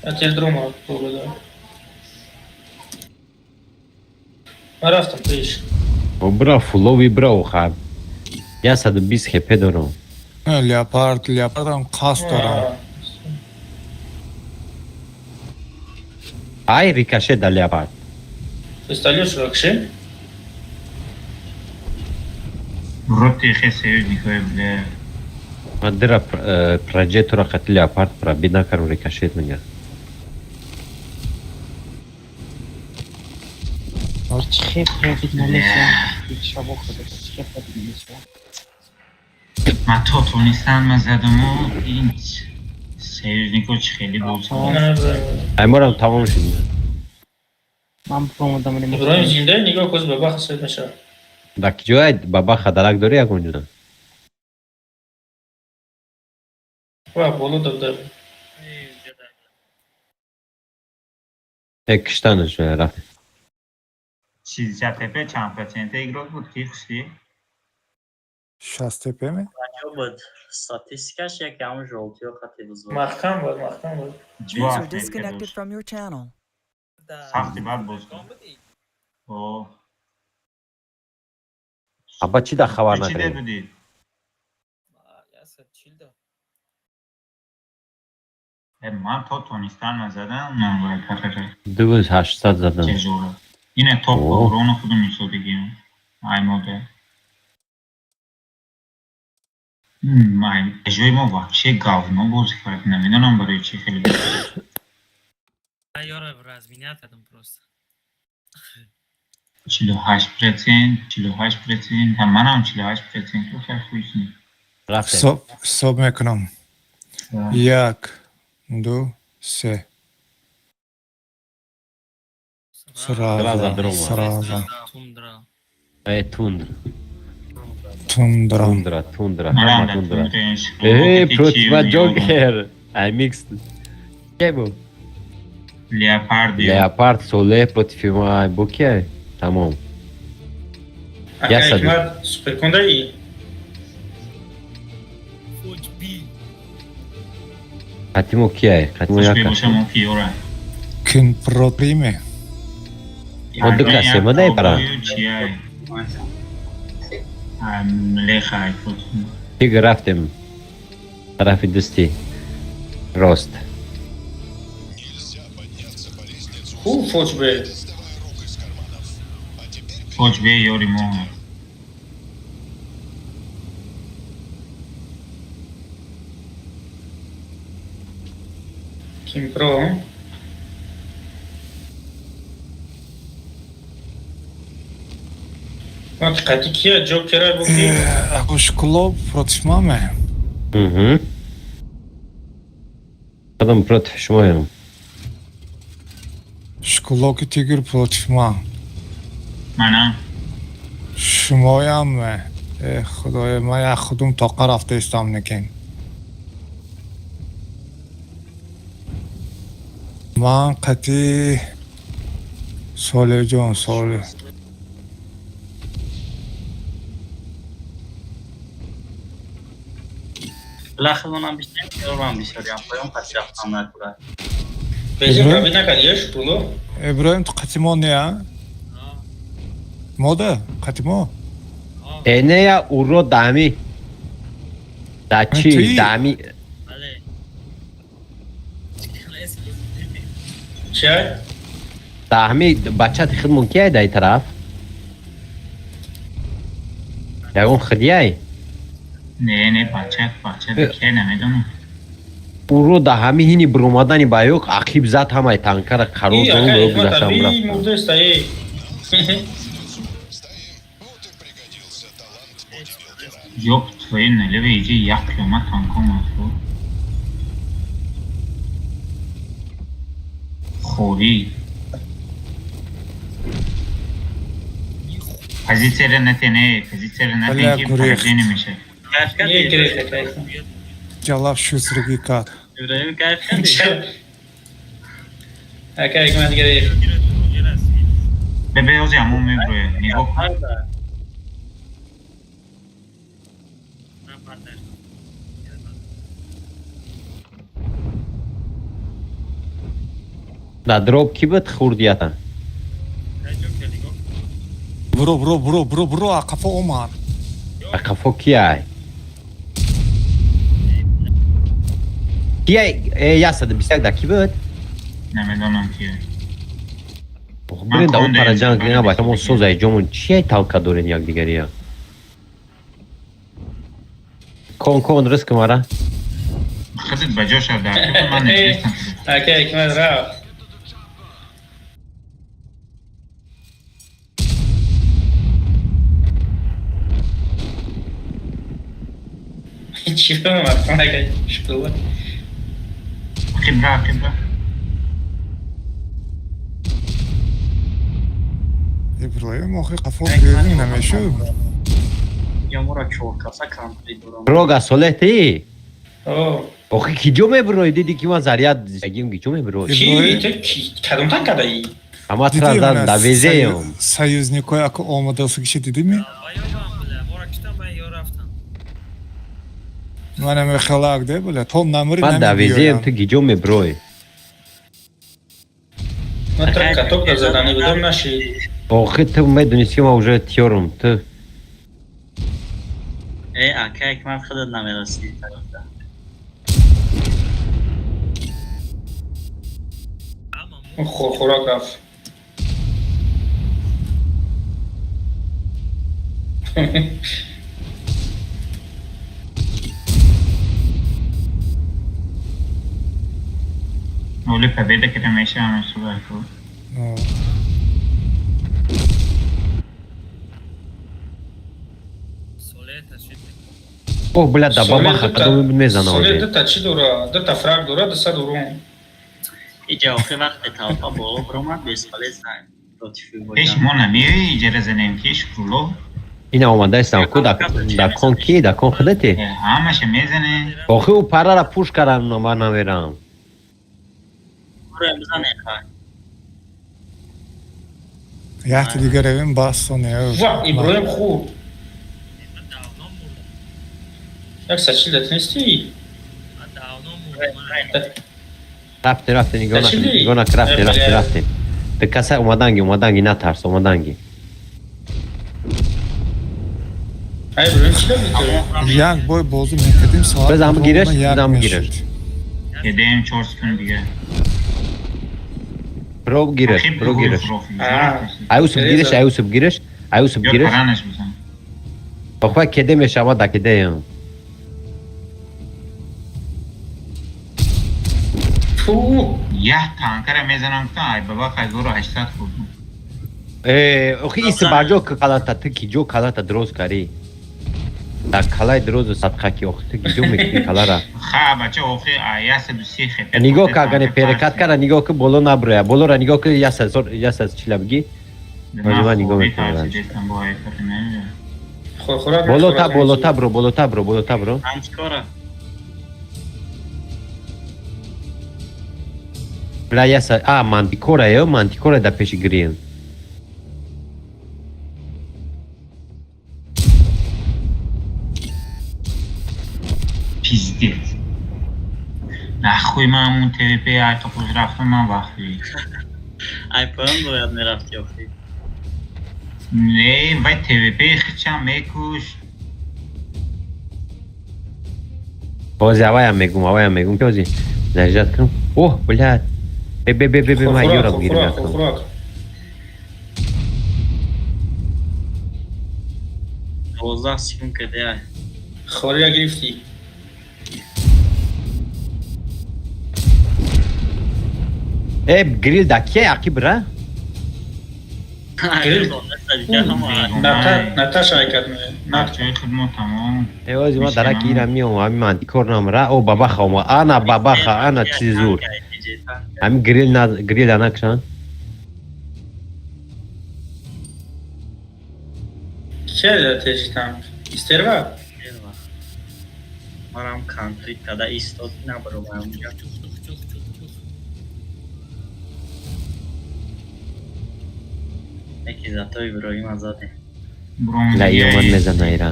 А теледрома да. Ман рафтам пеш.
О бира фулови бира оха. 120 хп дорам.
Леопард, леопардам қасд дорам.
Ай рикошет да леопард.
Тесталё рикошет.
Роти хе союзникое, бля.
Ма дира проджектора хати леопард пробить накарм, рикошет меня.
Чхе пробить намешавад. Шабо худо, чхе пробить намешавад.
Ман то тонистан ма задаму ин союзнико чӣ хеле боз.
Ай морам тамом шуд.
Ман промодам.
Иброҳим зинда, нигоҳ кун, баба свет мешавад.
Да киҷоя баба хадарак дори ягон ҷуда?
Ва боло дабда.
Э киштанаш рафт.
60 ТП чанд процента игрок буд ки хушти?
60 ТП ме?
Буд. Статистикаш як ҳамун жёлтиё хати бузург.
Маҳкам буд, маҳкам буд.
User disconnected from your channel.
Сахти бад боз. О.
Аба чӣ да хабар
Чӣ
накардем?
будӣ? Ман то тонистан ма задам, ман вай пахара.
2800 задам.
Тяжёла. Ине топ урону худум исодигим. Ай мода. Май, ҷои мо вообще говно бозӣ кард. Намедонам барои чӣ хеле.
Ёра разменять кардам просто.
48%, 48%, ҳам манам 48%, ту хеле хуйсни.
Ҳисоб, ҳисоб мекунам. Як, ду, се. Сразу, сразу.
Тундра.
Э тундра.
Тундра.
Тундра, тундра, ҳама тундра. Э против Ҷокер. Ай микс. Ке буд?
Леопард.
Леопард соле против ма бо кия? Тамом.
Ака Ҳикмат суперкундаи?
Қатимо кияй? Қатимо як.
Бошам киёра.
Кин протриме.
Мо ду касе ма дай пара.
Леха.
Тиг рафтем. Тарафи дасти. Рост.
Ку фочбе?
Фочбе ёри мо.
Кимпро. Қати кия Ҷокера буки?
Ако школо против маме.
Угу. Худам против шумоям.
Школо ки тигр против ма.
Мана.
Шумоям. Э худоё, ман як худум тоқа рафта истам некин. Ман қати Солеҳҷон Солеҳ.
Билахилонам бисёр, ёрам бисёрям. Поён қати рафтам накура.
Бензин пробит накард, ё школо?
Иброҳим ту қати мо не, а? Мода? Қати мо?
Э не я уро дами. Да чи
Туи?
дами.
Чай?
Даҳми бачати хидмон кияй дай тараф? Ягон хидияй?
Не, не, бача, бача кия намедонам.
Уро да ҳами ҳини биромадани баёк ақиб зад ҳамаи танкара қарор
И
дон
ака
ё
Ҳикмат
гузаштам
аби
рафтам.
мурдеста э.
Ёб твою налево иҷа як қиёмат танк омад. Хорӣ. Позитсияра натен, э, позитсияра натен
Бля,
ки
гурехт.
поражение мешавад.
Кайф
Не
кардӣ?
гирифт ака Ҳикмат.
Ҷалаб шусригӣ кард.
Иброҳим кайф кардӣ?
Ака Ҳикмат гирифт.
Бебе ози ҳамон меброяд. Нигоҳ кун.
Да дроп ки буд хурдията?
Буро, буро, буро, буро, буро, ақафо омад.
Ақафо кияй? Кияй? Э 121 да ки буд?
Намедонам кия.
Бирен да он пара ҷанг кунем бача мо созай ҷомон чияй талка дорен якдигария? Кон кон риск мара.
Худат ба ҷо шав дар ман нестам.
Ака Ҳикмат рафт. Чӣ фаҳмам ака школа?
Қибра, қибра.
Иброҳим охи қафо гирдим намешуд.
Я мора чоркаса контри дорам.
Рога Солеҳ ти?
О.
Охи ки ҷо мебирои? Диди ки ман заряд загим ки ҷо мебирои?
Ки ту ки кадом танк кардаӣ?
Ама тра
Дидӣ
зад
мана
да везеем.
Союзникҳои ако омадасагиша дидӣ? Мана мехалак де бля, то намри
Ман да везеем
намебиёям.
ту ки ҷо мебирои?
Ман тра каток задани будам наши.
Охи ту медонисти ки ман уже тиёрум ту.
Э, ака Ҳикмат худат намерасӣ тарафта.
Хӯрок рафт.
Оли победа кара мешавам субҳ ку.
О бля да бабаха кадом мезана
Солеҳ
оли.
дута чӣ дора? Дута фраг дора, 200 урон.
Иҷа охи вақте талфа боло биромад бесполезна против
Пеш мо намеои иҷара занем ки шукрулло.
Ина омадаистам ку да да кон ки да кон худати?
Ҳамаша мезане.
Охи ӯ парара пуш карам ман намерам.
Буро бизане хай.
Якти дигар равем бас соне.
Ва, Иброҳим хурд. Як сачил дат нестӣ?
Рафте рафте нигоҳ накун
Ташили?
нигоҳ накун рафте
Э,
рафте
бля.
рафте. Ту каса омаданги омаданги натарс омаданги.
Ай Иброҳим чӣ дадӣ ту?
Як бой бозӣ мекардим соат.
Бизам гиреш,
як
бизам
мешуд.
гиреш.
Едем 4 секунд дига.
Бро гираш, бро гираш. Аюсуф гираш, Аюсуф гираш, Аюсуф гираш. Охва кеде мешава да кедеям.
Фу!
Я танкара мезанам та ай баба 1800 хурдум.
Охи ис баҷо калата ту ки ҷо калата дроз кари. Дар калаи дрозу садқа ки охи ту ки ҷо мекунӣ калара.
Ха бача охи 130 хепе.
Нигоҳ ка агане перекат кара нигоҳ ки боло наброя. Болора нигоҳ ки 140 бигӣ. Ман нигоҳ мекунам. Болота болота бро болота бро болота бро.
Антикора.
Бля яса а мантикора ё мантикора да пеши грин.
Пиздец. Нахуй ман он ТВП ай қапош рафтам ман вақти.
Ай поён бояд мерафти охи.
Не, вай ТВП хичам мекуш.
Бози аваям мегум, аваям мегум ки ози заряжать кунам. Оҳ, блядь. Бе бе бе бе бе ман ёра бигирам.
Хӯрок.
12 секунд каде ай.
Холия гирифтӣ.
Э, грил да кия ақиб ра?
Грил. Наташа ҳаракат мекунад.
Бачаи хидмат тамом.
Э, ози ма дарак ира миём, ами мантикор намра. О, бабаха ома. Ана бабаха, ана чизи зур. Ами грил на грил анакшан.
Кия тежи танк? Истерва?
Марам кантри када истод набаромаям. Яки зато Иброҳима задем.
Ла ёман мезана ира.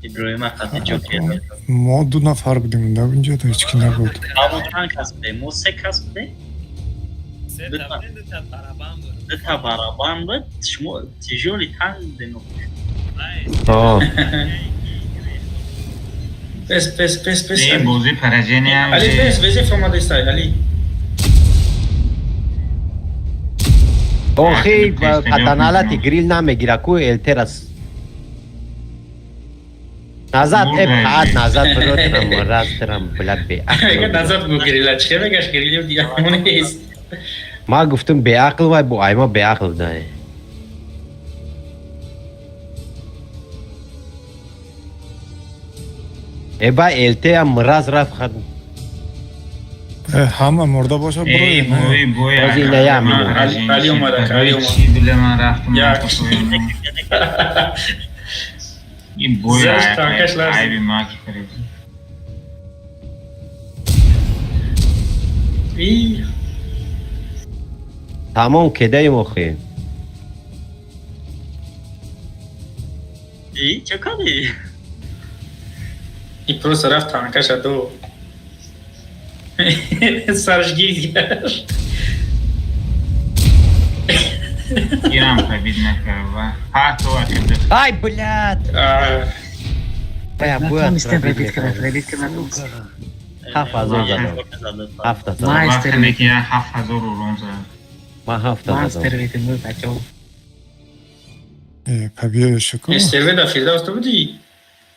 Иброҳима қати ҷокер.
Мо ду нафар будем, да инҷо ҳеҷ ки набуд.
Мо чанд кас будем? Мо се кас будем? Дута барабан буд. Шумо тяжёлый танк будем.
Пес пес пес пес.
Э, бози поражение.
Али пес, вези фромадистай, Али.
Охи, патаналати грил намегира ку элтерас. Назад, э, пад, назад бротрам, растрам, бля, беақл.
Назад бу грила, чӣ мегаш грилио дига нест.
Ма гуфтум беақл вай бу айма беақл дай. Э, ба элте ам мраз рафт хад.
Ҳама мурда боша
Эй, бой, бой.
Бози ина я мина.
Али омада, Али омада.
Чӣ биле ман рафтам. Ин бой
Заш танкаш ларзид.
айби ма ки кард.
И
Тамом кедаем охи.
И чё кардӣ?
И просто рафт танкаша ду. Сараш гирд гашт.
Ирам побед накард. Ҳа, то акида.
Ай, блядь.
Натонистем пробить кунам, пробить кунам.
7000 задам. Ҳафта задам.
Вақте ки 7000 урон зад.
Ман ҳафта задам.
Мастер видим, бачаҳо.
Победа шуку.
Истерве да Фирдавс ту будӣ?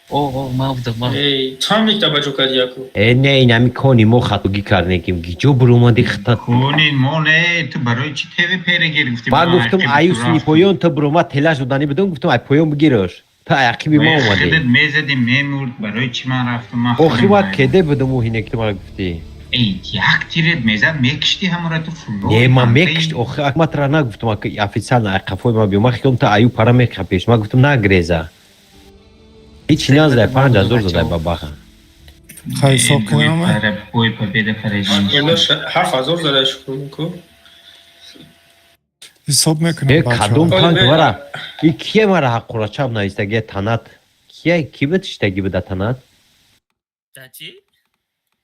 О, о, ман будам, ман.
Эй, ту ҳам никта ба ҷо кардӣ яку.
Э, не, ин ҳами кони мо хатогӣ кардем ки гиҷо буромади хата.
Кони мо не, ту барои чӣ ТВП ра гирифтӣ?
Ман гуфтум аюсни поён ту бурома телаш додани будум, гуфтум ай поён бигираш. Ту ай ақиби мо омадӣ.
Худат мезадӣ мемурд, барои чӣ ман рафтум? Ман
Охи ма кеде будум ӯ ҳине ки ту мара гуфтӣ.
Эй, як тирет мезад, мекиштӣ ҳамора ту фулло.
Не, ман мекишт, охи ак ма тра нагуфтум, ак официально ай қафои ма биё. Ман хиёлам ту аю пара мехапеш. Ман гуфтум нагреза. Ҳеч наздай, 5000 задай бабаха.
Хай ҳисоб кунам.
Бой победа поражение.
7000 зада шукр ку.
Ҳисоб мекунам
Э, кадом танк мара? И кие мара ҳаққурачаб навистагия танат? Кие ки буд шиштагӣ буд да танат?
Да чӣ?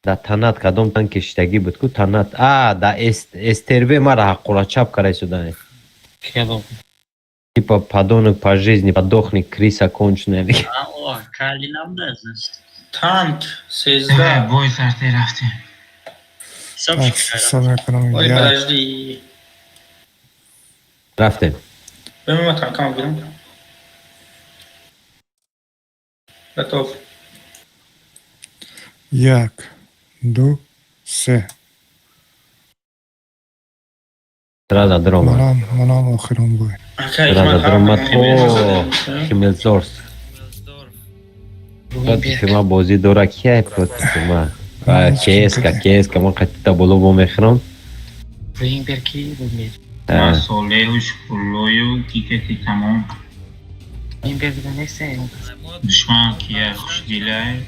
Да танат кадом танки шиштагӣ буд ку танат? А, да СТРВ мара ҳаққурачаб карай судан.
Кадом?
Типа подонок по жизни, подохни, криса конченая.
О, кали набуда, значит.
Танк 13.
Бой сарте рафтем.
Ҳисоб
Так,
шуд.
ҳисоб мекунам.
Ой,
Як,
подожди.
Рафтем.
Бема ман танкам бирам. Готов.
Як, ду, се.
Сразу даромад.
Манам охирон бой.
Акай,
Сразу
ман
даромад.
ҳам
О, Химмелсдорф. Против ма бозӣ дора, кияй против ма? КСК, КСК, ман қатита боло бо мехӯрам.
Блумберг ки буд мед?
Ман Солеҳу Шукуллою кикети тамом.
Блумберг да нест.
Душман кия хушдилай.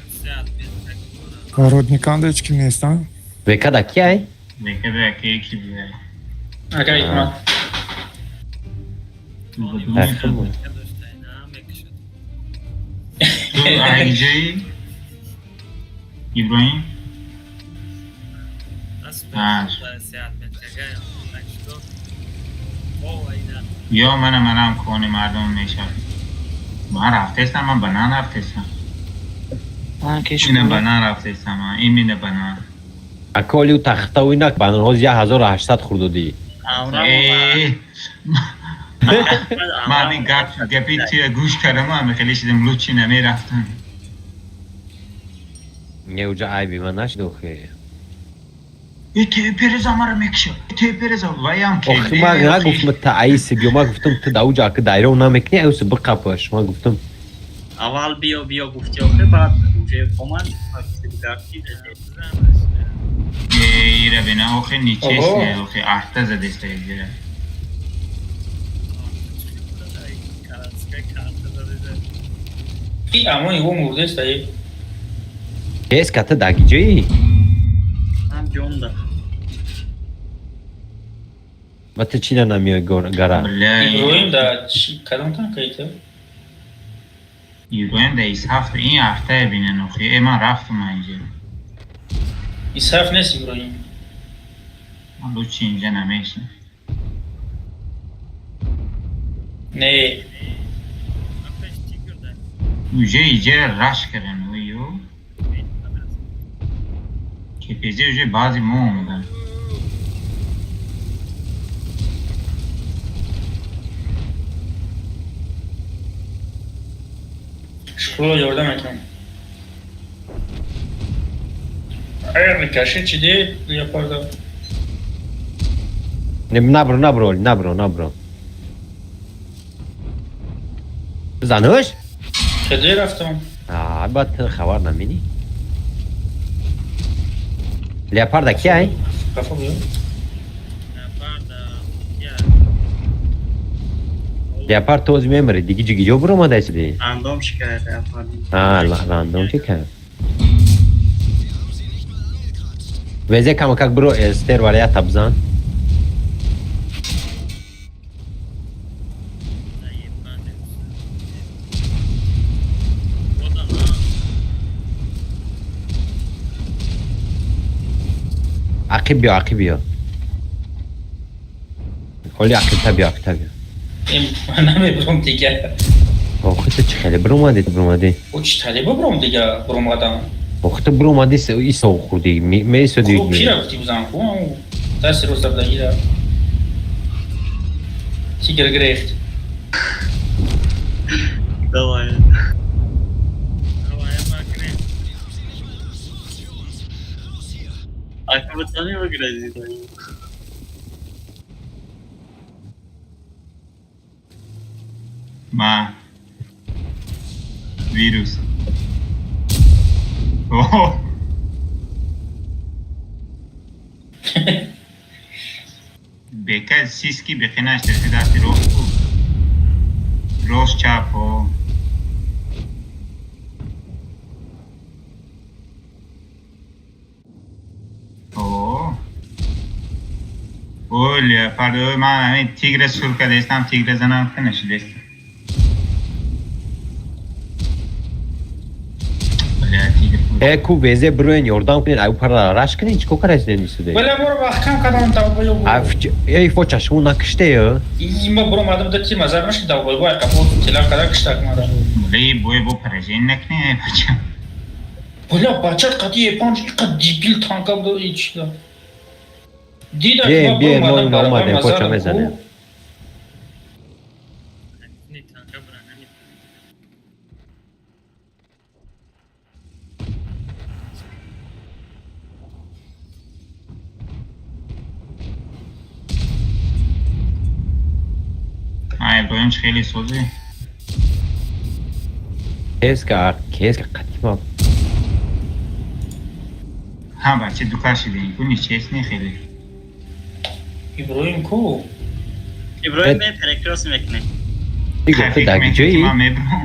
Родниканда ҳеч ки нестан?
Векада кияй?
Векада ки ки буда.
Акай, ман
Ту айҷои Иброҳим? Ё мана манам кони мардум мешавад. Ман рафтестам, ман банан рафтестам. Ина банан рафтестам, ман имина банан.
Аколи тахтау инак бананҳоз 1800 хӯрдодӣ.
Э, ман ин гап гапи туя гӯш кардам, ами хеле шидам, лучи намерафтам.
Не, уҷа айби ман нашид охе.
Э, тепереза мара мекша. Тепереза ваям ки.
Охи, ман нагуфтам та аиси биё, ман гуфтам ту да уҷа аки дайров намекунӣ, аюси биқапаш. Ман гуфтам
Аввал биё, биё гуфти, охе, баъд уже омад, гуфти дигар ки.
Э, ира бина, охе нечестно, охе арта задеста ира.
И амон его мурдест ай.
КСК ту даги ҷои?
Ман ҷонда.
Ва ту чӣ намеои гара?
Иброҳим да чи кадом танка ито?
Иброҳим да исҳафт, ин ҳафтая бинен охе. Э, ман рафтам инҷа.
Исҳаф нест Иброҳим.
Ман лучи инҷа намешам.
Не.
Уже иҷа раш кардем, ё. КПЗ уже баъзи мо омадан.
Шукулло ёрдам мекунам. Ай, рикошет чиде леопарда.
Не, набро, набро, набро, набро. Зануш?
Каде рафтам?
А, баъд ту хабар намедӣ. Леопарда кияй?
Қафо биё.
Леопард тоз мемари, диги ҷигиҷо буромадай сиди?
Рандом шикард леопард.
А, рандом чӣ кард? Везе камакак биро эстер валя табзан. Ақиб биё, ақиб биё. Оли ақибта биё, ақибта биё.
Ман намебурам дига.
Охи, ту чӣ хеле биромадӣ, биромадӣ?
О, чӣ таре бибурам дига, буромадам.
Охи, ту биромадӣ, исо хӯрдӣ, месодӣ.
Хуб, кира гуфтӣ бизан, хуб, дасти рост дагира. Тигр гирифт.
Давай. Ака пацаны выиграли.
Ма. Вирус. О! Бека сиски бехе наштаси дасти рост буд. Рост чап, о. О. О, леопард, о, ман ҳамин тигра сур кардастам, тигра занам ка нашудастам. Бля, тигр.
Э, ку везе бироен ёрдам кунед, аю пара раш кунед, чӣ кор кардаед исуде?
Вале моро вақт кам кардам давбоё.
Эй, фо чашму накиште, ё?
Има буромадам да ти мазар наши давбоё, ай қапо тела када киштак мара.
Бля, бой бо поражение накне, ай бача.
Бля, бачат қади Е5 иқа дебил танка буд ичда. Дида ки
Бием,
ман
бием, мо
буромадам
ина омадем,
барабан
поча
задам
мезанем.
ку.
Не танка бра нами.
А Иброҳим чӣ хеле созӣ?
Кеска, кеска қатима.
Ҳа, бача, дука шидем ку, нечестный хеле.
Иброҳим ку?
Иброҳим ме перекрёст мекунем.
Ти гуфти дар ҷои?
Ман мебром.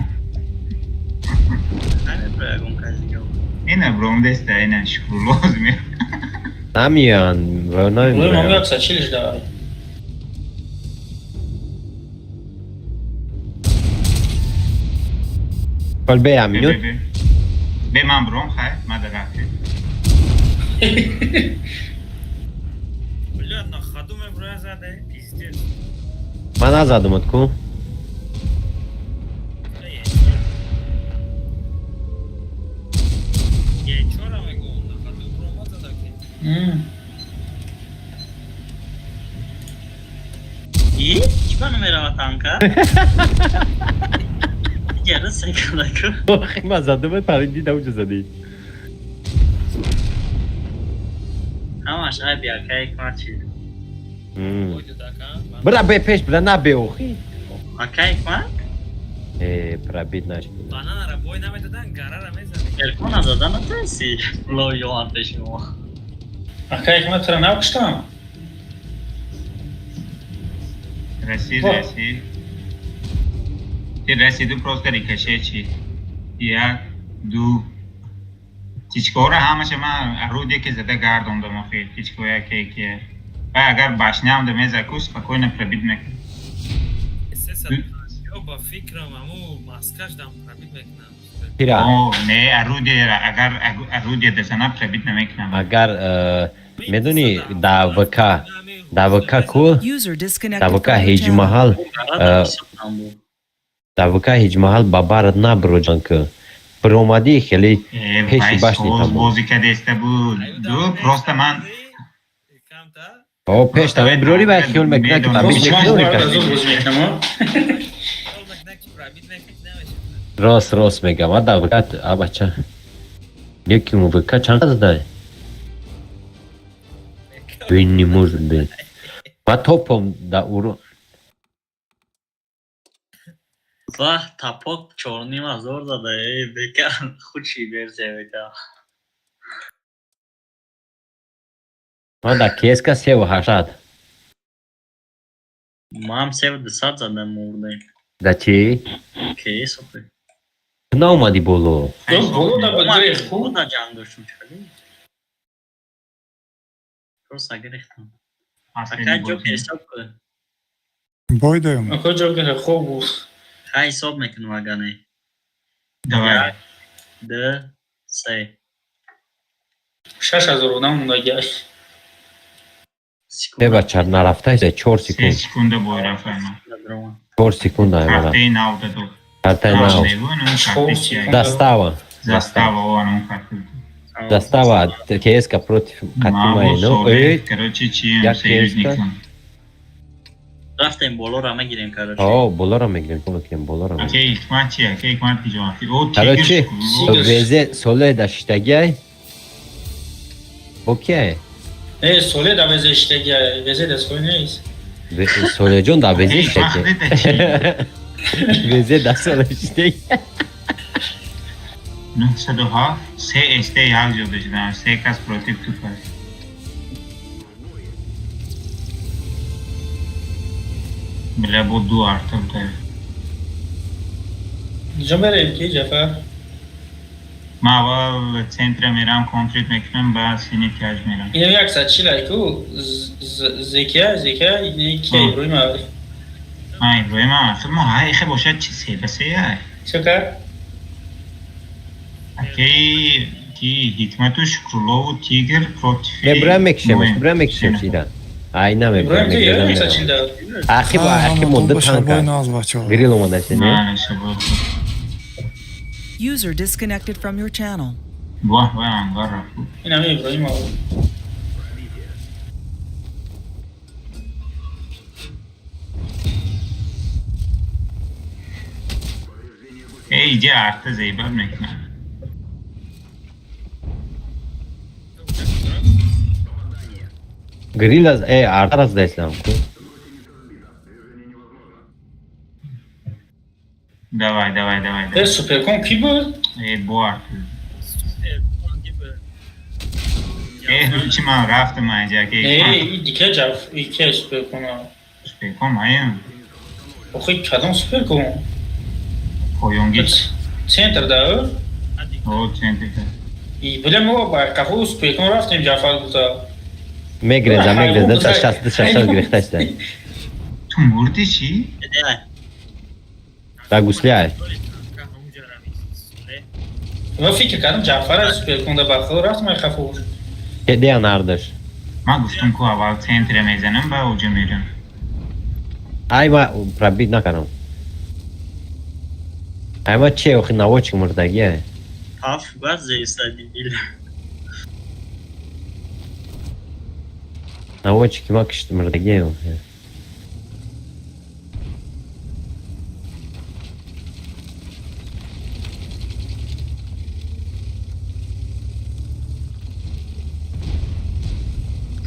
Намебро ягон кас дига.
Ина бром деста, ина шукруллоз ме.
Намеян, ва
Иброҳим ҳам
намеброян.
140 давай.
Кол бея минут.
Бе, ман бром, хай, ма да рафте.
Бля, на ходу ме броя заде, пиздец.
Ман назадамат ку.
Е, чора мегӯм, на ходу брома зада ки.
И? Чӣ ба намерава танка? Гера секунда ку.
Охи, ман задама париди да уҷа задӣ.
Ҳамаш айби акай ҳикмат чи.
Бра бе пеш, бра на бе охи.
Акай ҳикмат?
Э, пробит нашид.
Бананара бой намедодан, гарара мезадем.
Телефон назада натонисти? Ло ёан пеши мо.
Акай ҳикмат тура накуштам.
Расид, расид. Ти расиду, просто рикошет чи. Як, ду. Тичкора ҳамаша ман орудие ки зада гардондам охи, тичко яке ки. Ва агар башням да меза ку, спокойно пробит мекунам.
350 ба фикрам аму маскаш дам пробит мекунам.
Пира.
О, не, орудие, агар орудие дазана, пробит намекунам.
Агар медони да ВК, да ВК ку,
User
да
disconnected
ВК
from your
ҳеҷ
channel.
маҳал да ВК ҳеҷ маҳал ба барат набро ҷанг. Биромадӣ хеле пеши
Вай
башни
соз
тамом.
бозӣ кадеста буд. Ду, просто ман
О, пеш та бирори вай хиёл мекунад ки пробит
Просто ман
мекунад.
бояд аз ӯ бозӣ мекунам, а?
Рост, рост мегам. А да ВК, а бача. Неким ВК чанд задай? Бин не может быть. Ма топом да уро.
Ваҳ, тапок 4500 зада, э, бека худши версия бека.
Ма да кеска 3,8.
Ман 3200 задам мурдем.
Да чӣ?
Кес охи.
Ту наомадӣ боло.
Боло да ба гирех ку.
Да ҷанг доштум чали. Просто гирехтам. Акай ҷо ҳисоб кун.
Бой даем.
Акай ҷо хоб буд.
Хай ҳисоб мекунам ага не.
Давай.
Як, ду, се.
6000 одам мондаги.
Э бача, нарафта 4
Се
секунд.
секунда бой рафтам.
4 секунда аймара.
Картаи нав дадо.
Картаи нав. Застава.
Застава, о, анон карта.
Застава КСК против Катима ино. Э,
Короче, чием
як
союзникам.
Рафтем болоро мегирем, короче.
О, болоро мегирем, мегирем, болоро. мегирем.
Окей, ҳикмат чи? Окей, ҳикмат киҷо? О,
Короче,
тигр.
везе соле да шиштагиай. Окей.
Э, соле да везе иштаги, везе да соле нест.
Солеҷон да везе иштаги. Везе да соле иштаги.
907, се СТ як ҷо дошта, се кас против ту кас. Бля, бо ду арта буда.
Ҷо мерем ки Ҷафар?
Ман аввал центра мерам, контрит мекунам, баъд сини тяж мерам.
Инам 140 ку зекия, зекия, ини ки Иброҳим а.
А, Иброҳим, ахир мо ҳай хе бошад чи се ба се ай.
Чӣ кард?
Окей, ки Ҳикмату Шукруллову Тигр против
Мебурам мекшемаш, бурам мекшем шида. Ай намебурам.
Иброҳим ки
мегирам,
140 да.
Ахи ба ахи монда танка. Грил омада ши, не?
User disconnected from your channel.
Ваҳ, вай ангар рафт.
Инам Иброҳим а.
Иҷа арта заебат мекунад.
Грил аз арта раз даислам ку.
Давай, давай, давай.
Э, суперкон ки буд?
Э, бо арта. Э, чи ман рафтам инҷа ки.
Не, и дика ҷаф, и ки суперкон.
Суперкон маям.
Охи кадом суперкон?
Поёнги.
Центр да?
О, центр да.
И бля мо ба қафо суперкон рафтем Ҷафар гуфта.
Мегреза, мегреза, 260, 260 гирифтаста.
Ту мурди чӣ?
Да гусляй.
Ма фикр кардам Ҷафар суперкон да ба рафтам ай қафо.
Кедея нардаш.
Ман гуфтам ку аввал центре мезанам, ба оҷа мерам.
Ай ма пробит накардам. Ай ма че охи наводчик мурдагия.
Паф баз зеиста дебил.
Наводчики ма кишт мурдагия.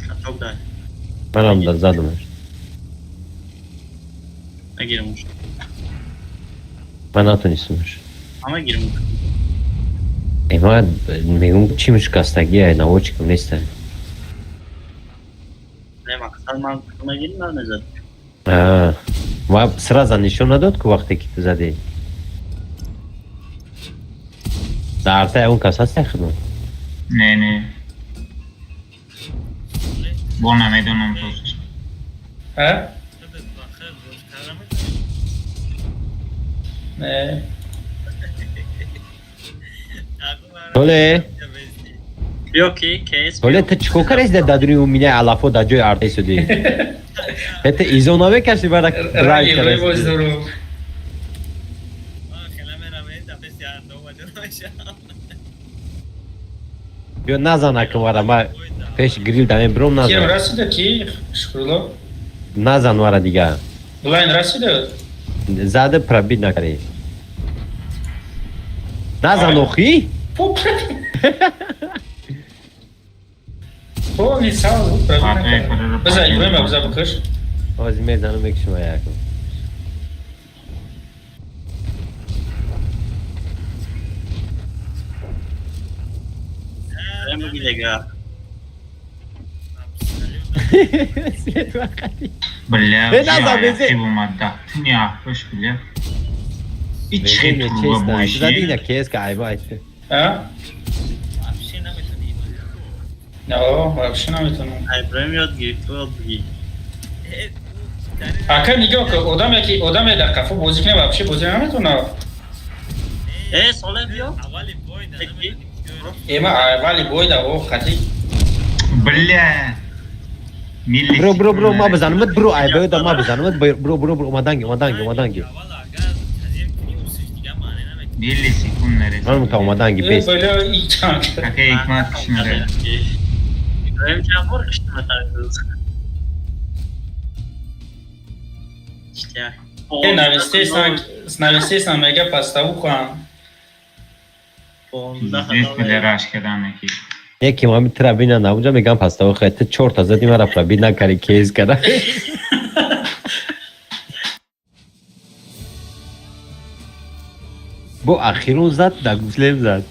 Хаток дай.
Манам да задумаш.
Нагирам уж.
Ман натонистамаш.
Ама гирам.
Э, ма мегум чӣ мушкастагия наводчикам неста.
Не, мақсад ман нагирам намезад.
А, ва сразу нишон надод ку вақте ки ту задӣ. Дар арта он кас ҳаст хидмат?
Не, не. Бо намедонам просто.
А? Не.
Толе?
Биё ки кейс.
Толе ту чӣ кор кардӣ дар даруни у минаи алафо дар ҷои арта истодӣ? Это изо намекашӣ бара рай кардӣ. Биё назан акн вара ма пеш грил даме бром назан.
Ким расида ки Шукрулло?
Назан вара дига.
Блайн расида?
Зада пробит накарди. Назан охи?
Полный сал пробит накарди. Биза Иброима биза бикаш.
Ҳозир мезанам мекушам якум.
Бля,
Э, назан безе.
омад даҳтуни ахпаш бля. И чӣ труба боиши?
Зади на кеска айба айт.
А? Не, вообще наметонам.
Иброим ёд гирифт, ту ёд бигир.
Ака нигоҳ кун, одаме ки одаме дар қафо бозӣ кунад вообще бозӣ наметонад.
Э, соле биё.
Э, ма аввали бой да о хати.
Бля.
Бро, бро, бро, ма бизанамат, бро, айба да ма бизанамат, бро, бро, бро, омаданги, омаданги, омаданги.
Миллисекунд нарасид.
Ман мута омаданги
Э,
бес.
бля, и танк.
Ака ҳикмат кишнара.
Иброим чанд бор киштима танк?
Э, навистесан, навистесан мега паставу кунам.
Пиздец бля раш кардан аки.
Яке ма тра бина наунҷа мегам паставу хай ту чорта зади мара пробит накари кейс кара. Бо ахирун зад да гуслем зад.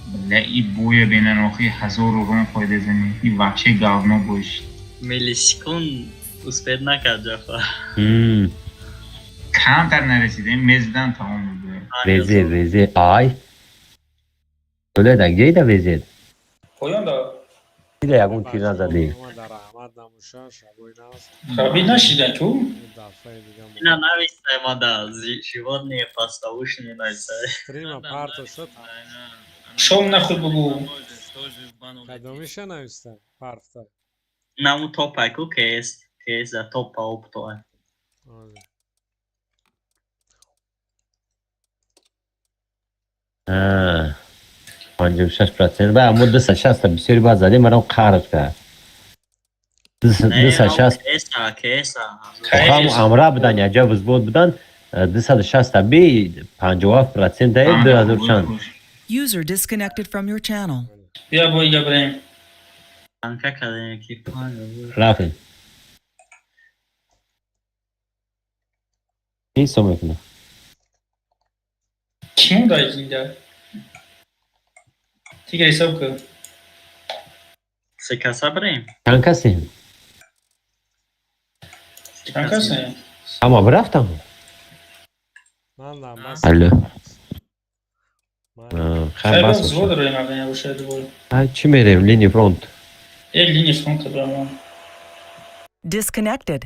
Бля и боя бинан охи ҳазор урон қоида зани. И вообще говно боиш.
Миллисекунд успед накард Ҷафар.
Камтар нарасидем, мезадан тамом буд.
Везе, везе, ай. Толе да где да везет?
Поён да.
Ида ягон тир назади.
Пробит нашидан ку?
Ина навистай ма да, животные паставушни навистай.
Стрима парто шуд.
Шом нахуй бугу.
Кадомиша нависта? Парта.
Наму топай ку кс, кс за топа оптоа.
А, 56% ба мо 260 бисёри баъд задем марам қарз кард. 260
Кс, кс.
охам амра будан яҷа взвод будан 260 би 57% даи 2000 чанд.
User disconnected from your channel.
Бия бо ига бирем.
Танка кардем ки панҷ.
Рафтем. Ҳисоб мекунам.
Кӣ монда зинда? Тигр, ҳисоб кун.
Се каса бирем.
Чанд касем?
Чанд касем?
Ама бирафтам.
Ман дам бас.
Алло.
Ман
Хай,
Хай,
бас.
взвод роем, агар набошад бой.
Ай, чӣ мерем? Линии фронт.
Э, линии фронта бирам.
Disconnected.